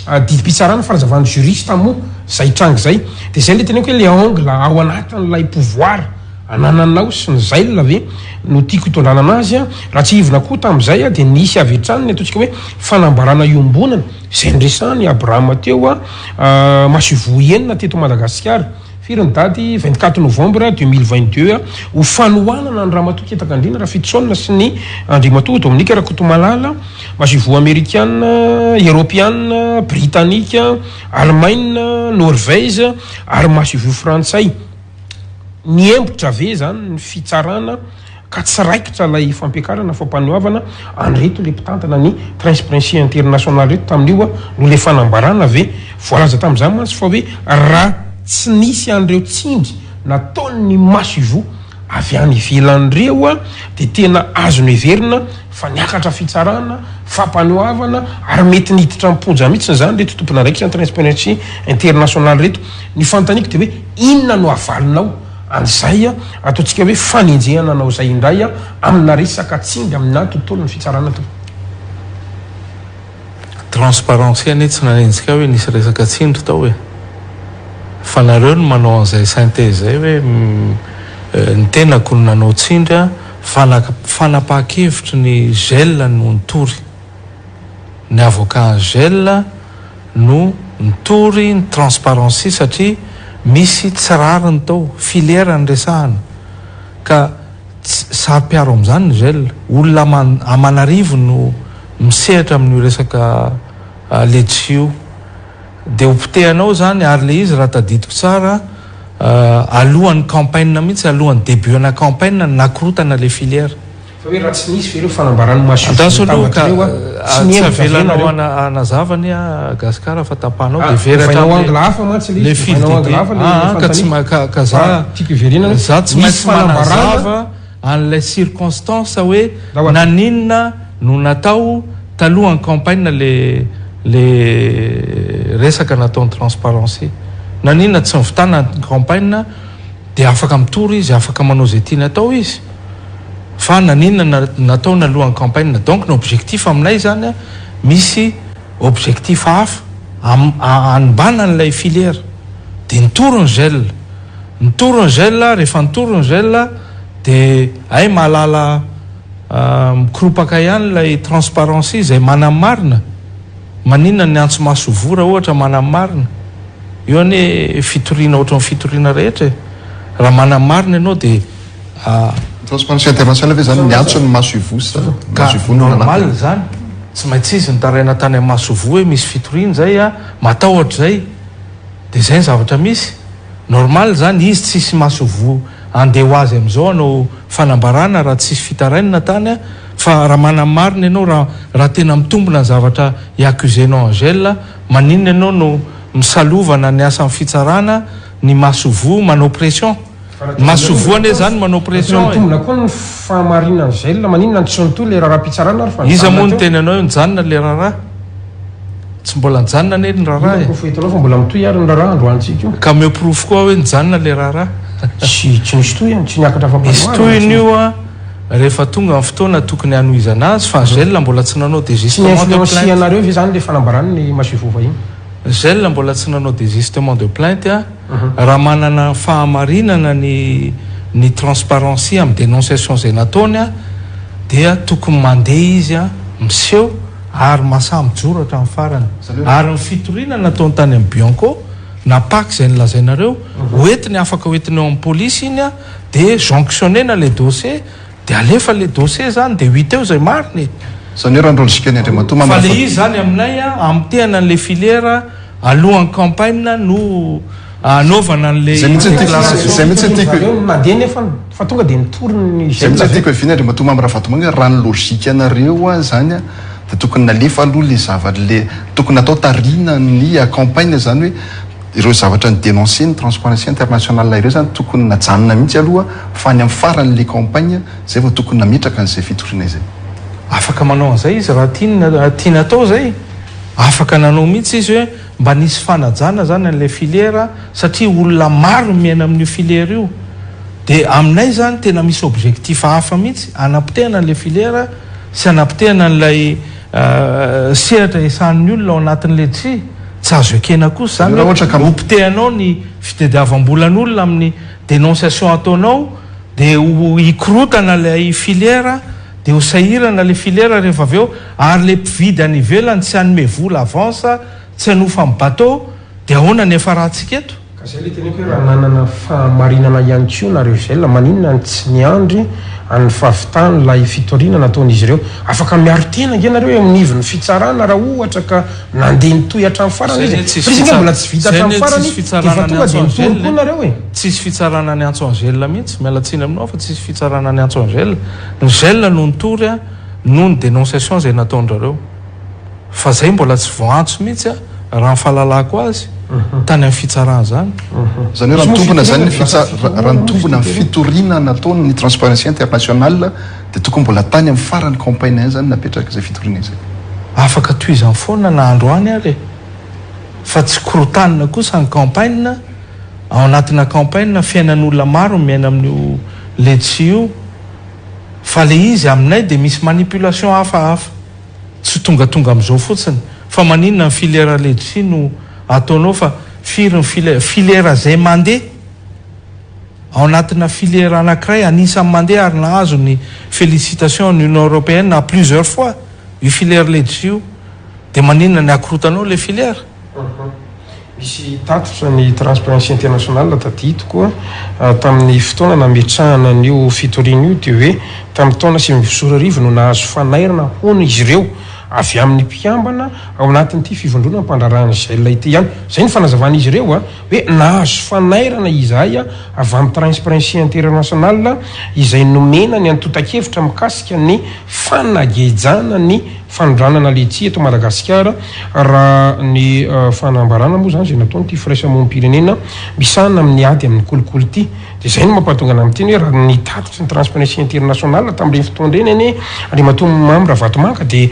hoe didim-pitsarana fanazavan'ny juriste moa zay tranga zay de zay le teneniko hoe le angle ao anatin'ilay pouvoir anananao sy ny zail ve no tiako hitondrana anazy a. Raha tsiahivina koa tamin'izay dia nisy avy hatrany ny ataontsika hoe fanambarana iombonana izay niresahan'i Abraham teo a, masoivoho enina teto Madagasikara. Firy ny daty? 24 novembre 2022, ho fanohanana an'i Ramatoa Ketakandriana Rafitoson sy ny Andriamatoa Dominique Rakotomalala, masoivoho amerikana, eropeana, britanika, alemaina, norvège ary masoivoho frantsay. Niembotra ve izany ny fitsarana ka tsy raikitra ilay fampiakarana fampanoavana an'ireto ilay mpitantana ny Transparency International ireto tamin'io no ilay fanambarana ve? Voalaza tamin'izany mantsy fa hoe raha tsy nisy an'ireo tsindry nataon'ny masoivoho avy any ivelany ireo dia tena azo noheverina fa niakatra fitsarana, fampanoavana ary mety niditra am-ponja mihitsy izany ireto tompon'andraikitra ny Transparency International ireto. Ny fanontaniako dia hoe inona no havalinao an'izay ataontsika hoe fanenjehana anao izay indray amina resaka tsindry amina tontolon'ny fitsarana tompoko? Transparency anie tsy nanenjika ahy hoe nisy resaka tsindry tao e! Fa nareo no manao an'izay synthèse zay hoe ny tenako no nanao tsindry an, fanapahan-kevitry ny gel no nitory. Ny avocat an'i gel no nitory ny transparency satria misy tsy rariny tao, filière no resahana. Ka tsy saro-piaro amin'izany ny gel. Olona aman aman'arivony no misehatra amin'io resaka letchi io. Dia ho potehanao izany ary ilay izy raha tadidiko tsara alohan'ny campagne mihitsy, alohan'ny début ana campagne no nakorotana ilay filière. Fa hoe raha tsy nisy ve ireo fanambaran'ny masoivoho Andraso aloha mitambatra ka ireo a, tsy tsy nihemotra ve avelanao nareo? hana hanazava anie aho Gasikara fa tapahanao Ah, dia very ovainao hatramin'le angle hafa mantsy ilay le izy, fil ovainao angle d'idée. hafa ilay Ah, ka tsy fanontaniana. ma- ka ka Fa za tiako hiverenana hoe za tsy nisy maintsy fanambarana manazava an'ilay circonstance hoe Ndao ary. naninona no natao talohan'ny campagne le le resaka nataon'ny Transparency. Naninona tsy nivitana ny campagne dia afaka mitory izy, afaka manao izay tiany atao izy. Fa naninona natao nalohan'ny campagne? Donc ny objectif aminay izany misy objectif hafa hanimbana an'ilay filière. Dia nitory ny gel. Nitory ny gel, rehefa nitory ny gel dia hay mahalala mikoropaka ihany ilay transparency izay manamarina. Maninona ny antso masoivoho raha ohatra manamarina? Io anie fitoriana ohatran'ny fitoriana rehetra e. Raha manamarina ianao dia Transparency International ve zany niantso ny masoivoho sa Ka masoivoho no normal nanatona? zany, tsy maintsy izy nitaraina tany amin'ny masoivoho hoe misy fitoriana zay a, matahotra zay, de zay ny zavatra misy, normal zany izy tsisy masoivoho andeha ho azy amizao hanao fanambarana raha tsisy fitarainana tany a, fa raha manamarina ianao raha raha tena mitombina ny zavatra i-accuser-nao Angèle, maninona ianao no misalovana ny asan'ny fitsarana, ny masoivoho manao pression. Masoivoho anie zany manao pression e. Mitombina koa ny fahamarinan'i Gel, maninona no tsy nitohy ilay raharaham-pitsarana ary fa Iza nijanona moa teo? niteny anao hoe nijanona ilay raharaha? Tsy mbola nijanona anie ny raharaha Inona e. no porofo hitanao fa mbola mitohy ary ny raharaha androantsika io? Ka omeo porofo koa hoe nijanona ilay raharaha. Tsy tsy nisy tohiny, tsy niakatra Nisy fampanoavana, tohiny tsy. io an, rehefa tonga ny fotoana tokony hanohizana azy fa Gel mbola tsy nanao Tsy désistement de ni-influencer plainte. anareo ve izany ilay fanambaran'ny masoivoho vahiny? Gel mbola tsy nanao désistement de plainte an. Raha manana fahamarinana ny ny transparency amin'ny dénonciation izay nataony dia tokony mandeha izy miseho ary masahy mijoro hatramin'ny farany. Ary ny fitoriana nataony tany amin'ny Bianco na Pac izay nolazainareo, hoentiny afaka hoentiny eo amin'ny polisy iny dia jonctionner-na ilay dossier dia alefa ilay dossier izany dia ho hita eo izay marina e. Izany hoe raha ny logique-n'ny Andriamatoa Fa Mamy ilay izy izany aminay hamotehana an'ilay filière Alohan'ny campagne no anaovana an'ilay Izay mihitsy no tiako, déclaration. izay mihitsy no tiako, Zareo nandeha nefa fa tonga dia nitory ny izay gel mihitsy no avy tiako eo. heviana Andriamatoa Mamy Ravatomanga, raha ny logique anareo a zany a dia tokony nalefa aloha le zavatra le tokony natao tarihina ny campagne zany hoe ireo zavatra ni dénoncer ny Transparency International ireo zany tokony najanona mihitsy aloha fa any amin'ny farany le campagne zay vao tokony nametraka an'izay fitoriana izay. Afaka manao an'izay izy raha tiany tiany atao izay. Afaka nanao mihitsy izy hoe mba nisy fanajana zany an'ilay filière satria olona maro no miaina amin'io filière io. Dia aminay zany tena misy objectif hafa mihitsy hanapotehana an'ilay filière sy hanapotehana an'ilay sehatra esahan'ny olona ao anatin'ilay tsy tsy azo ekena kosa Izany zany hoe raha hoe ohatra ka hopotehanao ny fitediavam-bolan'olona amin'ny dénonciation ataonao dia ho hikorotana ilay filière Dia ho sahirana le filière rehefa avy eo ary le mpividy any ivelany tsy hanome vola avance, tsy hanofa ny bateau, dia ahoana ny hiafarantsika eto? Ka zay le teneko hoe raha nanana fahamarinana ihany koa nareo gel maninona no tsy niandry an'ny fahavitan ilay fitoriana nataon'izy ireo? Afaka miaro tena ange nareo eo amin'ivon'ny fitsarana raha ohatra ka nandeha nitohy hatramin'ny farany Zay izy anie e! tsisy Fa izy ange fitsa mbola tsy vita zay hatramin'ny anie farany tsisy dia efa fitsarana tonga niantso dia an'i nitory Gel koa e! nareo e! Tsisy fitsarana niantso an'i Gel mihitsy, miala tsiny aminao fa tsisy fitsarana niantso an'i Gel. Ny Gel no nitory a, noho ny dénonciation izay nataon-drareo. Fa zay mbola tsy voaantso mihitsy a, raha ny fahalalako azy, tany amin'ny fitsarana zany. Zany hoe raha mitombina zany ny fitsa, raha nitombina ny fitoriana nataon'ny Transparency International dia tokony mbola tany amin'ny faran'ny campaign zany napetraka izay fitoriana izay. Afaka tohizany foana na androany ary e! Fa tsy korotanina kosa ny campaign, ao anatina campaign fiainan'olona maro no miaina amin'io letchi io, fa le izy aminay dia misy manipulation hafahafa. Tsy tongatonga amin'izao fotsiny fa maninona ny filière letchi no ataonao fa firy ny filière filière izay mandeha ao anatina filière anankiray anisan'ny mandeha ary nahazo ny félicitation ny Union européenne à plusieurs fois io filière letchi io dia maninona ny akorotanao ilay filière. Misy tatitra ny Transparency International tadidiko tamin'ny fotoana nametrahana an'io fitoriana io dia hoe tamin'ny taona 2009 no nahazo fanairana hono izy ireo avy amin'ny mpikambana ao anatin'ity fivondronana mpandraharahan'ny GEL ity ihany. Izay ny fanazavan'izy ireo hoe nahazo fanairana izahay avy amin'ny Transparency International izay nomena ny antontan-kevitra mikasika ny fanagejana ny fanondranana letchi eto Madagasikara, raha ny fanambarana moa izany izay nataon'ity firaisamonim-pirenena misahana amin'ny ady amin'ny kolikoly ity. Dia izay no mampahatonga anà miteny hoe raha ny tatitry ny Transparency International tamin'ireny fotoana ireny anie Andriamatoa Mamy Ravatomanga dia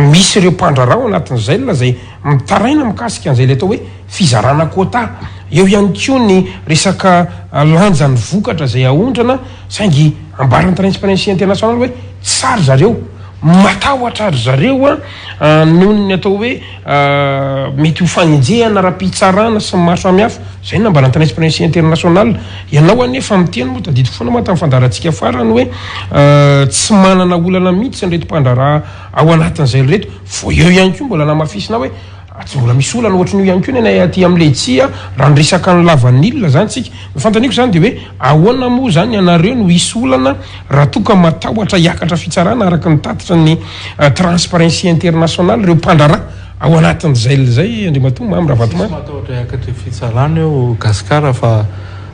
misy ireo mpandraharaha ao anatin'izay izay mitaraina mikasika an'izay ilay atao hoe fizarana quota. Eo ihany koa ny resaka lanjan'ny vokatra izay aondrana saingy ambaran'ny Transparency International hoe tsy ry zareo. Matahotra ry zareo a, noho ny atao hoe mety ho fanenjehana ara-pitsarana sy ny maro samihafa. Izay no nambaran'ny Transparency International. Ianao anefa miteny moa, tadidiko foana moa tamin'ny fandaharantsika farany hoe tsy manana olana mihitsy ireto mpandraharaha ao anatin'izay ireto. Vao eo ihany koa mbola namafisina hoe tsy mbola misy olana ohatran'io ihany koa ny anay aty amin'ny letchis raha niresaka ny lavanila izany tsika. Ny fanontaniako izany dia hoe ahoana moa izany ianareo no hisy olana raha toa ka matahotra hiakatra fitsarana araka ny tatitra ny Transparency International ireo mpandraharaha ao anatin'izay izay Andriamatoa Mamy Ravatomanga. Tsisy matahotra hiakatra fitsarana eo Gasikara fa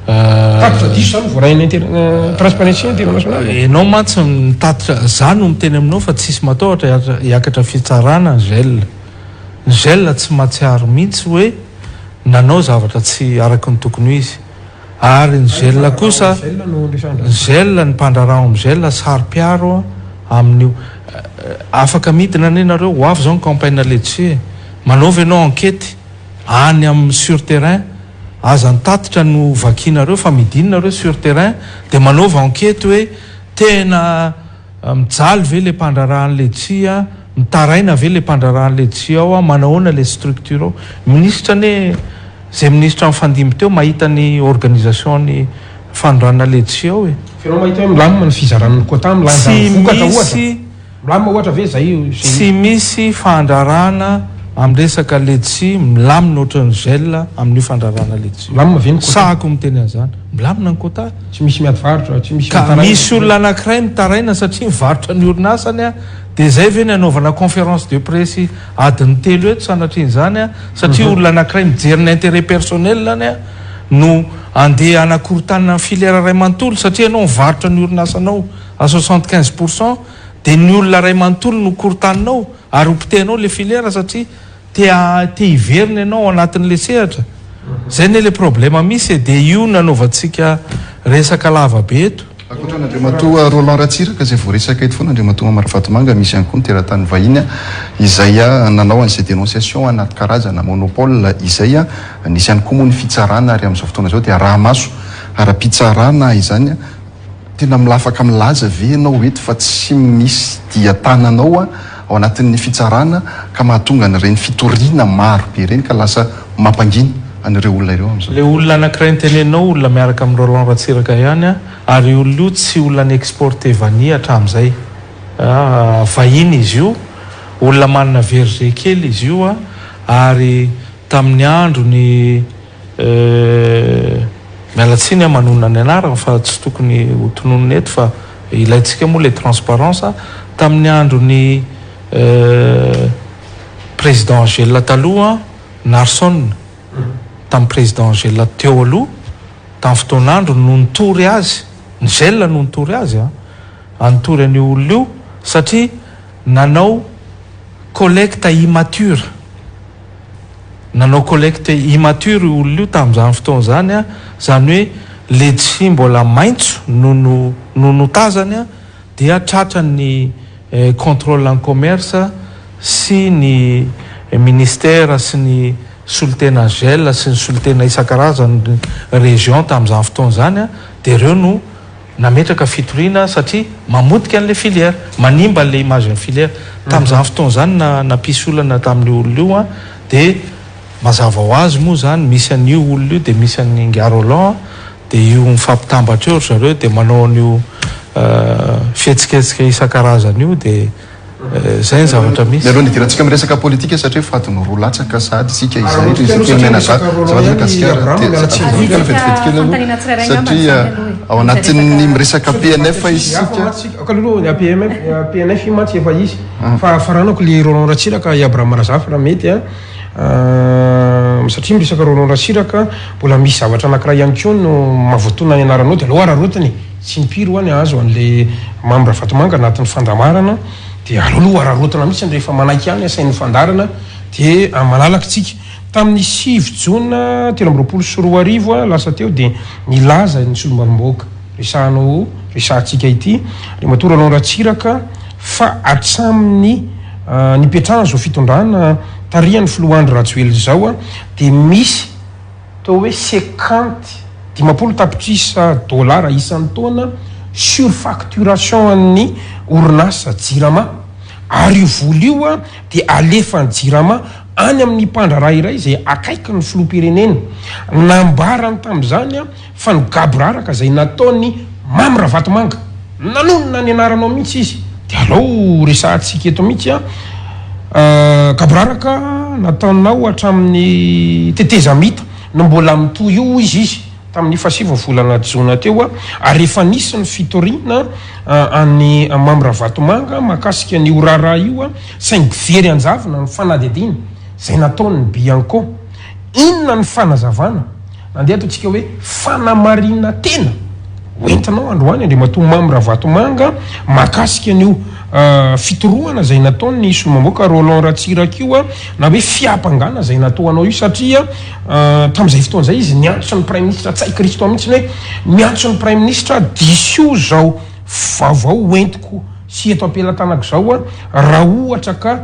Tatitra diso izany voarain'ny Transparency International. Enao mantsy mitatitra, za no miteny aminao fa tsisy matahotra hiakatra fitsarana ny gel. Ny gel tsy mahatsiaro mihitsy hoe nanao zavatra tsy araka ny tokony ho izy. Ary ny gel kosa, ny gel, ny mpandraharaha ao amin'ny gel saro-piaro amin'io. Afaka midina anie nareo, ho avy izao ny campagne letchi e. Manaova ianao enquete any amin'ny sur terrain, aza ny tatitra no vakianareo fa midina nareo sur terrain dia manaova enquete hoe tena Mijaly ve le mpandraharaha ny letchi a? Mitaraina ve le mpandraharaha ny letchi ao a? Manahoana le structure ao? Minisitra anie zay minisitra nifandimby teo mahita ny organisation ny fanondranana letchi ao e. F'ianao mahita hoe milamina ny fizarana ny quota milanja Tsy ny vokatra ohatra? misy Milamina ohatra ve zay zay. Tsy misy fandrarana amin'ny resaka letchi milamina ohatran'ny gel amin'io fandrarana letchi io. Milamina ve ny quota? Sahako miteny an'izany. Milamina ny quota. Tsy misy miady varotra, tsy misy Ka mitaraina. misy olona anankiray mitaraina satria mivarotra ny orinasany a, dia izay ve ny anaovana conférence de presse adiny telo eto sanatrian'izany a, satria olona anankiray mijery ny intérêt personnel-ny a no andeha hanakorontanana ny filière iray manontolo satria ianao mivarotra ny orinasanao à 75 pour cent dia ny olona iray manontolo no korontaninao ary hopotehinao ilay filière satria Te te hiverina ianao ao anatin'ilay sehatra. Zay anie le problème misy e, dia io no nanaovantsika resaka lava be eto. Ankoatra an'Andriamatoa Roland Ratsiraka izay voaresaka eto foana, Andriamatoa Mamy Ravatomanga, misy ihany koa ny teratany vahiny izay nanao an'izay dénonciation anaty karazana monopole izay. Nisy ihany koa moa ny fitsarana ary amin'izao fotoana izao dia araha-maso ara-pitsarana izany. Tena milafaka milaza ve ianao eto fa tsy misy dia tananao ao anatin'ny fitsarana ka mahatonga an'ireny fitoriana maro be ireny ka lasa mampangina an'ireo olona ireo amin'izao? Le olona anakiray noteneninao olona miaraka amin'i Roland Ratsiraka ihany an, ary io olona io tsy olona ni-exporter vanille hatramin'izay an, vahiny izy io, olona manana verger kely izy io an, ary tamin'ny androny. Miala tsiny aho manonona ny anarany fa tsy tokony ho tononina eto fa ilaintsika moa ilay transparence, tamin'ny andron'ny président Angèle taloha, Narson, tamin'ny président Angèle teo aloha, tamin'ny fotoan'androny no nitory azy, ny gel no nitory azy an, nitory an'io olona io satria nanao collecte immature. Nanao collecte immature io olona io tamin'izany fotoana izany an, izany hoe letchi mbola maitso no no no notazany an, dia tratran'ny contrôle en commerce sy ny ministère sy ny solontena gel sy ny solontena isan-karazany région tamin'izany fotoana izany an, dia ireo no nametraka fitoriana satria mamotika an'ilay filière, manimba an'ilay image ny filière. Tamin'izany fotoana izany na nampisy olana tamin'io olona io an, dia mazava ho azy moa izany misy an'io olona io dia misy an'i Ingahy Roland an, dia io mifampitambatra eo ry zareo dia manao an'io fihetsiketsika isan-karazany io dia Zay ny zavatra misy. Mialoha ny hidirantsika amin'ny resaka politika satria efa adiny roa latsaka sahady isika izay ry Ezekiel Mianadahy. Azafady Gasikara dia azafady kely vetivety kely aloha satria ao anatin'ny miresaka PNF isika. Aoka aloha ny APM PNF io mantsy efa izy fa faranako le Roland Ratsiraka i Abraham Razafy raha mety a satria miresaka Roland Ratsiraka mbola misy zavatra anankiray ihany koa no mahavoatonona ny anaranao dia aleo araraotina e. Tsy impiry hoa ny ahazo an'le Mamy Ravatomanga anatin'ny fandamarana dia aleo aloha araraotina mihitsy rehefa manaiky ihany asain'ny fandaharana dia malalaka tsika. Tamin'ny 9 jona 2023 lasa teo dia nilaza ny solombavambahoaka resahanao resahantsika ity Andriamatoa Roland Ratsiraka fa hatramin'ny nipetrahan'izao fitondrana tarihan'ny filoha Andry Rajoelina izao dia misy Toa hoe sekanty 50 tapitrisa dolara isan-taona surfacturation an'ny orinasa Jirama ary io vola io dia alefan'ny Jirama any amin'ny mpandraharaha iray izay akaiky ny filoham-pirenena. Nambarany tamin'izany fa ny gaboraraka izay nataon'i Mamy Ravatomanga, nanonona ny anaranao mihitsy izy, dia alao resahantsika eto mihitsy an! Gaboraraka nataonao hatramin'ny tetezamita no mbola mitohy io hoy izy tamin'ny fahasivy volana jona teo ary efa nisy ny fitoriana an'i Mamy Ravatomanga mahakasika an'io raharaha io saingy very an-javona ny fanadihadiana izay nataon'ny Bianco. Inona ny fanazavana? Andeha ataontsika hoe fanamarinan-tena ho entinao androany Andriamatoa Mamy Ravatomanga mahakasika an'io fitorohana izay nataon'ny solombavambahoaka Roland Ratsiraka io na hoe fiampangana izay natao anao io satria tamin'izay fotoana izay izy niantso ny Praiminisitra Ntsay Christian mihitsy hoe miantso ny Praiminisitra diso io izao vaovao hoentiko sy eto am-pelatanako izao raha ohatra ka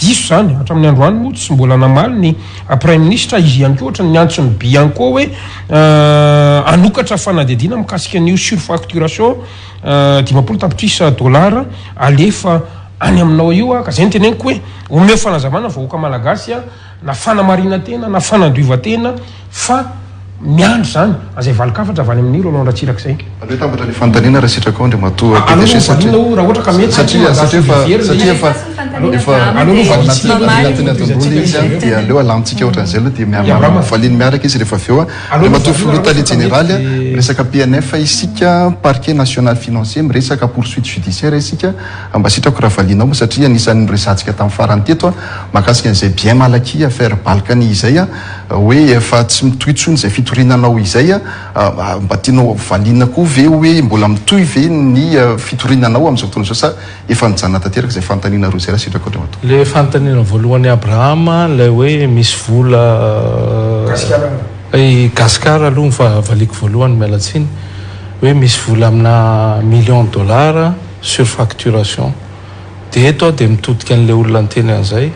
Diso izany, hatramin'ny androany moa tsy mbola namaly ny Praiminisitra, izy ihany koa ohatran'ny niantso ny Bianco hoe hanokatra fanadihadiana mikasika an'io surfacturation 50 tapitrisa dollars alefa any aminao io, ka izay no teneniko hoe omeo fanazavana vahoaka malagasy na fanamarinan-tena na fanadiovan-tena fa miandry izany an'izay valin-kafatra avy any amin'i Roland Ratsiraka izay. Aleo hitambatra ilay fanontaniana raha sitrakao Andriamatoa PDG satria raha ohatra ka mety satria satria efa satria efa efa ao anatin'ny adiny roa ilay izy an dia aleo alamintsika ohatran'izay aloha dia miha valiany miaraka izy rehefa avy eo an. Andriamatoa Filoha Tale Jeneraly an, miresaka PNF isika, Parquet National Financier, miresaka poursuite judiciaire isika, mba sitrako raha valianao moa satria anisan'ny noresahantsika tamin'ny farany teto an, mahakasika an'izay bien mal acquis affaire Balkany izay an, hoe efa tsy mitohy intsony izay fitoriana anao izay, mba tianao valiana koa ve hoe mbola mitohy ve ny fitoriana anao amin'izao fotoana izao sa efa nijanona tanteraka izay fanontaniana roa izay raha sitraka Andriamatoa. Le fanontaniana voalohany Abraham ilay hoe misy vola i Gasikara aloha ny valiako voalohany miala tsiny hoe misy vola amina million dollars surfacturation dia eto aho dia mitodika an'ilay olona niteny an'izay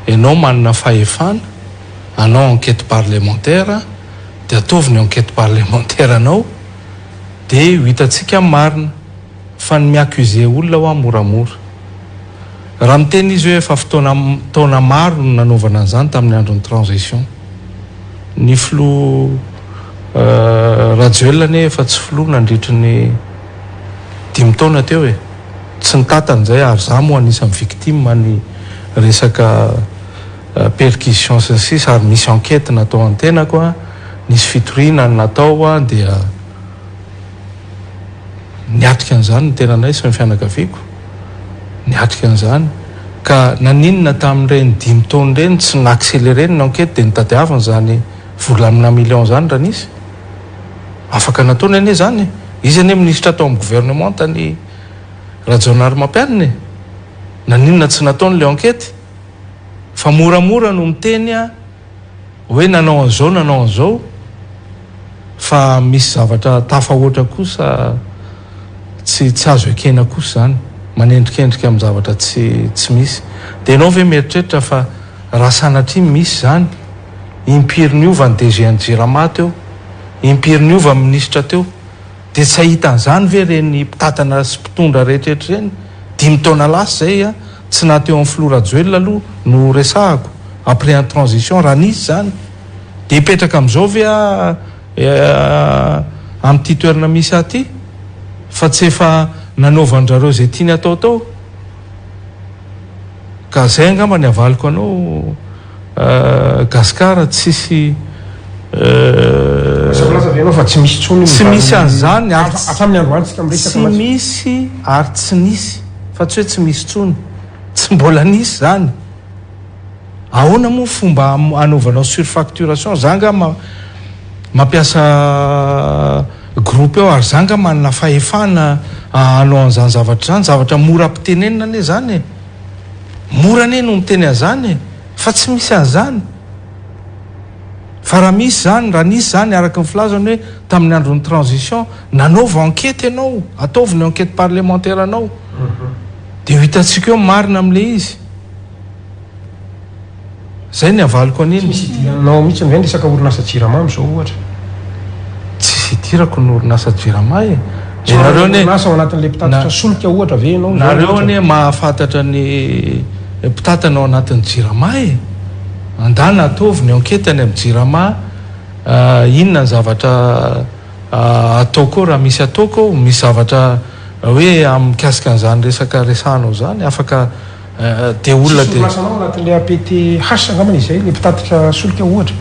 ianao manana fahefana hanao enquête parlementaire dia ataovy ny enquête parlementaire anao dia ho hitantsika ny marina fa ny mi-accuser olona hoa moramora. Raha miteny izy hoe efa fotoana taona maro no nanaovana an'izany tamin'ny andron'ny transition. Ny filoha Rajoelina anie efa tsy filoha nandritry ny dimy taona teo e. Tsy nitatany izay ary za moa anisan'ny victime ny resaka perquisition sy ny sisa ary misy enquête natao an'ny tenako a. Nisy fitoriana natao dia niatrika an'izany ny tenanay sy ny fianakaviako, niatrika an'izany. Ka naninona tamin'ireny dimy taona ireny tsy ni-accelerer-ny ny enquête dia nitadiavina izany vola amina millions izany raha nisy? Afaka nataony anie izany e! Izy anie minisitra tao amin'ny gouvernement tany Rajaonarimampianina e! Naninona tsy nataony ilay enquête? Fa moramora no miteny hoe nanao an'izao nanao an'izao fa misy zavatra tafahoatra kosa tsy tsy azo ekena kosa izany, manendrikendrika amin'ny zavatra tsy tsy misy. Dia ianao ve mieritreritra fa raha sanatria misy izany, impiry niova ny DG an'ny Jirama teo, impiry niova ny minisitra teo, Dia tsy hahita an'izany ve ireny mpitantana sy mpitondra rehetra ireny? Dimy taona lasa izay tsy naha teo amin'ny filoha Rajoelina aloha no resahako, après en transition raha nisy izany. Dia hipetraka amin'izao ve aho amin'ity toerana misy ahy ity? Fa tsy efa nanaovan-drareo izay tiany atao tao? Ka zay angamba ny avaliko anao Gascar tsisy Lasa milaza ve ianao fa tsy misy intsony ny Tsy misy an'izany ary hatramin'ny androany tsika miresaka tsy misy ary tsy nisy fa tsy hoe tsy misy intsony tsy mbola nisy zany. Ahoana moa fomba anaovanao surfacturation? Za nga mampiasa groupe ao ary za nga manana fahefana hanao an'izany zavatra izany? Zavatra mora ampitenenina anie zany e! Mora anie no miteny an'izany e! Fa tsy misy an'izany. Fa raha misy izany, raha nisy izany araka ny filazany hoe tamin'ny andron'ny transition, nanaova enquête ianao, ataovy ny enquête parlementaire anao. Dia ho hitantsika eo ny marina amin'ilay izy. Zay ny havaliko an'iny. Tsy misy idiranao mihitsy ve ny resaka orinasa jirama amizao ohatra? Tsisy idirako ny orinasa jirama e! Tsy manana orinasa ao anatin'ilay mpitatitra solika ohatra ve ianao izao ohatra? Nareo anie mahafantatra ny mpitantana ao anatin'ny jirama e! Andana ataovy ny enquete any amin'ny jirama inona ny zavatra ataoko eo raha misy ataoko eo, misy zavatra hoe mikasika an'izany resaka resahanao izany afaka Dia olona Tsisy dia. orinasanao ao anatin'ilay APTH angambany izay, ilay mpitatitra solika ohatra.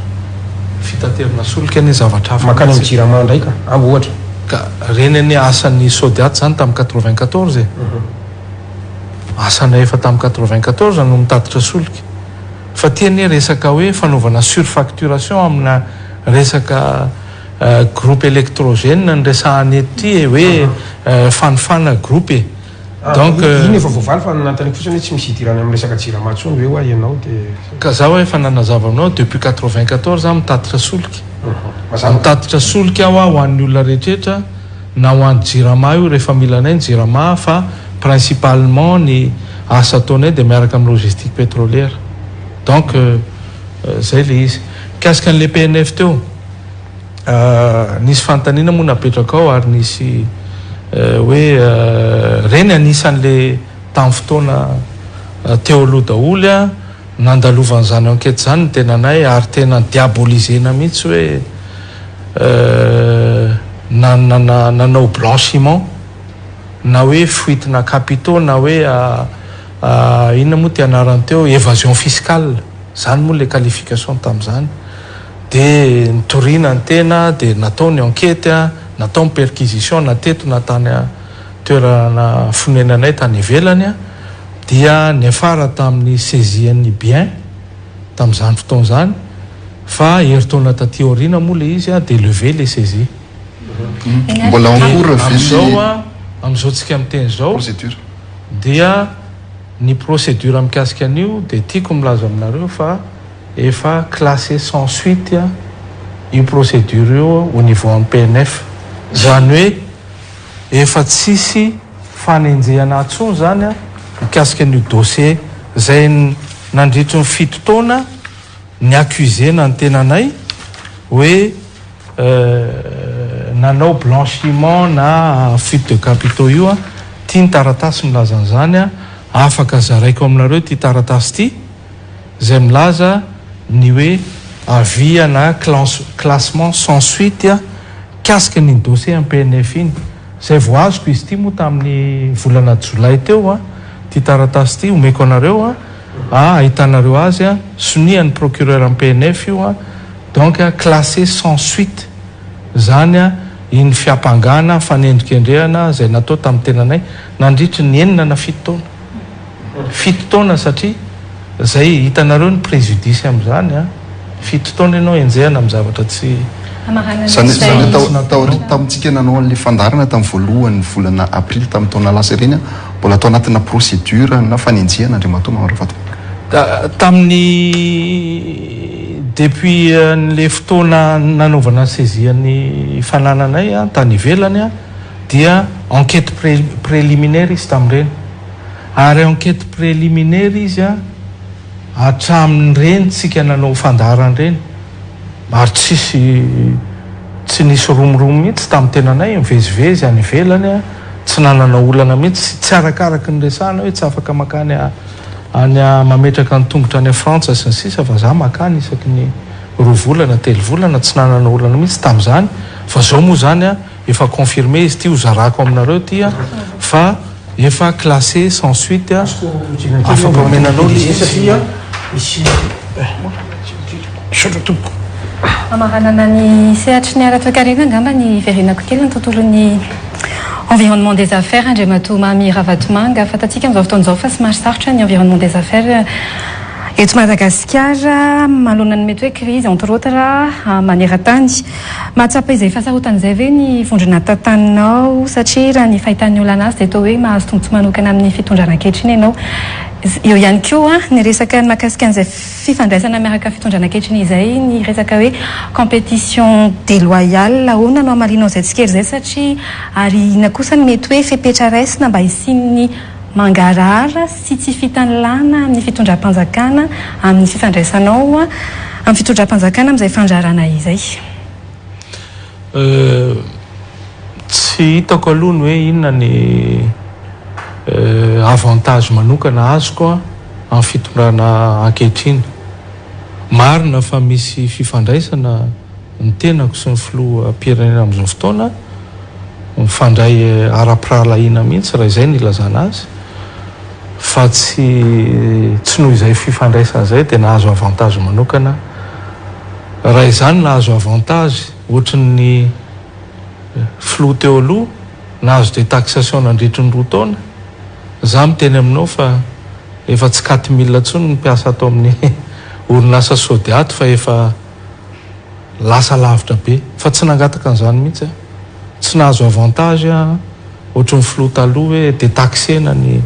Fitaterana solika anie zavatra hafa Mankany amin'ny mihitsy e. Jirama indray ka, ah ohatra. Ka reny anie asan'ny Sodiat zany tamin'ny 94 e. Asanay efa tamin'ny 94 no mitatitra solika. Fa ty anie resaka hoe fanaovana surfacturation amina resaka groupe électrogène no resahana eto ty e, hoe fanofana groupe e. Donc Iny efa voavaly fa nanontaniako fotsiny hoe tsy misy idirany amin'ny resaka jirama intsony ve hoa ianao dia. Ka zaho efa nanazava aminao depuis 94 aho mitatitra solika. Mazava. Mitatitra solika aho ho an'ny olona rehetretra na ho an'ny jirama io rehefa mila anay ny jirama fa principalement ny asa ataonay dia miaraka amin'ny logistique pétrolière. Donc zay le izy. Mikasika an'le PNF teo. Nisy fanontaniana moa napetraka ao ary nisy hoe reny anisan'le tamin'ny fotoana teo aloha daholo a, nandalovan'izany enquête izany ny tenanay ary tena ni-diaboliser-na mihitsy hoe nanao blanchiment na hoe fuite-na capitaux na hoe inona moa ty anarany teo évasion fiscale, izany moa le qualification tamin'izany. Dia nitoriana ny tena, dia natao ny enquete, natao ny perquisition na teto na tany toerana fonenanay tany ivelany, dia niafara tamin'ny saisie-n'ny bien tamin'izany fotoana izany, fa herintaona taty aoriana moa ilay izy dia lever ilay saisie. Mbola en cours ve ny Amin'izao, amin'izao tsika miteny izao dia ny procédure mikasika an'io dia tiako milaza aminareo fa Efa classé sans suite io procédure io au niveau am PNF. Zany hoe efa tsisy fanenjehana intsony zany mikasika an'io dossier zay nandritry ny fito taona ni-accuser-na ny tenanay hoe nanao blanchiment na fuite de capitaux io. Ty ny taratasy milaza an'izany, afaka zaraiko aminareo ity taratasy ity. izay milaza ny hoe avis na classement sans suite mikasika an'iny dossier MPNF iny. Izay vao azoko izy ity moa tamin'ny volana jolay teo ity taratasy ity, omeko anareo ahitanareo azy, sonian'ny procureur MPNF io. Donc classé sans suite zany iny fiampangana fanendrikendrehana izay natao tamin'ny tenanay nandritry ny enina na fito taona. Fito taona satria zay hitanareo ny préjudice amin'izany an! Fito taona ianao enjehana amin'ny zavatra tsy Zany zany hoe taorian'ny tamintsika nanao an'ilay fandaharana tamin'ny voalohan'ny volana aprily tamin'ny taona lasa ireny an, mbola tao anatina procédure na fanenjehana Andriamatoa Mamy Ravatomanga. Tamin'ny depuis an'ilay fotoana nanaovana saisie ny fanananay tany ivelany dia enquête préliminaire izy tamin'ireny. Ary enquête préliminaire izy hatramin'ireny tsika nanao fandaharana ireny ary tsisy tsy nisy romoromo mihitsy tamin'ny tenanay mivezivezy any ivelany tsy nanana olana mihitsy tsy arakaraky ny resahana hoe tsy afaka makany any mametraka ny tongotra any Frantsa sy ny sisa fa za makany isaky ny roa volana telo volana tsy nanana olana mihitsy tamin'izany fa zao moa zany Efa confirmé izy ity ho zarako aminareo ity a fa efa classé sans suite a afaka omena anao le izy. Misaotra tompoko. Hamaranana ny sehatry ny ara-toekarena angamba ny hiverenako kely ny tontolon'ny environnement des affaires Andriamatoa Mamy Ravatomanga. Fantatsika amin'izao fotoana izao fa somary sarotra ny environnement des affaires eto Madagasikara manoloana ny mety hoe crise entre autres maneran-tany. Mahatsapa izay fahasarotana izay ve ny vondrona tantaninao satria raha ny fahitan'ny olona azy dia toa hoe mahazo tombontsoa manokana amin'ny fitondrana ankehitriny ianao. Eo ihany koa ny resaka ny mahakasika an'izay fifandraisana miaraka fitondrana ankehitriny izay ny resaka hoe compétition déloyale. Ahoana no hamalianao izay tsikera izay satria ary inona kosa no mety hoe fepetra raisina mba hisian'ny mangarahara sy tsy fitanilana amin'ny fitondram-panjakana amin'ny fifandraisanao amin'ny fitondram-panjakana amin'izay fandrarana izay? Tsy hitako aloha ny hoe inona ny avantage manokana azoko amin'ny fitondrana ankehitriny. Marina fa misy fifandraisana ny tenako sy ny filoham-pirenena amin'izao fotoana, mifandray ara-pirahalahiana mihitsy raha izay no ilazana azy, fa tsy tsy noho izay fifandraisana izay dia nahazo avantage manokana. Raha izany nahazo avantage ohatry ny filoha teo aloha nahazo detaxation nandritry ny roa taona, za miteny aminao fa efa tsy 4000 intsony ny mpiasa ato amin'ny orinasa Sodiat fa efa Lasa lavitra be. Fa tsy nangataka an'izany mihitsy aho. Tsy nahazo avantage aho ohatry ny filoha taloha hoe detaxena ny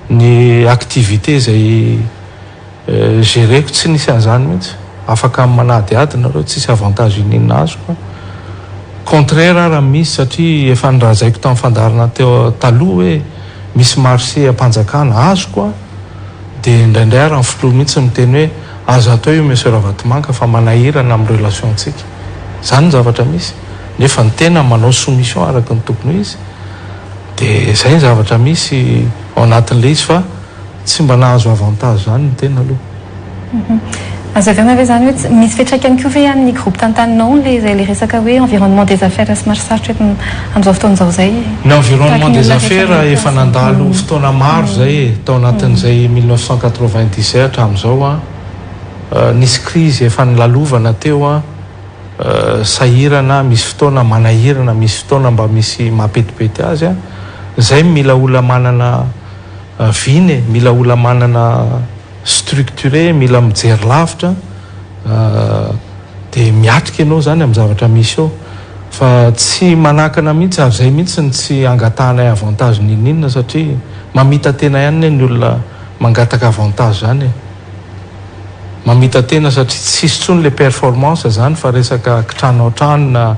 ny activité izay gereko. Tsy nisy an'izany mihitsy. Afaka manadihady nareo, tsisy avantage iniana azoko. Contraire ara misy satria efa nirazaiko tamin'ny fandaharana teo taloha hoe misy marché am-panjakana azoko aho. Dia indraindray ary ny filoha mihitsy miteny hoe aza atao io Monsieur Ravatomanga fa manahirana amin'ny relation ntsika. Izany ny zavatra misy. Nefa ny tena manao soumission araka ny tokony ho izy. Dia izay ny zavatra misy ao anatin'ilay izy fa tsy mba nahazo avantage izany ny tena aloha. Azo heverina ve izany hoe tsy misy fiantraikany koa ve amin'ny groupe tantaninao ilay izay ilay resaka hoe environnement des affaires somary sarotra eto amin'izao fotoana izao izay? Ny environnement des affaires efa nandalo fotoana maro izay e, tao anatin'izay 1990 izay hatramin'izao an, nisy crise efa nilalovana teo an, sahirana, misy fotoana manahirana, misy fotoana mba misy mampetipety azy an, izay mila olona manana vina e, mila olona manana structuré, mila mijery lavitra dia miatrika ianao izany amin'ny zavatra misy eo fa tsy manakana mihitsy ary izay mihitsy no tsy angatahanay avantage n'inon'inona satria mamita-tena ihany anie ny olona mangataka avantage izany e! Mamita-tena satria tsisy intsony ilay performance izany fa resaka kitrano an-trano na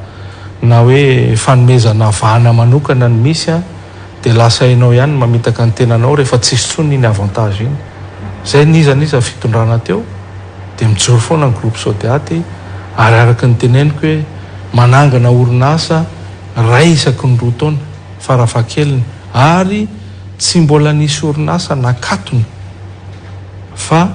na hoe fanomezana vahana manokana no misy an! Dia lasa enao ihany no mamitaka ny tenanao rehefa tsisy tsony iny avantage iny. Zay n'iza n'iza fitondrana teo dia mijoro foana ny groupe Sodiat ary araka ny teneniko hoe manangana orinasa ray isaky ny roa taona farafahakeliny ary tsy mbola nisy orinasa nakatona fa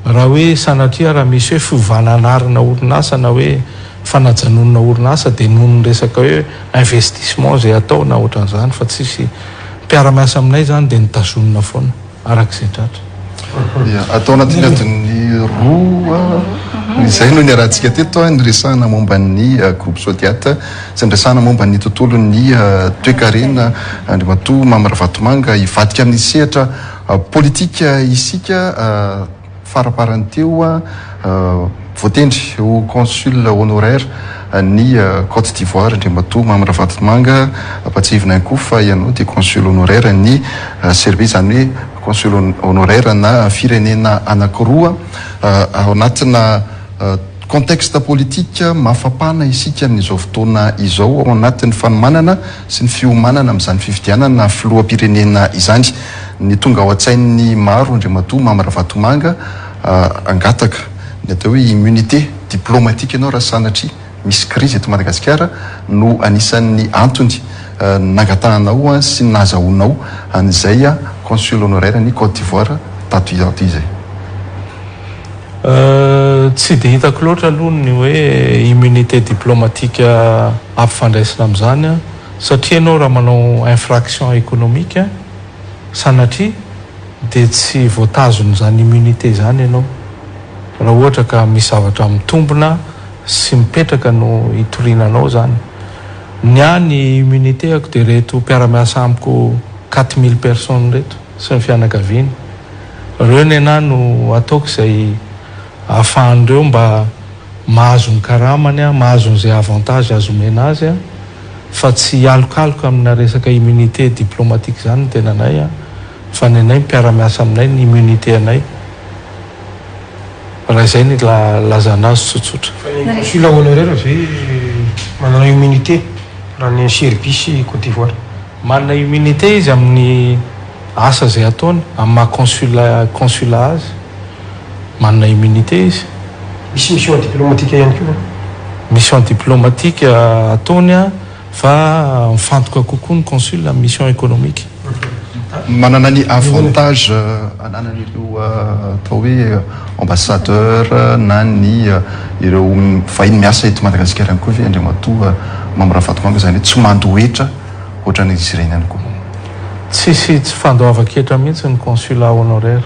Raha hoe sanatria raha misy hoe fiovana anarana orinasa na hoe fanajanonana orinasa dia noho ny resaka hoe investissement izay atao na ohatran'izany fa tsisy mpiara-miasa aminay izany dia notazonina foana araka izay tratra. Ia, atao anatin'ny adin'ny roa Izay no niarahantsika teto, niresahana momba ny groupe Sodiat sy niresahana momba ny tontolon'ny toekarena. Andriamatoa Mamy Ravatomanga, hivadika amin'ny sehatra politika isika. Faraparany teo, voatendry ho consul honoraire ny Côte d'Ivoire Andriamatoa Mamy Ravatomanga. Ampatsiahivina ihany koa fa ianao dia consul honoraire ny Serbie, izany hoe consul honoraire na firenena anankiroa ao anatina contexte politique mafapana isika amin'izao fotoana izao, ao anatin'ny fanomanana sy ny fiomanana amin'izany fifidianana filoham-pirenena izany. Ny tonga ao an-tsain'ny maro Andriamatoa Mamy Ravatomanga, hangataka ny atao hoe immunité diplomatique ianao raha sanatria misy krizy eto Madagasikara no anisan'ny antony nangatahanao sy nahazahoanao an'izay consul honoraire ny Côte d'Ivoire tato ato izay. Tsy dia hitako loatra aloha ny hoe immunité diplomatique ampifandraisina amin'izany satria ianao raha manao infraction économique sanatria dia tsy voatazon'izany immunité izany ianao raha ohatra ka misy zavatra mitombina sy mipetraka no hitoriana anao izany. Ny ahy ny immunité-ako dia ireto mpiara-miasa amiko 4000 personnes ireto sy ny fianakaviany. Ireo nenaha no ataoko izay ahafahan'ireo mba mahazo ny karamany, mahazo an'izay avantage azo omena azy fa tsy hialokaloka amina resaka immunité diplomatique izany ny tenanay fa ny anay mpiara-miasa aminay ny immunité anay. Raha izay ny ilazana azy tsotsotra. Fa ny consul honoraire ve manana immunité raha ny Serbie sy Cote d'Ivoire? Manana immunité izy amin'ny asa izay ataony, amin'ny maha consul consulat azy. Manana immunité izy. Misy mission diplomatique ihany koa ve? Mission diplomatique ataony fa mifantoka kokoa ny consul amin'ny mission économique. Manana ny avantage ananan'ireo atao hoe ambassadeur na ny ireo vahiny miasa eto Madagasikara ihany koa ve Andriamatoa Mamy Ravatomanga, izany hoe tsy mandoa hetra ohatran'izy ireny ihany koa? Tsisy tsy fandoavan-ketra mihitsy ny consulat honoraire.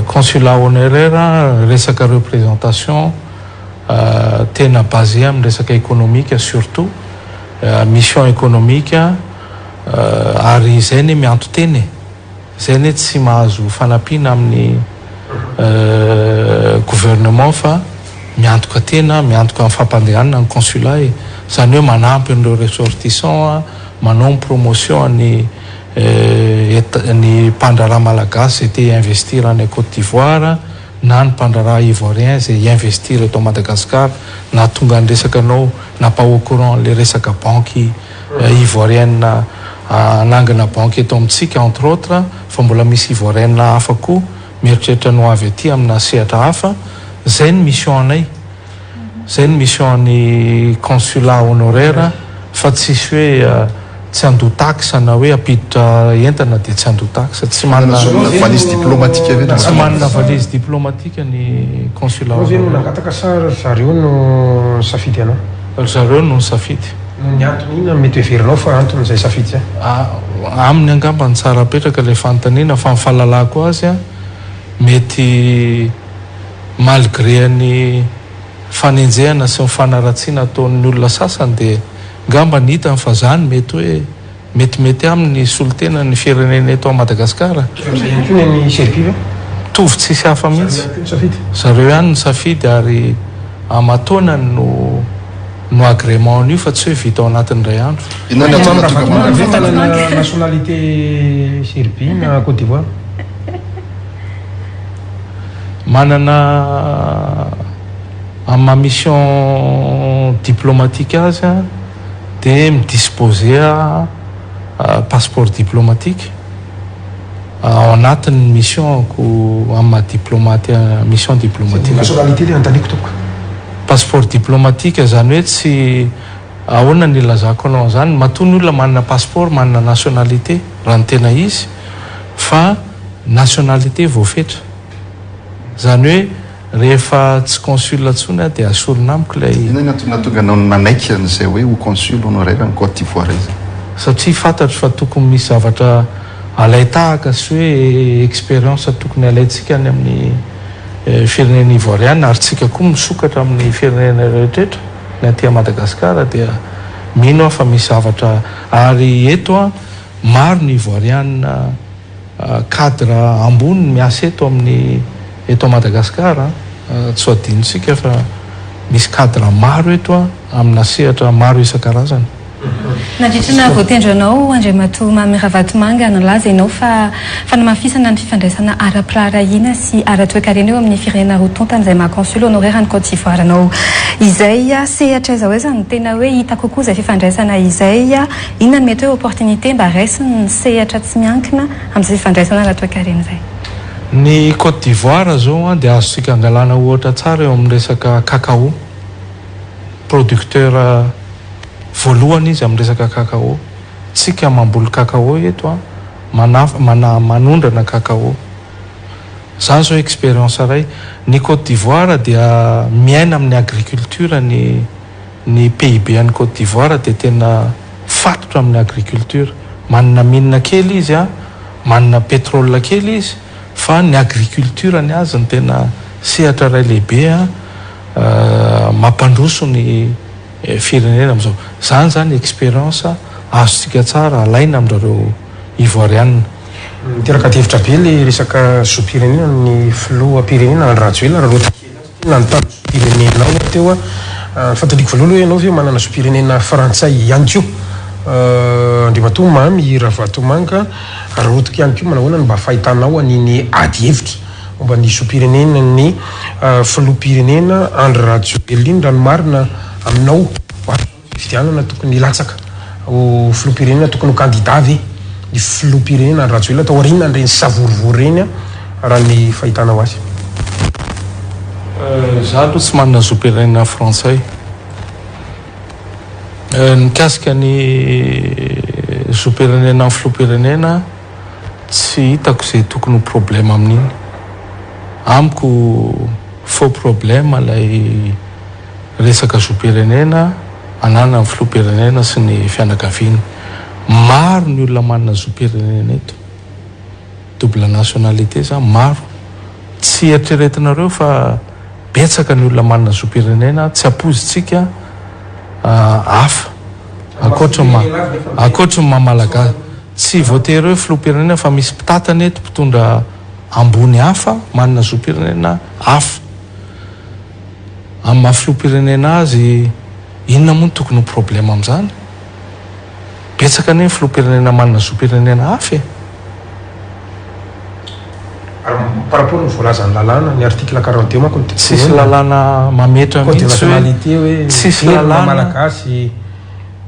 Consulat honoraire resaka représentation tena basé amin'ny resaka économique surtout, mission économique ary izay anie mianto-tena e! Izay anie tsy mahazo fanampiana amin'ny gouvernement fa miantoka tena, miantoka amin'ny fampandehanana ny consulat e! Izany hoe manampy an'ireo ressortissants, manao ny promotion ny ny mpandraharaha malagasy izay te hi-investir any Côte d'Ivoire na ny mpandraharaha ivoirien izay hi-investir eto Madagascar nahatonga ny resaka anao nampa au courant an'ilay resaka banky ivoirienne hanangana banky eto amintsika entre autres fa mbola misy ivoirienne hafa koa mieritreritra ny ho avy aty amina sehatra hafa izay ny mission anay. Zay ny mission ny consulat honoraire fa tsisy hoe tsy handoa taxe na hoe hampiditra entana dia tsy handoa taxe. Tsy manana valise diplomatique ve Tsy manana valise diplomatique ny consulat Ianao ve no nangataka sa ry zareo no nisafidy anao? Ry zareo no nisafidy. Noho ny antony inona no mety heverinao fa anton'izay safidy izay? Aminy angamba no tsara apetraka ilay fanontaniana fa ny fahalalako azy mety Malgré ny fanenjehana sy ny fanaratsiana ataon'ny olona sasany dia ngamba ny hitany fa zany mety hoe metimety aminy ny solontena ny firenena eto Madagascar. Mitovy amin'izay ihany koa ny an'i Serbie ve? Mitovy tsisy hafa mihitsy. Zareo ihany koa nisafidy? Zareo ihany nisafidy ary aman-taonany no no agrément an'io fa tsy hoe vita ao anatin'ny iray andro. Inona ny antony nahatonga anao Ravatomanga ve tanana nationalité Serbie na Côte d'Ivoire? Manana amin'ny maha mission diplomatique azy dia mi-disposer passeport diplomatique ao anatin'ny mission-ko amin'ny maha diplomate mission diplomatique. Nationalité ilay anontaniako tompoko. Passeport diplomatique izany hoe tsy ahoana ny ilazako anao an'izany, matoa ny olona manana passeport manana nationalité raha ny tena izy fa Nationalité voafetra. Izany hoe rehefa tsy consul intsony aho dia asorina amiko ilay. Inona ny antony nahatonga anao nanaiky an'izay hoe ho consul honoraire any Côte d'Ivoire izay? Satria fantatro fa tokony misy zavatra alain-tahaka sy hoe expérience tokony alaintsika any amin'ny firenena Ivoiriana ary tsika koa misokatra amin'ny firenena rehetra ny aty Madagasikara dia mino aho fa misy zavatra ary eto an maro ny Ivoiriana cadre ambony miasa eto amin'ny eto Madagasikara an, tsy ho adinontsika fa misy cadre maro eto an amina sehatra maro isan-karazany. Nandritra ny naha-voatendry anao, Andriamatoa Mamy Ravatomanga, nilaza ianao fa fanamafisana ny fifandraisana ara-piraharahiana sy ara-toekarena eo amin'ny firenena roa tonta izay maha Consul honoraire an'i Côte d'Ivoire anao izay. Sehatra aiza ho aiza no tena hoe hita kokoa izay fifandraisana izay? Inona no mety hoe opportunité mba raisin'ny sehatra tsy miankina amin'izay fifandraisana ara-toekarena izay? Ny Côte d'Ivoire izao dia azontsika angalana ohatra tsara eo amin'ny resaka cacao. Producteur voalohany izy amin'ny resaka cacao. Tsika mamboly cacao eto an, manaf, mana, manondrana cacao. Zany zao expérience iray. Ny Côte d'Ivoire dia miaina amin'ny agriculture ny ny PIB an'i Côte d'Ivoire dia tena fatotra amin'ny agriculture. Manana mine kely izy an, manana pétrole kely izy fa ny agriculture ny azy no tena sehatra iray lehibe an mampandroso ny firenena amin'izao. Izany izany expérience azontsika tsara alaina amin'ireo Ivoiriana. Miteraka adihevitra be ilay resaka zom-pirenena ny filoham-pirenena Andry Rajoelina raha roa kely azy ity nanontany zom-pirenenao aho teo a. Ny fanontaniako voalohany aloha ianao ve manana zom-pirenena frantsay ihany koa Andriamatoa Mamy Ravatomanga Rahotoka ihany koa manahoana no mba fahitanao an'iny adihevitra momba ny zom-pirenena ny filoham-pirenena Andry Rajoelina iny raha ny marina aminao ho avy izao ny fifidianana tokony hilatsaka ho filoham-pirenena tokony ho kandida ve ny filoham-pirenena Andry Rajoelina tao aorianan'ireny savorovoro ireny raha ny fahitanao azy? Za aloha tsy manana zom-pirenena frantsay. Mikasika ny zom-pirenena amin'ny filoham-pirenena, tsy hitako izay tokony ho problème amin'iny. Amiko faux problème ilay resaka zom-pirenena ananan'ny filoham-pirenena sy ny fianakaviany. Maro ny olona manana zom-pirenena eto. Double nationalité zany maro. Tsy eritreretinareo fa betsaka ny olona manana zom-pirenena tsy ampoizintsika hafa ankoatry ny maha ankoatry ny maha malagasy. Tsy voatery hoe filoham-pirenena fa misy mpitantana eto mpitondra ambony hafa manana zom-pirenena hafa. Amin'ny maha filoham-pirenena azy inona moa no tokony ho problème amin'izany? Betsaka anie ny filoham-pirenena manana zom-pirenena hafa e! Ary par rapport ny voalazan'ny lalàna, ny article 42 manko no tiako Tsisy tenenina. lalàna mametra Code de mihitsy hoe nationalité hoe tsisy very maha lalàna. malagasy.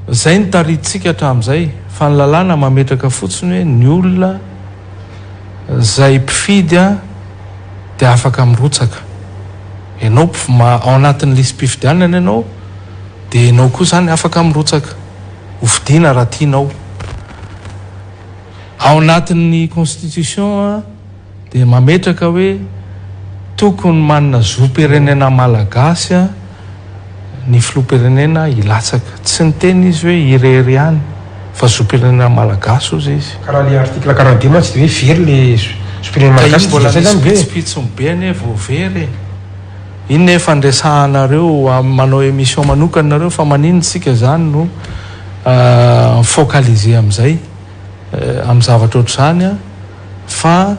Zay no taritintsika hatramin'izay fa ny lalàna mametraka fotsiny hoe ny olona zay mpifidy dia afaka mirotsaka. Ianao ao anatin'ny lisi-pifidianana ianao dia ianao koa zany afaka mirotsaka ho fidiana raha tianao. Ao anatin'ny constitution dia mametraka hoe tokony manana zom-pirenena malagasy ny filoham-pirenena hilatsaka. Tsy niteny izy hoe irery ihany fa zom-pirenena malagasy hozy izy. Ka raha le article 42 mantsy dia hoe very le zom-pirenena Ka malagasy iny mbola dia zay misy zany ve? pitsopitsony be anie vao very e. Iny nefa andresahanareo manao émission manokana nareo fa maninona tsika zany no mi-focaliser amizay amin'ny zavatra ohatr'izany an fa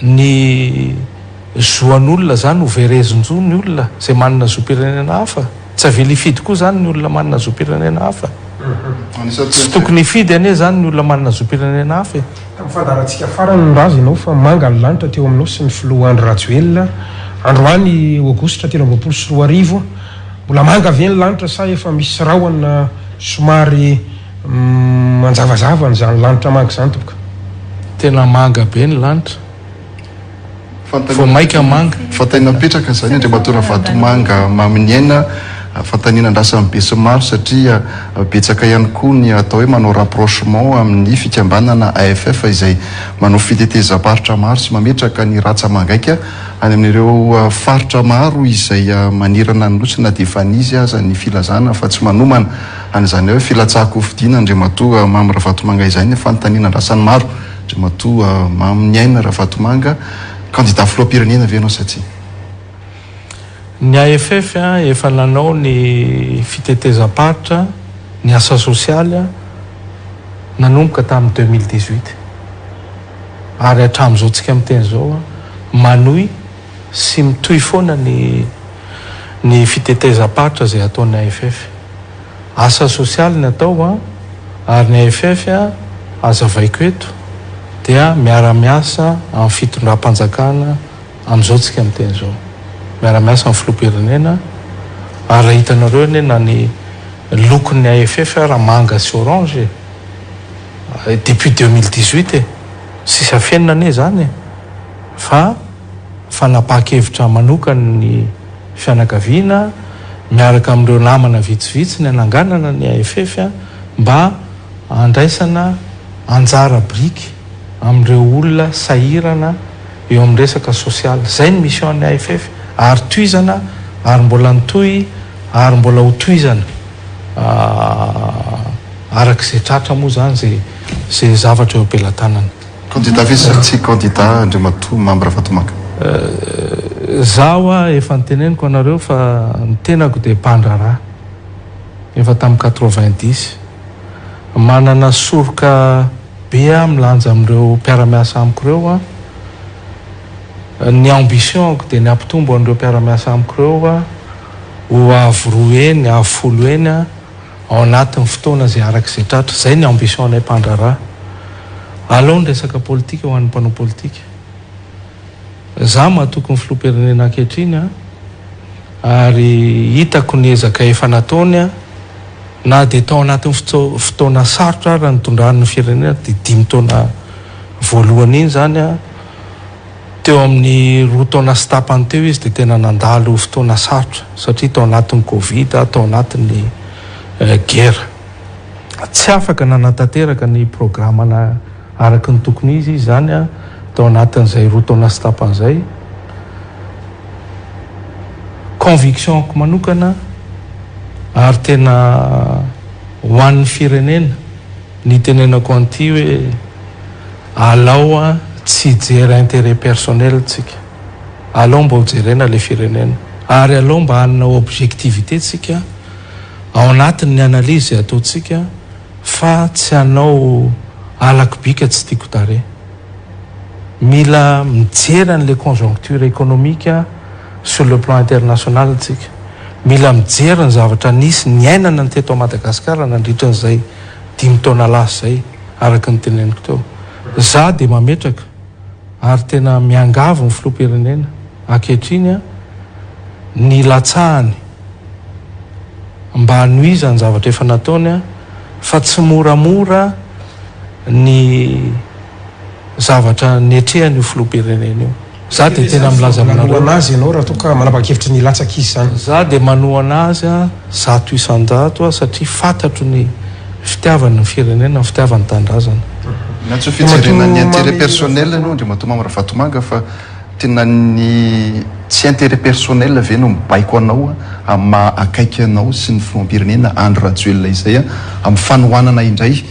ny zo an'olona zany ho verezin-jo ny olona izay manana zom-pirenena hafa, tsy avela hifidy koa zany ny olona manana zom-pirenena hafa, tsy tokony hifidy anie zany ny olona manana zom-pirenena hafa e. Tamin'ny fandaharantsika farany nilaza ianao fa manga ny lanitra teo aminao sy ny filoha Andry Rajoelina androany aogositra 2023, mbola manga ve ny lanitra sa efa misy rahona somary manjavazava an'izany lanitra manga izany tompoko? Tena manga be ny lanitra. Vao maika manga. Fantaniana mipetraka izany Andriamatoa Ravatomanga Maminiaina, fantaniana andrasan'ny besinimaro satria betsaka ihany koa ny atao hoe manao rapprochement amin'ny fikambanana AFF izay manao fitetezam-paritra maro sy mametraka ny ratsa-mangaika any amin'ireo faritra maro izay manerana ny Nosy na dia efa nisy aza ny filazana fa tsy manomana an'izany hoe filatsahan-kofidina Andriamatoa Mamy Ravatomanga izany fanontaniana andrasan'ny maro. Andriamatoa Maminiaina Ravatomanga, kandida filoham-pirenena ve ianao sa tsia? Ny AFF efa nanao ny fitetezam-paritra ny asa sosialy nanomboka tamin'ny 2018 ary hatramin'izao tsika miteny izao manohy sy mitohy foana ny ny fitetezam-paritra izay ataon'ny AFF. Asa sosialy ny atao ary ny AFF hazavaiko eto dia miara-miasa amin'ny fitondram-panjakana Amin'izao tsika miteny izao. Miara-miasa amin'ny filoham-pirenena ary raha hitanareo anie na ny lokon'ny AFF ara manga sy orange e! Depuis 2018 e! Tsisy afenina anie izany e! Fa fanapahan-kevitra manokan'ny fianakaviana miaraka amin'ireo namana vitsivitsy ny hananganana ny AFF mba handraisana anjara biriky amin'ireo olona sahirana eo amin'ny resaka sosialy. Izay ny mission ny AFF ary tohizana ary mbola nitohy ary mbola ho tohizana araka izay tratra moa izany izay izay zavatra eo am-pelatanana. Candidat ve sa tsy candidat Andriamatoa Mamy Ravatomanga? Izaho hoa efa noteneniko anareo fa ny tenako dia mpandraharaha efa tamin'ny 90. Manana soroka be aho milanja amin'ireo mpiara-miasa amiko ireo an. Ny ambition-ko dia ny hampitombo an'ireo mpiara-miasa amiko ireo ho avo roa heny, avo folo heny ao anatin'ny fotoana izay araka izay tratra. Izay ny ambition-nay mpandraharaha. Alao ny resaka politika ho an'ny mpanao politika. Za matoky ny filoham-pirenena ankehitriny an, ary hitako ny ezaka efa nataony an, na dia tao anatin'ny fotoana sarotra ara nitondrany ny firenena dia dimy taona voalohany iny izany an, teo amin'ny roa taona sy tapany teo izy dia tena nandalo fotoana sarotra satria tao anatin'ny covid, tao anatin'ny guerre. Tsy afaka nanatanteraka ny programana Araka ny tokony izy izany tao anatin'izay roa taona sy tapany izay. Conviction-ko manokana ary tena ho an'ny firenena ny itenenako an'ity hoe alao tsy hijery intérêt personnel tsika. Alao mba ho jerena ilay firenena. Ary alao mba hanana objectivité tsika ao anatin'ny analyse izay ataontsika. Fa tsy hanao halako bika tsy tiako tarehy. Mila mijery an'ilay conjoncture économique sur le plan international tsika. Mila mijery ny zavatra nisy niainana ny teto Madagascar nandritra an'izay dimy taona lasa izay araka ny teneniko teo. Za dia mametraka ary tena miangavy ny filoham-pirenena ankehitriny ny hilatsahany mba hanohizany ny zavatra efa nataony fa tsy moramora ny zavatra niatrehany io filoham-pirenena io. Za dia tena milaza aminareo. Manohana azy ianao raha toa ka manapa-kevitra ny hilatsaka izy izany? Za dia manohana azy 100% satria fantatro ny fitiavany ny firenena, ny fitiavany tanindrazana. Miantso fijerena ny intérêt personnel ianao Andriamatoa Mamy Ravatomanga fa Tena ny tsy intérêt personnel ve no mibaiko anao amin'ny maha akaiky anao sy ny filoham-pirenena Andry Rajoelina izay amin'ny fanohanana indray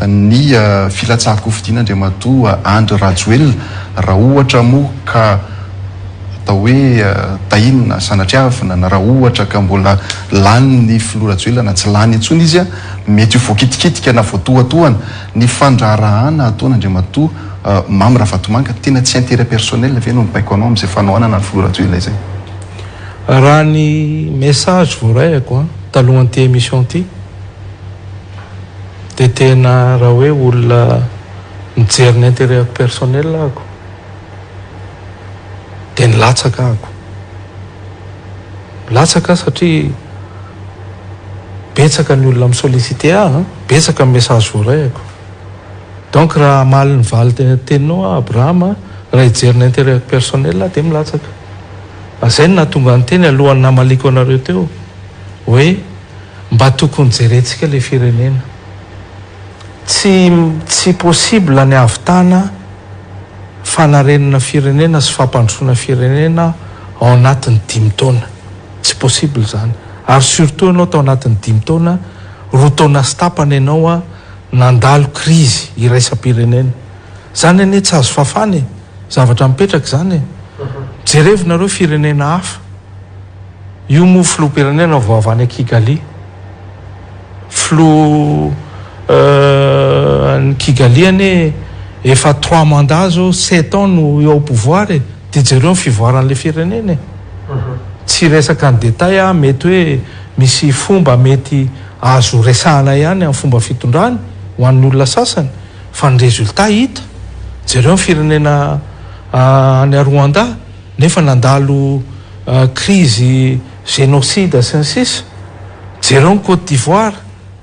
ny filatsahan-kofidiana Andriamatoa Andry Rajoelina raha ohatra moa ka atao hoe tahinina sanatriavina na raha ohatra ka mbola lany ny filoha Rajoelina na tsy lany intsony izy mety ho voakitikitika na voatohatohana ny fandraharahana ataon'Andriamatoa Mamy Ravatomanga, tena tsy intérêt personnel ve no mibaiko anao amin'izay fanohanana ny filoha Rajoelina izay? Raha ny message voaraiako an, talohan'ity émission ity, dia tena raha hoe olona mijery ny intérêt-ako personnel ahako, dia nilatsaka ahako. Nilatsaka aho satria betsaka ny olona mi-solliciter ahy an, betsaka ny message voaraiako. Donc raha hamaly ny valin-teninao aho Abraham a, raha hijery ny intérêt personnel aho dia milatsaka. Fa zay no nahatonga niteny alohan'ny namaliako anareo teo hoe mba tokony jerentsika ilay firenena. Tsy tsy possible ny hahavitana fanarenana firenena sy fampandrosoana firenena ao anatin'ny dimy taona. Tsy possible izany. Ary surtout ianao tao anatin'ny dimy taona, roa taona sy tapany ianao a, Nandalo krizy iraisam-pirenena. Zany anie tsy azo fafana e! Zavatra mipetraka izany e! Jerevo nareo firenena hafa. Io moa filoham-pirenena vao avy any Kigali. Filoha any Kigali anie efa trois mandats zao, sept ans no eo au pouvoir e. Dia jereo ny fivoaran'ilay firenena e. Tsy hiresaka ny détail aho, mety hoe misy fomba mety azo resahana ihany amin'ny fomba fitondrany ho an'ny olona sasany fa ny résultat hita. Jereo ny firenena any Rwanda nefa nandalo crise génocide sy ny sisa. Jereo ny Côte d'Ivoire,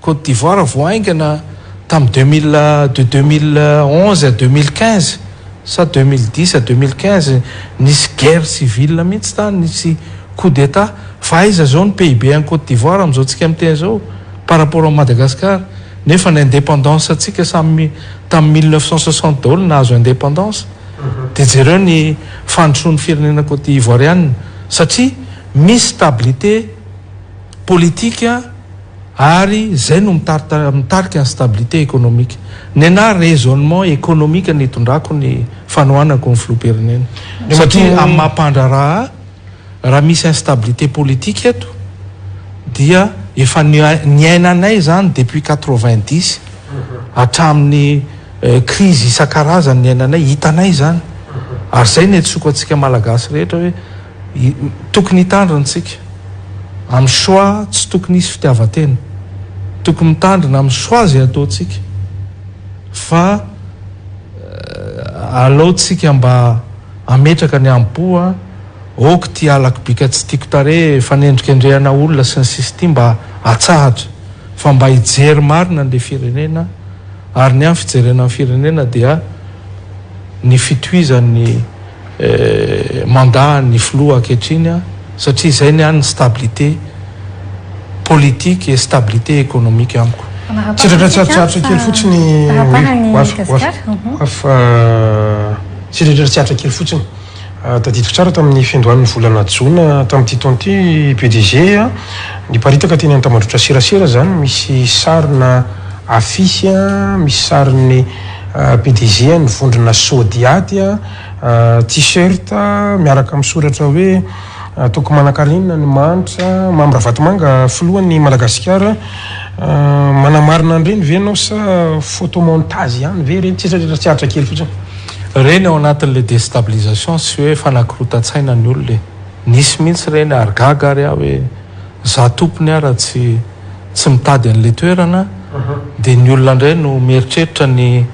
Côte d'Ivoire vao haingana tamin'ny 2000 de 2011 à 2015 sa 2010 à 2015 nisy guerre civile mihitsy tany, nisy coup d'état. Fa aiza zao ny PIB any Côte d'Ivoire amin'izao tsika miteny zao par rapport à Madagascar? Nefa ny indépendance antsika samy tamin'ny 1960 daholo nahazo indépendance. Dia jereo ny fandrosoan'ny firenena Côte d'Ivoirienne satria misy stabilité politique ary zay no mitarika ny stabilité économique. Ny anahy, raisonnement économique ny itondrako ny fanohanako ny filoham-pirenena satria amin'ny mampandraharaha, raha misy instabilité politique eto dia efa niainanay zany depuis 90 hatramin'ny crise isan-karazany niainanay, hitanay zany. Ary zay ny antsoko antsika Malagasy rehetra hoe tokony hitandrina tsika amin'ny choix, tsy tokony hisy fitiavan-tena, tokony mitandrina amin'ny choix zay ataontsika fa aleotsika mba ametraka ny ampo a ok ty alako bika tsy tiako tare fanendrikendrehana olona sy ny sisy ty mba atsahatra fa mba hijery marina an'le firenena. Ary ny amin'ny fijerena ny firenena dia ny fitohizan'ny mandat ny filoha ankehitriny a satria zay ny any ny stabilité politique et stabilité économique amiko. Tsy rehetra kely fotsiny, tsy rehetra kely fotsiny. Tadidiko tsara tamin'ny fiandohan'ny volana jona tamin'ity taona ity, PDG, niparitaka teny an-tambajotra serasera zany misy sarina afisy a misy sariny PDG ny vondrona Sodiaty a t-shirt miaraka amin'ny soratra hoe "Toko manan-karena ny manitra Mamy Ravatomanga filohan'ny Madagasikara". Manamarina an'ireny ve anao sa photomontage ihany ve reny? Tsy rehetra tsy aritra kely fotsiny. Reny ao anatin'le déstabilisation sy hoe fanakorontan-tsaina ny olona e. Nisy mihitsy reny ary gaga ary aho hoe za tompony a raha tsy mitady an'le toerana de ny olona indray no mieritreritra ny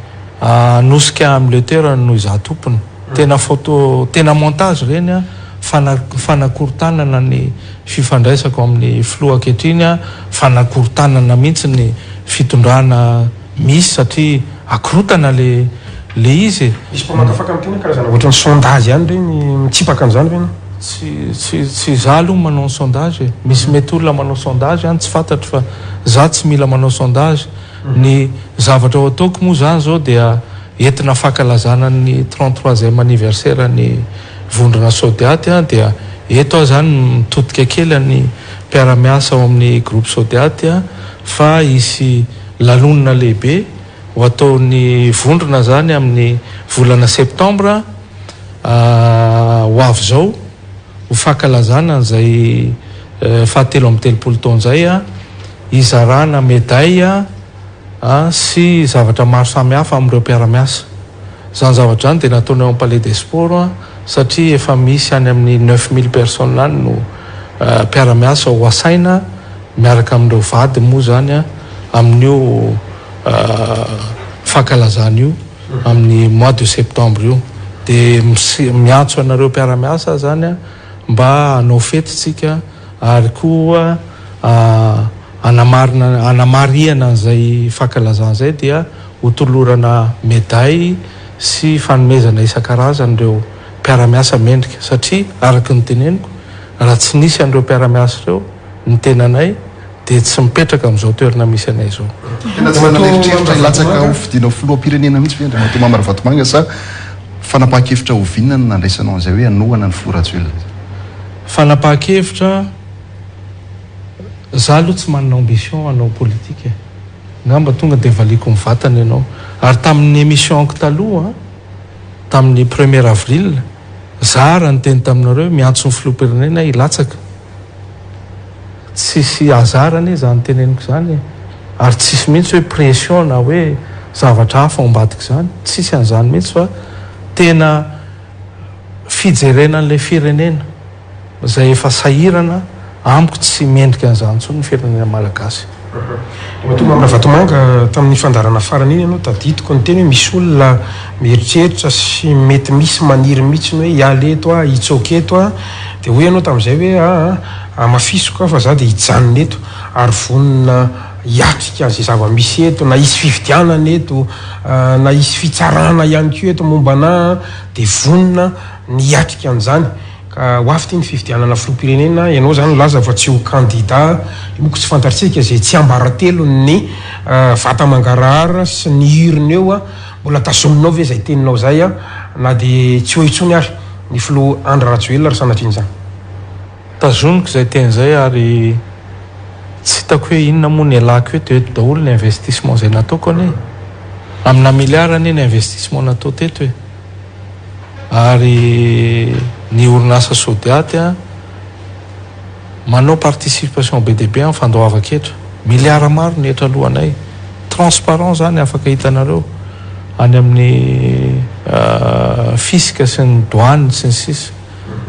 anosika am'le toerana noho iza tompony. Tena photo, tena montage reny a fanakorontanana ny fifandraisako amin'ny filoha ankehitriny a fanakorontanana mihitsy ny fitondrana misy satria akorotana le izy e. Misy mpamakafaka miteny karazana ohatran'ny sondage ihany reny, mitsipaka an'izany ve anao? Tsy za aloha manao ny sondage e. Misy mety olona manao sondage any, tsy fantatro, fa za tsy mila manao sondage. Ny zavatra ao ataoko moa zany zao dia entina fankalazana ny 33e anniversaire ny vondrona Sodiaty a dia eto aho zany mitodika kely any mpiara-miasa ao amin'ny groupe Sodiaty a fa hisy lanonana lehibe ho ataon'ny vondrona zany amin'ny volana septembre ho avy zao ho fankalazana an'izay faha-33 taona zay a izarana médaille a sy zavatra maro samihafa amin'ireo mpiara-miasa. Zany zavatra zany de nataony ao amin'ny Palais des Sports a satria efa misy any amin'ny 9000 personnes any no mpiara-miasa ho asaina miaraka amin'ireo vady moa zany a amin'io fankalazana io amin'ny mois de septembre io. De miantso anareo mpiara-miasa zany a mba hanao fety tsika ary koa anamarina anamarihana an'izay fankalazana zay dia hotolorana médaille sy fanomezana isan-karazany ireo mpiara-miasa mendrika satria araka ny teneniko, raha tsy nisy an'ireo mpiara-miasa ireo ny tenanay de tsy mipetraka amin'izao toerana misy anay zao. Tena tsy manana eritreritra hilatsaka ho fidinao filoham-pirenena mihitsy ve Andriamatoa Mamy Ravatomanga sa fanapahan-kevitra oviana no nandraisanao an'izay hoe hanohana ny filoha Rajoelina? Fanapahan-kevitra, za aloha tsy manana ambition hanao politika ngamba, tonga de valiko mivatana ianao. Ary tamin'ny émission-ko taloha tamin'ny 1er avril za raha niteny taminareo miantso ny filoham-pirenena hilatsaka. Tsisy hasard anie izany teneniko izany e! Ary tsisy mihitsy hoe pression na hoe zavatra hafa ao ambadik'izany, tsisy an'izany mihitsy fa tena fijerena an'ilay firenena izay efa sahirana, amiko tsy mendrika an'izany intsony ny firenena malagasy. Ramatoa Mamy Ravatomanga, tamin'ny fandaharana farany iny ianao tadidiko niteny hoe misy olona mieritreritra sy mety misy maniry mihitsy ny hoe hiala eto aho, hitsoaka eto aho, dia hoy ianao tamin'izay hoe aa hamafisiko aho fa za dia hijanona eto ary vonona hiatrika izay zava-misy eto na hisy fifidianana eto na hisy fitsarana ihany koa eto momba anà dia vonona ny hiatrika an'izany. Ka ho avy ity ny fifidianana filoham-pirenena, ianao izany nilaza fa tsy ho kandida, io manko tsy fantatr'tsika izay tsiambaratelon'ny vata mangarahara sy ny urne eo, mbola tazominao ve izay teninao izay na dia tsy eo intsony ary ny filoha Andry Rajoelina ry sanatria an'izany? Tazoniko izay teny izay ary tsy hitako hoe inona moa ny ialako eto, eto daholo ny investissement izay nataoko anie e! Amina milliard anie ny investissement natao teto e! Ary ny orinasa Sodiat manao participation be dia be amin'ny fandoavan-ketra. Miliara maro ny hetra alohanay. Transparent izany afaka hitanareo any amin'ny fisc sy ny douane sy ny sisa.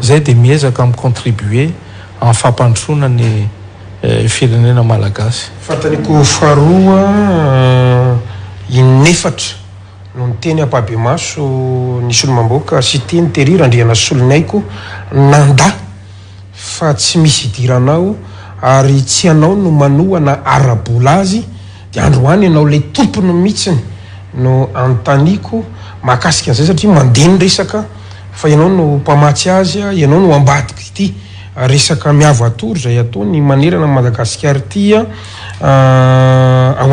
Izay dia miezaka mi-contribuer amin'ny fampandrosoana ny firenena malagasy. Fanontaniako faharoa, in'efatra no niteny ampahibemaso ny solombambahoaka Siteny Terry Randrianasoloniaiko nandà fa tsy misy idiranao ary tsy ianao no manohana ara-bola azy dia androany ianao ilay tompony mihitsiny no anontaniako mahakasika an'izay satria mandeha ny resaka fa ianao no mpamatsy azy, ianao no ambadik'ity resaka miava-tory izay ataony manerana an'i Madagasikara ity ao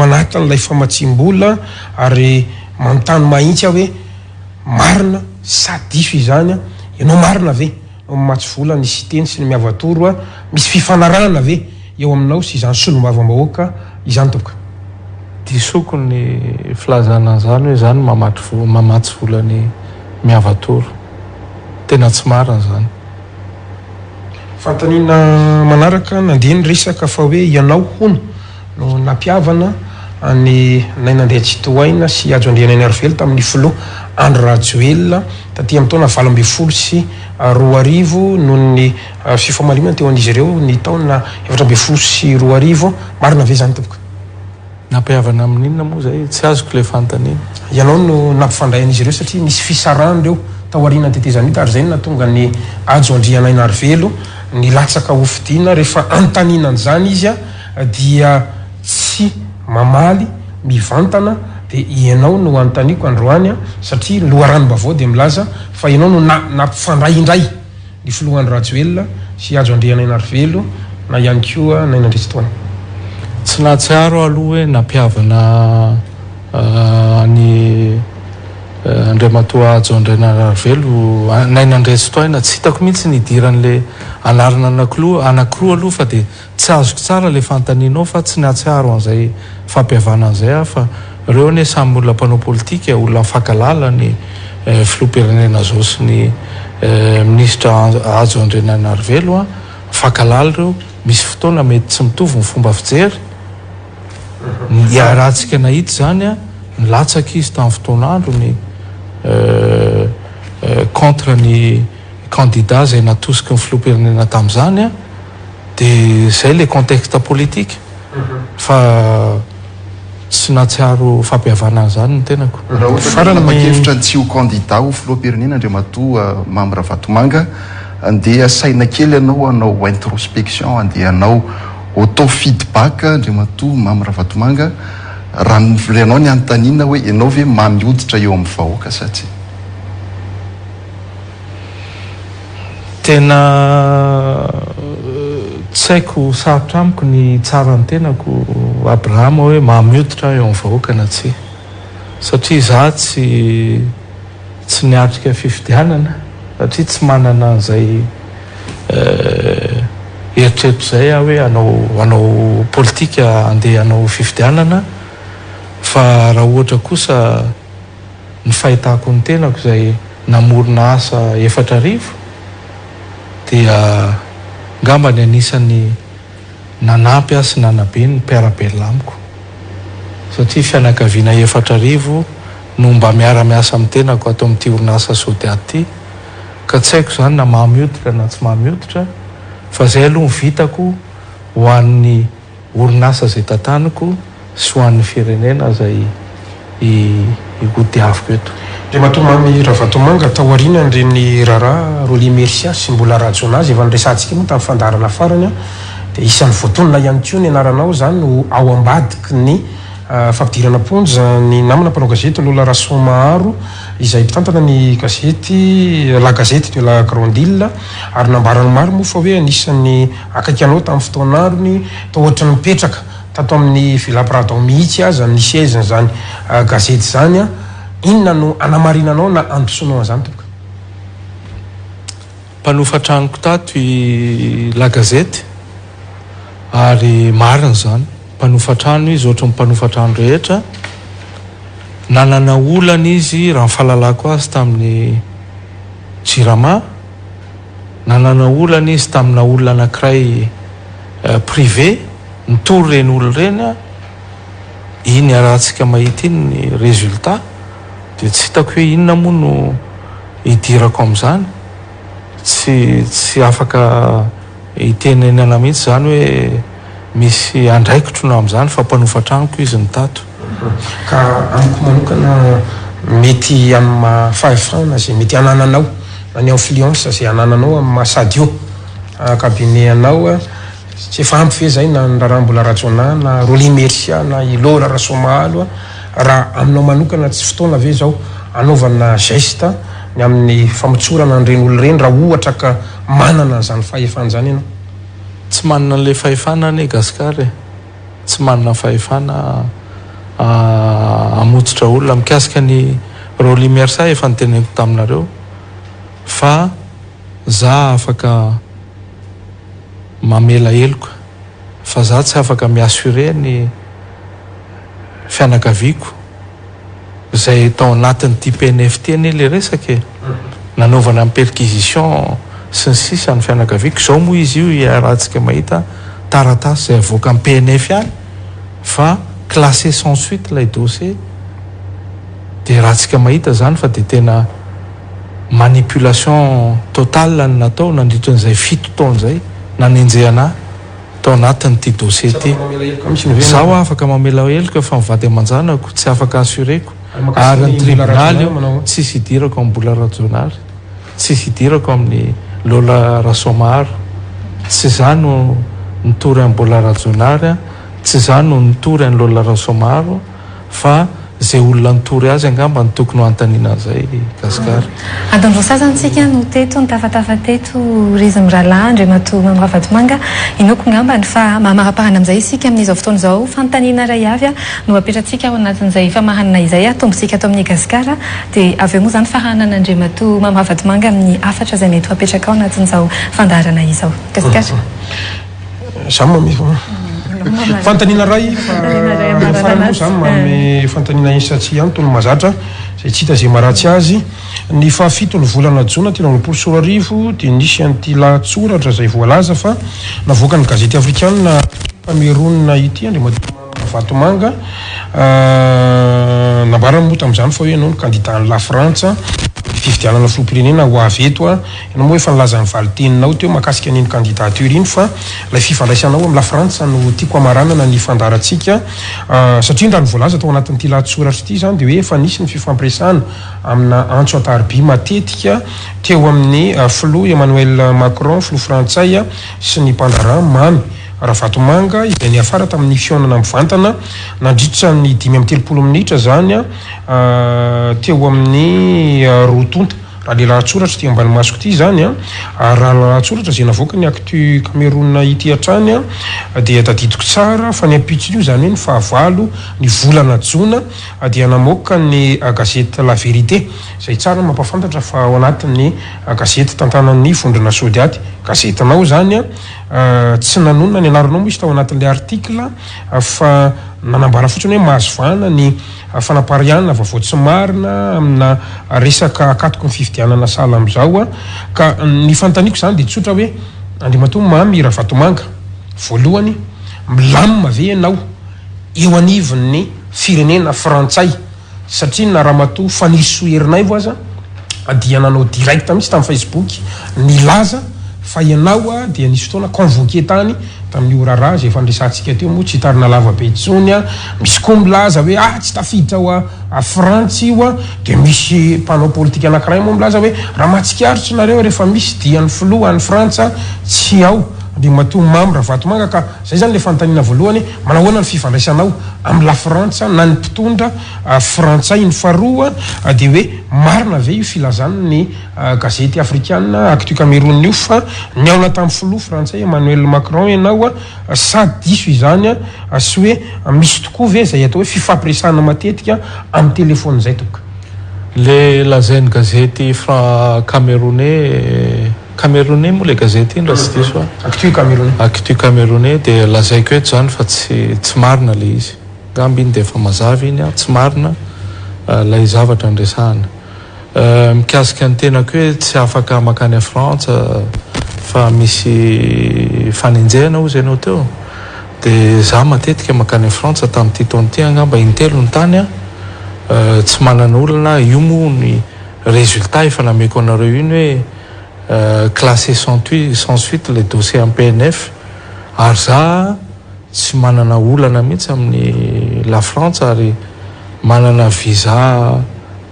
anatin'ilay famatsiam-bola ary manontany mahintsy aho hoe marina sa diso izany, ianao marina ve no mamatsy vola ny Siteny sy ny Miava-toro, misy fifanarahana ve eo aminao sy izany solombavambahoaka izany tompoko? Disoko ny filazana an'izany hoe izaho no mamatsy vola ny Miava-toro. Tena tsy marina izany. Fanontaniana manaraka, nandeha ny resaka fa hoe ianao hono no nampihavana an'i Naina Andriantsitohaina sy Hajo Andrianainarivelo tamin'ny filoha Andry Rajoelina taty amin'ny taona 2018 noho ny fifamaliana teo amin'izy ireo ny taona 2014. Marina ve izany tompoko? Nampihavana amin'ny inona moa izay? Tsy azoko ilay fanontaniana. Ianao no nampifandray an'izy ireo satria nisy fisarahana ireo tao aorianan'ny tetezamita ary izay no nahatonga an'i Hajo Andrianainarivelo nilatsaka hofidiana. Rehefa anontaniana an'izany izy dia tsy mamaly mivantana dia ianao no anontaniako androany satria ny loharanom-baovao dia milaza fa ianao no nampifandray indray ny filoha Andry Rajoelina sy Hajo Andrianainarivelo na ihany koa Naina Andriantsitohaina. Tsy nahatsiaro aho aloha hoe nampihavana an'i Andriamatoa Hajo Andrianainarivelo, Naina Andriantsitohaina, tsy hitako mihitsy ny hidiran'ilay anarana anankiroa aloha fa dia Tsy azoko tsara ilay fanontanianao fa tsy nahatsiaro an'izay fampihavanana izay aho fa ireo anie samy olona mpanao politika, olona mifankahalala ny filoham-pirenena zao sy ny minisitra Hajo Andrianainarivelo a, mifankahalala ireo, misy fotoana mety tsy mitovy ny fomba fijery, iarahantsika nahita izany a, nilatsaka izy tamin'ny fotoan'androny contre ny candidat izay natosiky ny filoham-pirenena tamin'izany a. Dia izay ilay contexte politique fa tsy nahatsiaro fampihavanana an'izany ny tenako. Raha ohatra ka nanapa-kevitra ny tsy ho candidat ho filoham-pirenena Andriamatoa Mamy Ravatomanga, andeha asaina kely ianao hanao introspection, andeha hanao auto feedback Andriamatoa Mamy Ravatomanga, raha ny ianao ny anontaniana hoe ianao ve mamy hoditra eo amin'ny vahoaka sa tsia? Tena tsy haiko, sarotra amiko ny hitsara ny tenako Abrahama hoe mamy hoditra aho eo amin'ny vahoaka na tsia. Satria izaho tsy tsy niatrika fifidianana satria tsy manana an'izay eritreritra izay aho hoe hanao hanao politika handeha hanao fifidianana fa raha ohatra kosa ny fahitako ny tenako izay namorona asa 4000 dia ngamba ny anisan'ny nanampy ahy sy nanabe ny mpiara-belona amiko satria fianakaviana 4000 no mba miara-miasa amin'ny tenako ato amin'ity orinasa Sodiat ity ka tsy haiko izany na mamy hoditra na tsy mamy hoditra fa izay aloha ny vitako ho an'ny orinasa izay tantaniko sy ho an'ny firenena izay hodiaviko eto. Andriamatoa Mamy Ravatomanga, taorian'ireny raharaha Rolly Mercia sy Mbola Rajaonah izay efa niresahantsika moa tamin'ny fandaharana farany dia isan'ny voatonona ihany koa ny anaranao izany ho ao ambadiky ny fampidirana am-ponja ny namana mpanao gazety Lola Rasoamaharo izay mpitantana ny gazety La Gazette de la Grande Ile ary nambaran'ny maro moa fa hoe anisan'ny akaiky anao tamin'ny fotoan'androny toa ohatran'ny nipetraka tato amin'ny Villa Pradon mihitsy aza ny siège-n'izany gazety izany. Inona no anamarinanao na andisoanao an'izany tompoko? Mpanofa tranoko tato i La Gazette ary marina izany. Mpanofa trano izy ohatry ny mpanofa trano rehetra. Nanana olana izy raha ny fahalalako azy tamin'ny Jirama. Nanana olana izy tamina olona anankiray privé, nitory ireny olona ireny an, iny iarahantsika mahita iny ny résultat, dia tsy hitako hoe inona moa no hidirako amin'izany, tsy tsy afaka hitenenana mihitsy izany hoe misy andraikitro no amin'izany fa mpanofa tranoko izy no tato. Ka amiko manokana mety amin'ny maha fahefana izay mety anananao na ny influence izay anananao amin'ny maha sadio cabinet anao, tsy efa ampy ve izay na ny raharaha Mbola Rajaonah na Rolly Mercia na i Laura Rasoamahalo raha aminao manokana tsy fotoana ve izao hanaovana geste ny amin'ny famotsorana an'ireny olona ireny raha ohatra ka manana an'izany fahefana izany ianao? Tsy manana an'ilay fahefana anie Gasikara e! Tsy manana fahefana hamotsitra olona. Mikasika an'i Rolly Mercia efa noteneniko taminareo fa za afaka mamela heloka fa za tsy afaka mi-assurer ny fianakaviako izay tao anatin'ity PNF ity anie le resaka e! Nanaovana ny perquisition sy ny sisa ny fianakaviako, izao moa izy io iarahantsika mahita taratasy izay avoakan'ny PNF ihany fa classé sans suite ilay dossier dia iarahantsika mahita izany fa dia tena manipulation totale no natao nandritran'izay fito taona izay nanenjehana ahy tao anatin'ity dossier ity. Izaho afaka mamela heloka fa ny vady aman-janako tsy afaka assurer-ko ary ny tribonaly io tsisy idirako amin'i Mbola Rajaonary, tsisy idirako amin'i Lola Rasoamaharo. Tsy izaho no nitory an'i Mbola Rajaonary, tsy izaho no nitory an'i Lola Rasoamaharo. Fa zay olona nitory azy angamba no tokony ho anontaniana an'izay Gasikara. Adiny roa sasany tsika no teto nitafatafa teto ry izy mirahalahy Andriamatoa Mamy Ravatomanga. Inoako ngambany fa mamaraparana amin'izay isika amin'izao fotoana izao. Fanontaniana iray avy no apetratsika ao anatin'izay famaranana izay atombontsika ato amin'ny Gasikara. Dia avy eo moa izany faranana Andriamatoa Mamy Ravatomanga amin'ny hafatra izay mety ho apetraka ao anatin'izao fandaharana izao. Gasikara. Za manome fanontaniana iray fa farany moa za manome fanontaniana insa tsy ihany toy ny mahazatra izay tsy hita izay maharatsy azy. Ny fahafito ny volana jona 2023 dia nisy an'ity lahatsoratra izay voalaza fa navoakan'ny gazety afrikanina Cameroun ity Andriamatoa Ravatomanga. Nambarany moa tamin'izany fa hoe ianao no kandidan'i Lafrantsa amin'ny fifidianana filoham-pirenena ho avy eto. Ianao moa efa nilaza ny valin-teninao teo mahakasika an'iny candidature iny fa ilay fifandraisanao amin'i Lafrantsa no tiako hamaranana ny fandaharantsika satria raha ny voalaza tao anatin'ity lahatsoratra ity izany dia hoe efa nisy ny fifampiresahana amina antso an-tariby matetika teo amin'ny filoha Emmanuel Macron, filoha frantsay sy ny mpandraharaha Mamy Ravatomanga izay niafara tamin'ny fihaonana mivantana nandritra ny 35 minitra izany teo amin'ny roa tonta. Raha le lahatsoratra ity ambany masoko ity izany an, ary raha lahatsoratra izay navoakan'ny Actu Cameroun ity hatrany an, dia tadidiko tsara fa ny ampitson'io izany hoe ny fahavalo ny volana jona dia namoaka ny gazety La Vérité izay tsara ny mampahafantatra fa ao anatin'ny gazety tantanan'ny vondrona Sodiat, gazetinao izany an, tsy nanonona ny anaranao moa izy tao anatin'ilay article fa nanambara fotsiny hoe mahazo vahana ny Fanapariahana vaovao tsy marina amina resaka akatoky ny fifidianana sahala amin'izao. Ka ny fanontaniako izany dia tsotra hoe, Andriamatoa Mamy Ravatomanga, Voalohany, milamina ve ianao eo anivon'ny firenena frantsay satria na Ramatoa Fanirisoa Ernaivo aza dia nanao direct mihitsy tamin'ny Facebook nilaza fa ianao dia nisy fotoana convoqué tany tamin'io raharaha izay efa niresahantsika teo moa tsy hitarina lava be intsony. Misy koa milaza hoe ah tsy tafiditra ao a Frantsa io dia misy mpanao politika anankiray moa milaza hoe raha mahatsikaritra nareo rehefa misy dian'ny filoha any Frantsa tsy ao Andriamatoa Mamy Ravatomanga ka zay zany le fanontaniana voalohany, manahoana ny fifandraisanao amin'ny la Frantsa na ny mpitondra frantsay? Ny faharoa dia hoe marina ve io filazan'ny gazety afrikana Actu Cameroun io fa nihaona tamin'ny filoha frantsay Emmanuel Macron ianao sa diso izany sy hoe misy tokoa ve izay atao hoe fifampiresahana matetika amin'ny telefaonina izay tompoko? Le lazain'ny gazety fra camerounais Camerounais moa ilay gazety iny raha tsy diso aho. Actu Camerounais. Actu Camerounais dia lazaiko eto izany fa tsy tsy marina ilay izy. Angamba iny dia efa mazava iny an, tsy marina ilay zavatra niresahana. Mikasika ny tenako hoe tsy afaka mankany a Frantsa fa misy fanenjehana hozy ianao teo dia za matetika mankany a Frantsa tamin'ity taona ity angamba intelo ny tany aho tsy manana olana io moa ny résultat efa nameko anareo iny hoe classé sans suite le dossier am PNF ary za tsy manana olana mihitsy amin'ny la Frantsa ary manana visa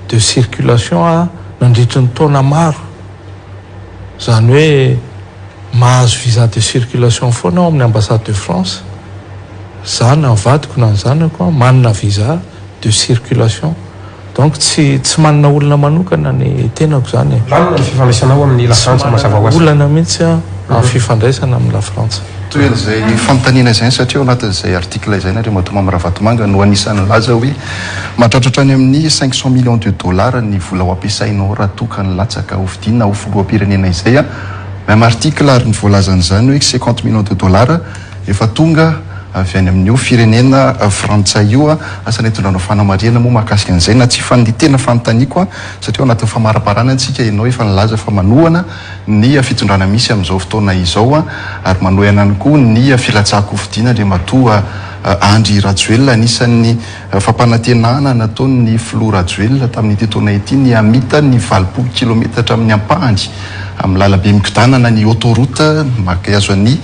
de circulation aho nandritry ny taona maro, izany hoe mahazo visa de circulation foana aho amin'ny ambassade de France, za na ny vadiko na ny zanako manana visa de circulation, donc tsy tsy manana olana manokana ny tenako izany e. Lalina ny fifandraisanao amin'ny la Tsy Frantsa mazava manana ho azy. olana mihitsy aho amin'ny fifandraisana amin'ny la Frantsa. Tohin'izay fanontaniana izay satria ao anatin'izay article izay Andriamatoa Mamy Ravatomanga no anisan'ny nilaza hoe mahatratra hatrany amin'ny 500 millions de dollars ny vola ho ampiasainao raha toa ka nilatsaka ho fidiana ho filoham-pirenena izay. Même article ary ny voalazan'izany hoe 50 millions de dollars efa tonga avy any amin'io firenena frantsay io. Asa na hitondranao fanamarihana moa mahakasika an'izay na tsia fa ny tena fanontaniako satria ao anatin'ny famaraparana antsika ianao efa nilaza fa manohana ny fitondrana misy amin'izao fotoana izao ary manohana ihany koa ny filatsahan-kofidina Andriamatoa Andry Rajoelina. Anisan'ny fampanantenana nataon'ny filoha Rajoelina tamin'ity taona ity ny hamita ny 80 kilometatra amin'ny ampahany amin'ny lalabe mikodànana ny autoroute maka-hihazo an'i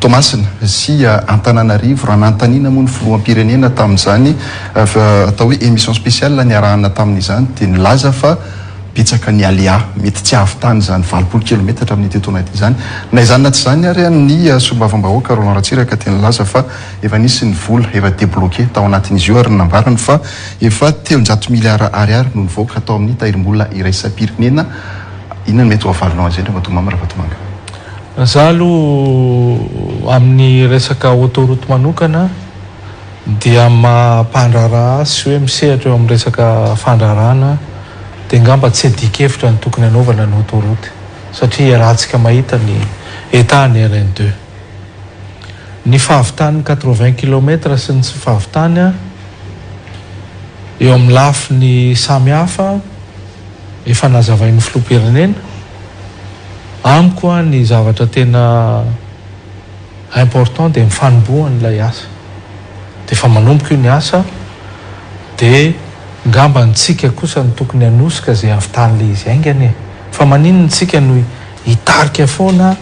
Toamasina sy Antananarivo. Raha nanontaniana moa ny filoham-pirenena tamin'izany atao hoe émission spéciale niarahana tamin'izany dia nilaza fa Betsaka ny aléa mety tsy hahavitana izany 80 kilometatra amin'ity taona ity izany. Na izany na tsy izany ary ny solombavambahoaka Roland Ratsiraka dia nilaza fa efa nisy ny vola efa débloqué tao anatin'izy io ary nambarany fa efa 300 miliara ariary no nivoaka tao amin'ny tahirim-bola iraisam-pirenena. Inona no mety ho havalinao an'izay Andriamatoa Mamy Ravatomanga? Za aloha amin'ny resaka autoroute manokana dia amin'ny maha mpandraharaha sy hoe misehatra eo amin'ny resaka fandraharahana dia angamba tsy adin-kevitra ny tokony hanaovana ny autoroute satria iarahantsika mahita ny état ny RN deux. Ny fahavitan'ny 80 kilomètre sy ny tsy fahavitany eo amin'ny lafiny samy hafa efa nazavain'ny filoham-pirenena, amiko ny zavatra tena important dia ny fanombohana ilay asa. Dia efa manomboka io ny asa dia ngamba ny tsika kosa no tokony hanosika izay havitan'ilay izy haingana e! Fa maninona tsika no hitarika foana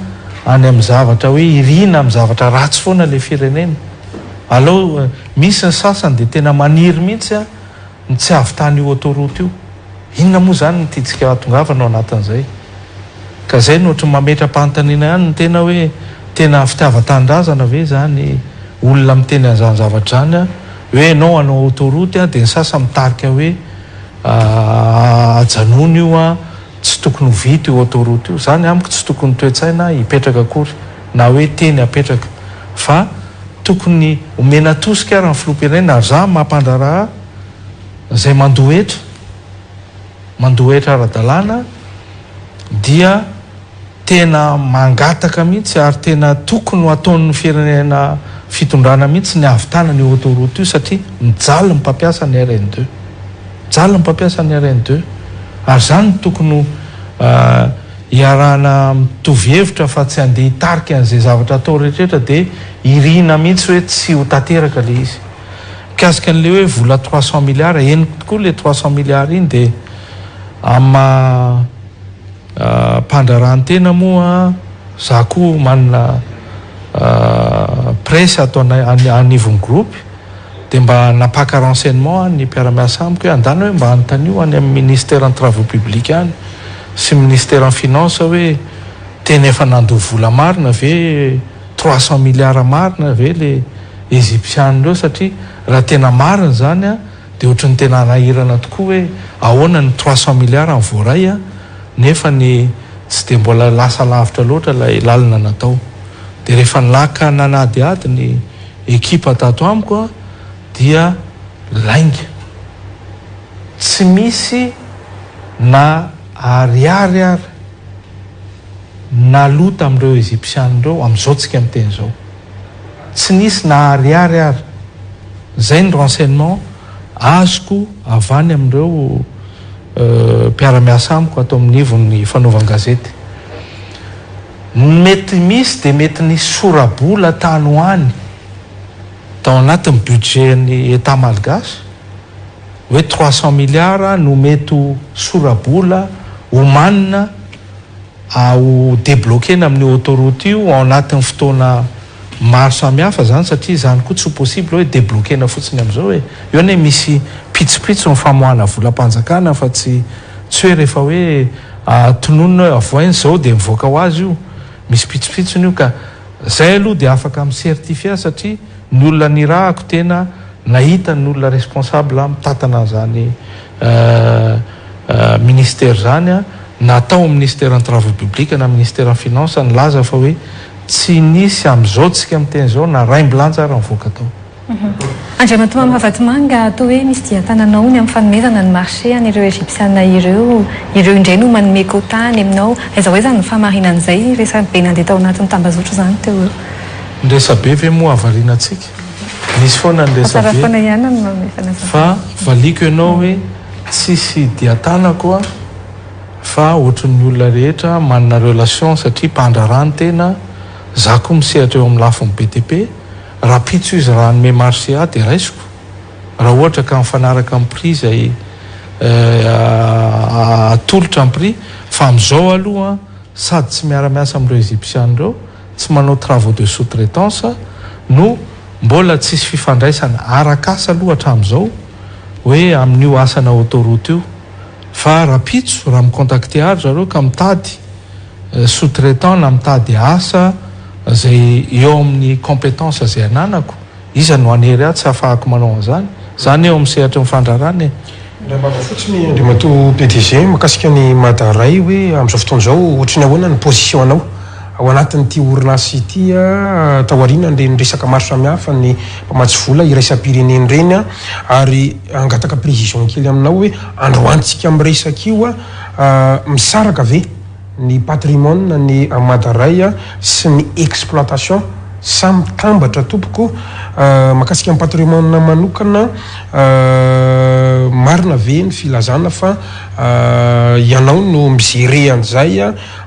any amin'ny zavatra hoe irina amin'ny zavatra ratsy foana ilay firenena? Aleo misy ny sasany dia tena maniry mihitsy ny tsy hahavitana io autoroute io. Inona moa izany no tiantsika hahatongavana ao anatin'izay? Ka izay no ohatry ny mametra-panontaniana ihany ny tena hoe tena fitiavan-tanindrazana ve izany olona miteny an'izany zavatra izany an? Hoe ianao hanao autoroute an, dia ny sasany mitarika hoe ajanony io an, tsy tokony ho vita io autoroute io. Izany amiko tsy tokony toe-tsaina hipetraka akory na hoe teny hapetraka fa tokony omena tosika ary ny filoham-pirenena ary za mampandraharaha izay mandoa hetra, mandoa hetra ara-dalàna dia tena mangataka mihitsy ary tena tokony ho ataon'ny firenena fitondrana mihitsy ny hahavitana an'io autoroute io satria mijaly ny mpampiasa ny RN deux. Mijaly ny mpampiasa ny RN deux. Ary izany no tokony ho. iarahana mitovy hevitra fa tsy handeha hitarika an'izay zavatra atao rehetrarehetra dia irina mihitsy hoe tsy ho tanteraka ilay izy. Mikasika an'ilay hoe vola 300 milliards, henoko tokoa ilay 300 milliards iny dia amin'ny maha mpandraharaha ny tena moa za koa manana presse ato anivon'ny groupe dia mba nampaka renseignement any ny mpiara-miasa amiko hoe andana hoe mba anontanio any amin'ny ministère ny travaux publics any sy ministère ny finance hoe tena efa nandoa vola marina ve, 300 milliards marina ve le Egyptiana ireo, satria raha tena marina izany an dia ohatran'ny tena hanahirana tokoa hoe ahoana ny 300 milliards ny voaray an nefa ny tsy dia mbola lasa lavitra loatra ilay lalana natao. Dia rehefa naka nanadihady ny ekipa tato amiko dia lainga. Tsy misy na ariary ary naloa tamin'ireo Egyptiana ireo amin'izao tsika miteny izao. Tsy nisy na ariary ary. Izay ny renseignement azoko avy any amin'ireo mpiara-miasa amiko ato amin'ny ivon'ny fanaovan-gazety. Ny mety misy dia mety nisy sora-bola tany ho any tao anatin'ny budget-n'ny Etat malgache hoe 300 milliards no mety ho sora-bola omanina ho debloquer-na amin'io autoroute io ao anatin'ny fotoana maro samihafa izany satria izany koa tsy ho possible hoe debloquer-na fotsiny amin'izao e! Eo anie misy pitsopitso ny famoahana volam-panjakana fa tsy tsy hoe rehefa hoe tononina hoe avoaina izao dia mivoaka ho azy io, misy pitsopitsony io ka zay aloha dia afaka mi-certifier satria ny olona nirahako tena nahita ny olona responsable mitantana an'izany ministère izany na tao amin'ny ministère ny travaux publics na ministère ny finance nilaza fa hoe tsy nisy amin'izao tsika miteny izao na raimbilanja ary nivoaka tao. Andriamatoa Mamy Ravatomanga, toa hoe misy dian-tananao ny amin'ny fanomezana ny marché an'ireo Egyptiana ireo, ireo indray no manome quota any aminao. Aiza ho aiza ny fahamarinan'izay resabe nandeha tao anatin'ny tambazotra izany teo eo? Ny resabe ve moa hahavariana antsika? Misy foana ny Tsara resabe foana ihany ny manome fanazavana. fa valiako ianao hoe tsisy dian-tanako aho fa ohatran'ny olona rehetra manana relation satria mpandraharaha ny tena, za koa misehatra eo amin'ny lafiny BTP, Rahampitso izy raha hanome marché ahy dia raisiko, raha ohatra ka mifanaraka amin'ny prix izay atolotra amin'ny prix, fa amin'izao aloha sady tsy miara-miasa amin'ireo Egyptiana ireo, tsy manao travaux de sous-traitance, no mbola tsisy fifandraisana arak'asa aloha hatramin'izao hoe amin'io asana autoroute io, fa rahampitso raha mi-contacter ahy ry zareo ka mitady sous-traitant na mitady asa izay eo amin'ny compétence izay ananako, iza no hanery ahy tsy hahafahako manao an'izany? Izany eo amin'ny sehatry ny fandraharahana e! Indray am-bava fotsiny Andriamatoa PDG mikasika ny Madaray hoe amin'izao fotoana izao ohatry ny ahoana ny position anao ao anatin'ity orinasa ity taorian'ireny resaka maro samihafa ny mpamatsy vola iraisam-pirenena ireny ary hangataka précision kely aminao hoe androantsika miresaka io Misaraka ve ny patrimoine ny Madaray sy ny exploitation sa mitambatra tompoko? Mahakasika ny patrimoine manokana, marina ve ny filazana fa ianao no mi-gerer an'izay?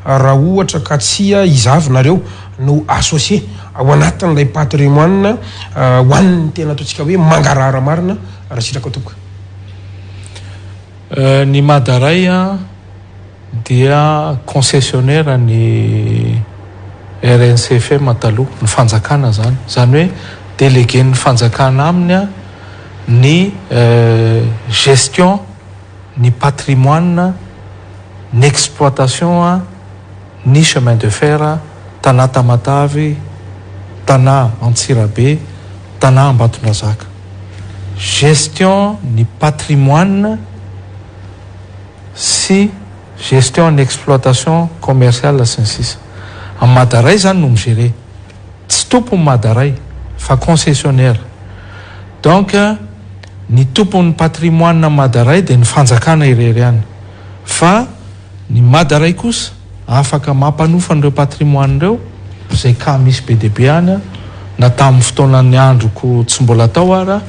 Raha ohatra ka tsia, iza avy nareo no associé ao anatin'ilay patrimoine ho an'ny tena ataontsika hoe mangarahara marina raha sitraka tompoko? Ny Madaray dia concessionnaire ny RNCFM taloha, ny fanjakana izany. Izany hoe délégué-n'ny fanjakana aminy ny gestion ny patrimoine, ny exploitation ny chemin de fer Tanà Tamatave, Tanà Antsirabe, Tanà Ambatondrazaka. Gestion ny patrimoine sy gestion ny exploitation commerciale sy ny sisa. Amin'ny Madaray izany no mi-gérer. Tsy tompon'ny Madaray fa concessionnaire. Donc ny tompon'ny patrimoine Madaray dia ny fanjakana irery ihany. Fa ny Madaray kosa afaka mampanofa an'ireo patrimoine ireo, izay cas misy be dia be any na tamin'ny fotoanan'ny androko tsy mbola tao ara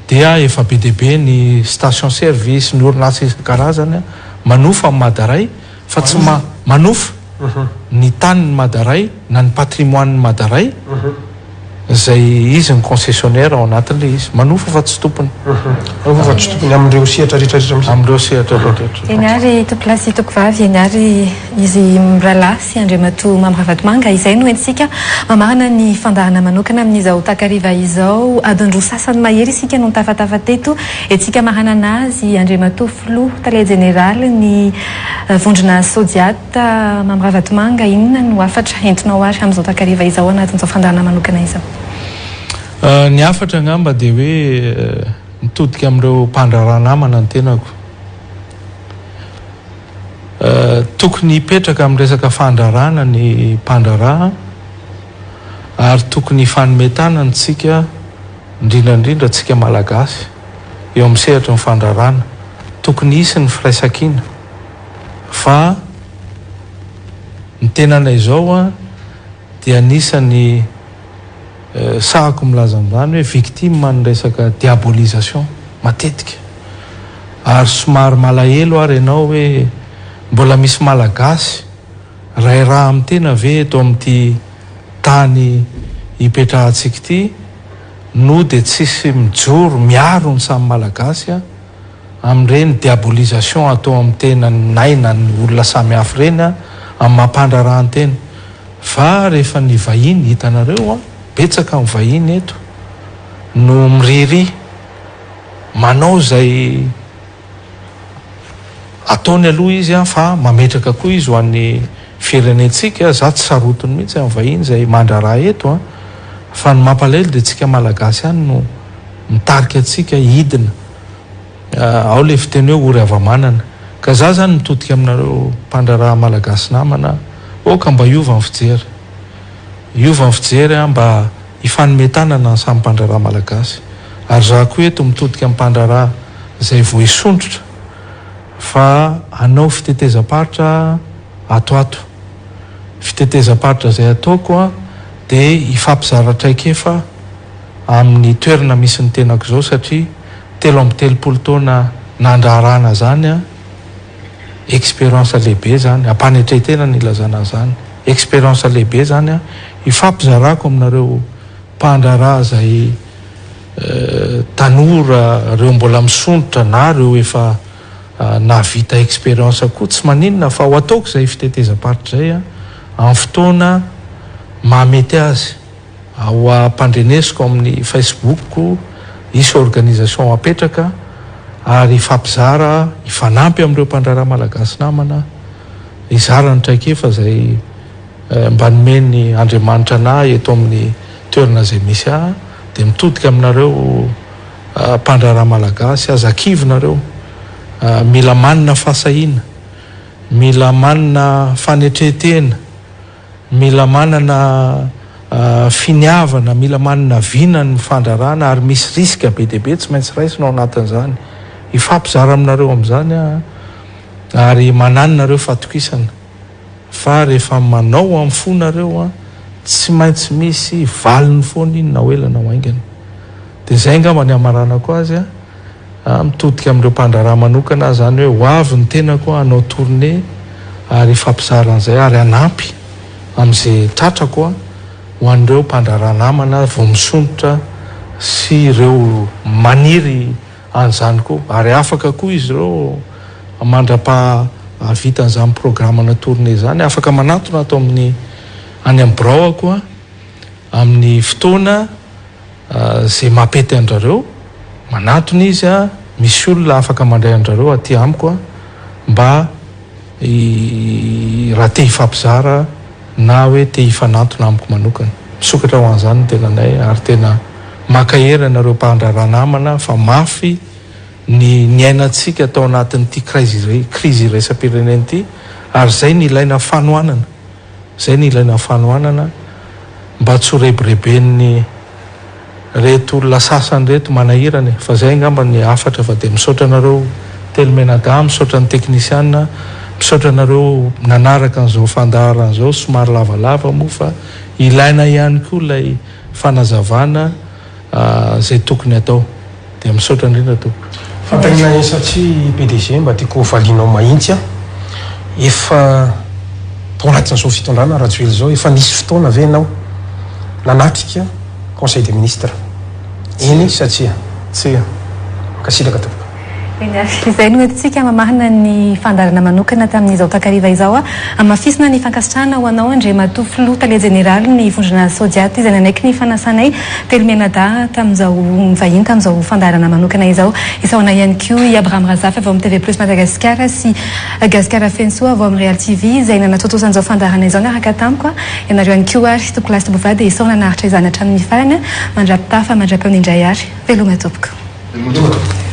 dia efa be dia be ny station service, ny orinasa isan-karazany manofa amin'ny Madaray fa tsy ma. manofa ny tanin'ny Madaray na ny patrimoine-n'ny Madaray izay izy ny concessionnaire ao anatin'ilay izy. Manofa fa tsy tompony. Manofa fa tsy tompony amin'ireo sehatra rehetra rehetra misy. Amin'ireo sehatra rehetra rehetra. Eny ary tompolahy sy tompovavy, eny ary izy mirahalahy sy Andriamatoa Mamy Ravatomanga, izay no entintsika mamarana ny fandaharana manokana amin'izao takariva izao. Adiny roa sasany mahery isika no nitafatafa teto. Entintsika maranana azy Andriamatoa Filoha Tale Jeneraly ny Vondrona Sodiat. Mamy Ravatomanga, inona no hafatra entinao ary amin'izao takariva izao anatin'izao fandaharana manokana izao? Ny hafatra angamba dia hoe mitodika amin'ireo mpandraharaha namana ny tenako. Tokony hipetraka amin'ny resaka fandraharahana ny mpandraharaha ary tokony hifanome tanana isika, indrindra indrindra isika Malagasy eo amin'ny sehatry ny fandraharahana. Tokony hisy ny firaisankina. Fa ny tenanay izao an dia anisan'ny sahako milaza an'izany hoe victime ny resaka diabolisation matetika. Ary somary malahelo ary ianao hoe mbola misy Malagasy ray raha amin'ny tena ve eto amin'ity tany ipetrahantsika ity no dia tsisy mijoro miaro ny samy Malagasy an. amin'ireny diabolisation atao amin'ny tenanay na ny olona samihafa ireny an, amin'ny maha mpandraharaha ny tena. Fa rehefa ny vahiny, hitanareo an, betsaka ny vahiny eto no miriria manao izay ataony aloha izy an, fa mametraka koa izy ho an'ny firenentsika, za tsy sarotiny mihitsy amin'ny vahiny izay mandraharaha eto an, fa ny mampalahelo dia tsika malagasy ihany no mitarika antsika hidina. Ao le fiteny hoe ory hava-manana. Ka za zany mitodika aminareo mpandraharaha malagasy namana, aoka mba hiova ny fijery. Hiova ny fijery an, mba hifanome tanana ny samy mpandraharaha malagasy. Ary za koa eto mitodika amin'ny mpandraharaha izay vao hisondrotra fa hanao fitetezam-paritra ato ato. Fitetezam-paritra izay ataoko an, dia hifampizara traikefa amin'ny toerana misy ny tenako izao satria 33 taona nandraharahana zany an, experience lehibe zany, ampanetretena ny ilazana an'izany, experience lehibe zany an, ifampizarako aminareo mpandraharaha zay tanora, reo mbola misondrotra na reo efa nahavita experience koa tsy maninona fa ho ataoko zay fitetezam-paritra zay an, amin'ny fotoana mahamety azy. Ho ampandrenesiko amin'ny Facebook-ko, hisy organisation apetraka ary hifampizara, hifanampy amin'ireo mpandraharaha malagasy namana, hizara ny traikefa izay mba nomen'ny Andriamanitra anah eto amin'ny toerana izay misy ahy, dia mitodika aminareo mpandraharaha malagasy, aza kivy nareo, mila manana fahasahiana, mila manana fanetren-tena, Mila manana finiavana, mila manana vina ny fandrarana ary misy risque be dia be tsy maintsy raisina ao anatin'izany. Hifampizara aminareo amin'izany aho ary mananona nareo fatokisana fa rehefa manao amin'ny fo nareo tsy maintsy misy valiny foana iny na ho ela na ho haingana. Dia izay angamba ny hamaranako azy. Mitodika amin'ireo mpandraharaha manokana aho izany hoe ho avy ny tenako hanao tournée ary hifampizara an'izay ary hanampy amin'izay tratrako ho an'ireo mpandraharaha namana vao misondrotra sy ireo maniry an'izany koa ary afaka koa izy ireo mandra-pahavitan'izany programme-na tournée izany afaka manantona ato amin'ny any amin'ny birao-ako amin'ny fotoana Ze mampety andrareo, manatona izy a, misy olona afaka mandray andrareo aty amiko a, mba raha te hifampizara na hoe te hifanantona amiko manokana. Misokatra ho an'izany ny tenanay ary tena mankahery anareo mpandraharaha namana fa mafy ny niainantsika tao anatin'ity krizy iraisam-pirenena ity ary zay no ilaina fanohanana. Izay no ilaina fanohanana mba tsy ho rebireben'ny reto olona sasany reto manahirana e! Fa zay angamba ny hafatra fa dia misaotra anareo telo mianadahy, misaotra ny teknisiana, misaotra anareo nanaraka an'izao fandaharana izao, somary lavalava moa fa ilaina ihany koa ilay fanazavana izay tokony atao. Dia misaotra indrindra tompoko. Fanontaniana eny satria PDG mba tiako ho valianao mahintsy an! Efa. Tao anatin'izao fitondrana Rajoelina izao, efa nisy fotoana ve ianao nanatrika Conseil des ministres? Eny sa tsia? Tsia. Mankasitraka tompoko. Eny ary, izay no entintsika mamarana ny fandaharana manokana tamin'izao takariva izao. Hamafisina ny fankasitrahana ho anao Andriamatoa Filoha Tale Jeneralin'ny Vondrona Sodiat izay nanaiky ny fanasanay telo mianadahy tamin'izao nivahiny tamin'izao fandaharana manokana izao. Isaorana ihany koa i Abraham Razafy avy ao amin'ny TV Plus Madagasikara sy Gasikara Fenosoa avy ao amin'ny Real TV izay nanatontosa an'izao fandaharana izao niaraka tamiko. Ianareo ihany koa ary Tompokolahy sy Tompovavy dia isaorana naharitra izany hatramin'ny farany. Mandra-pitafa, mandra-pihaona indray ary. Veloma tompoko. Veloma tompoko.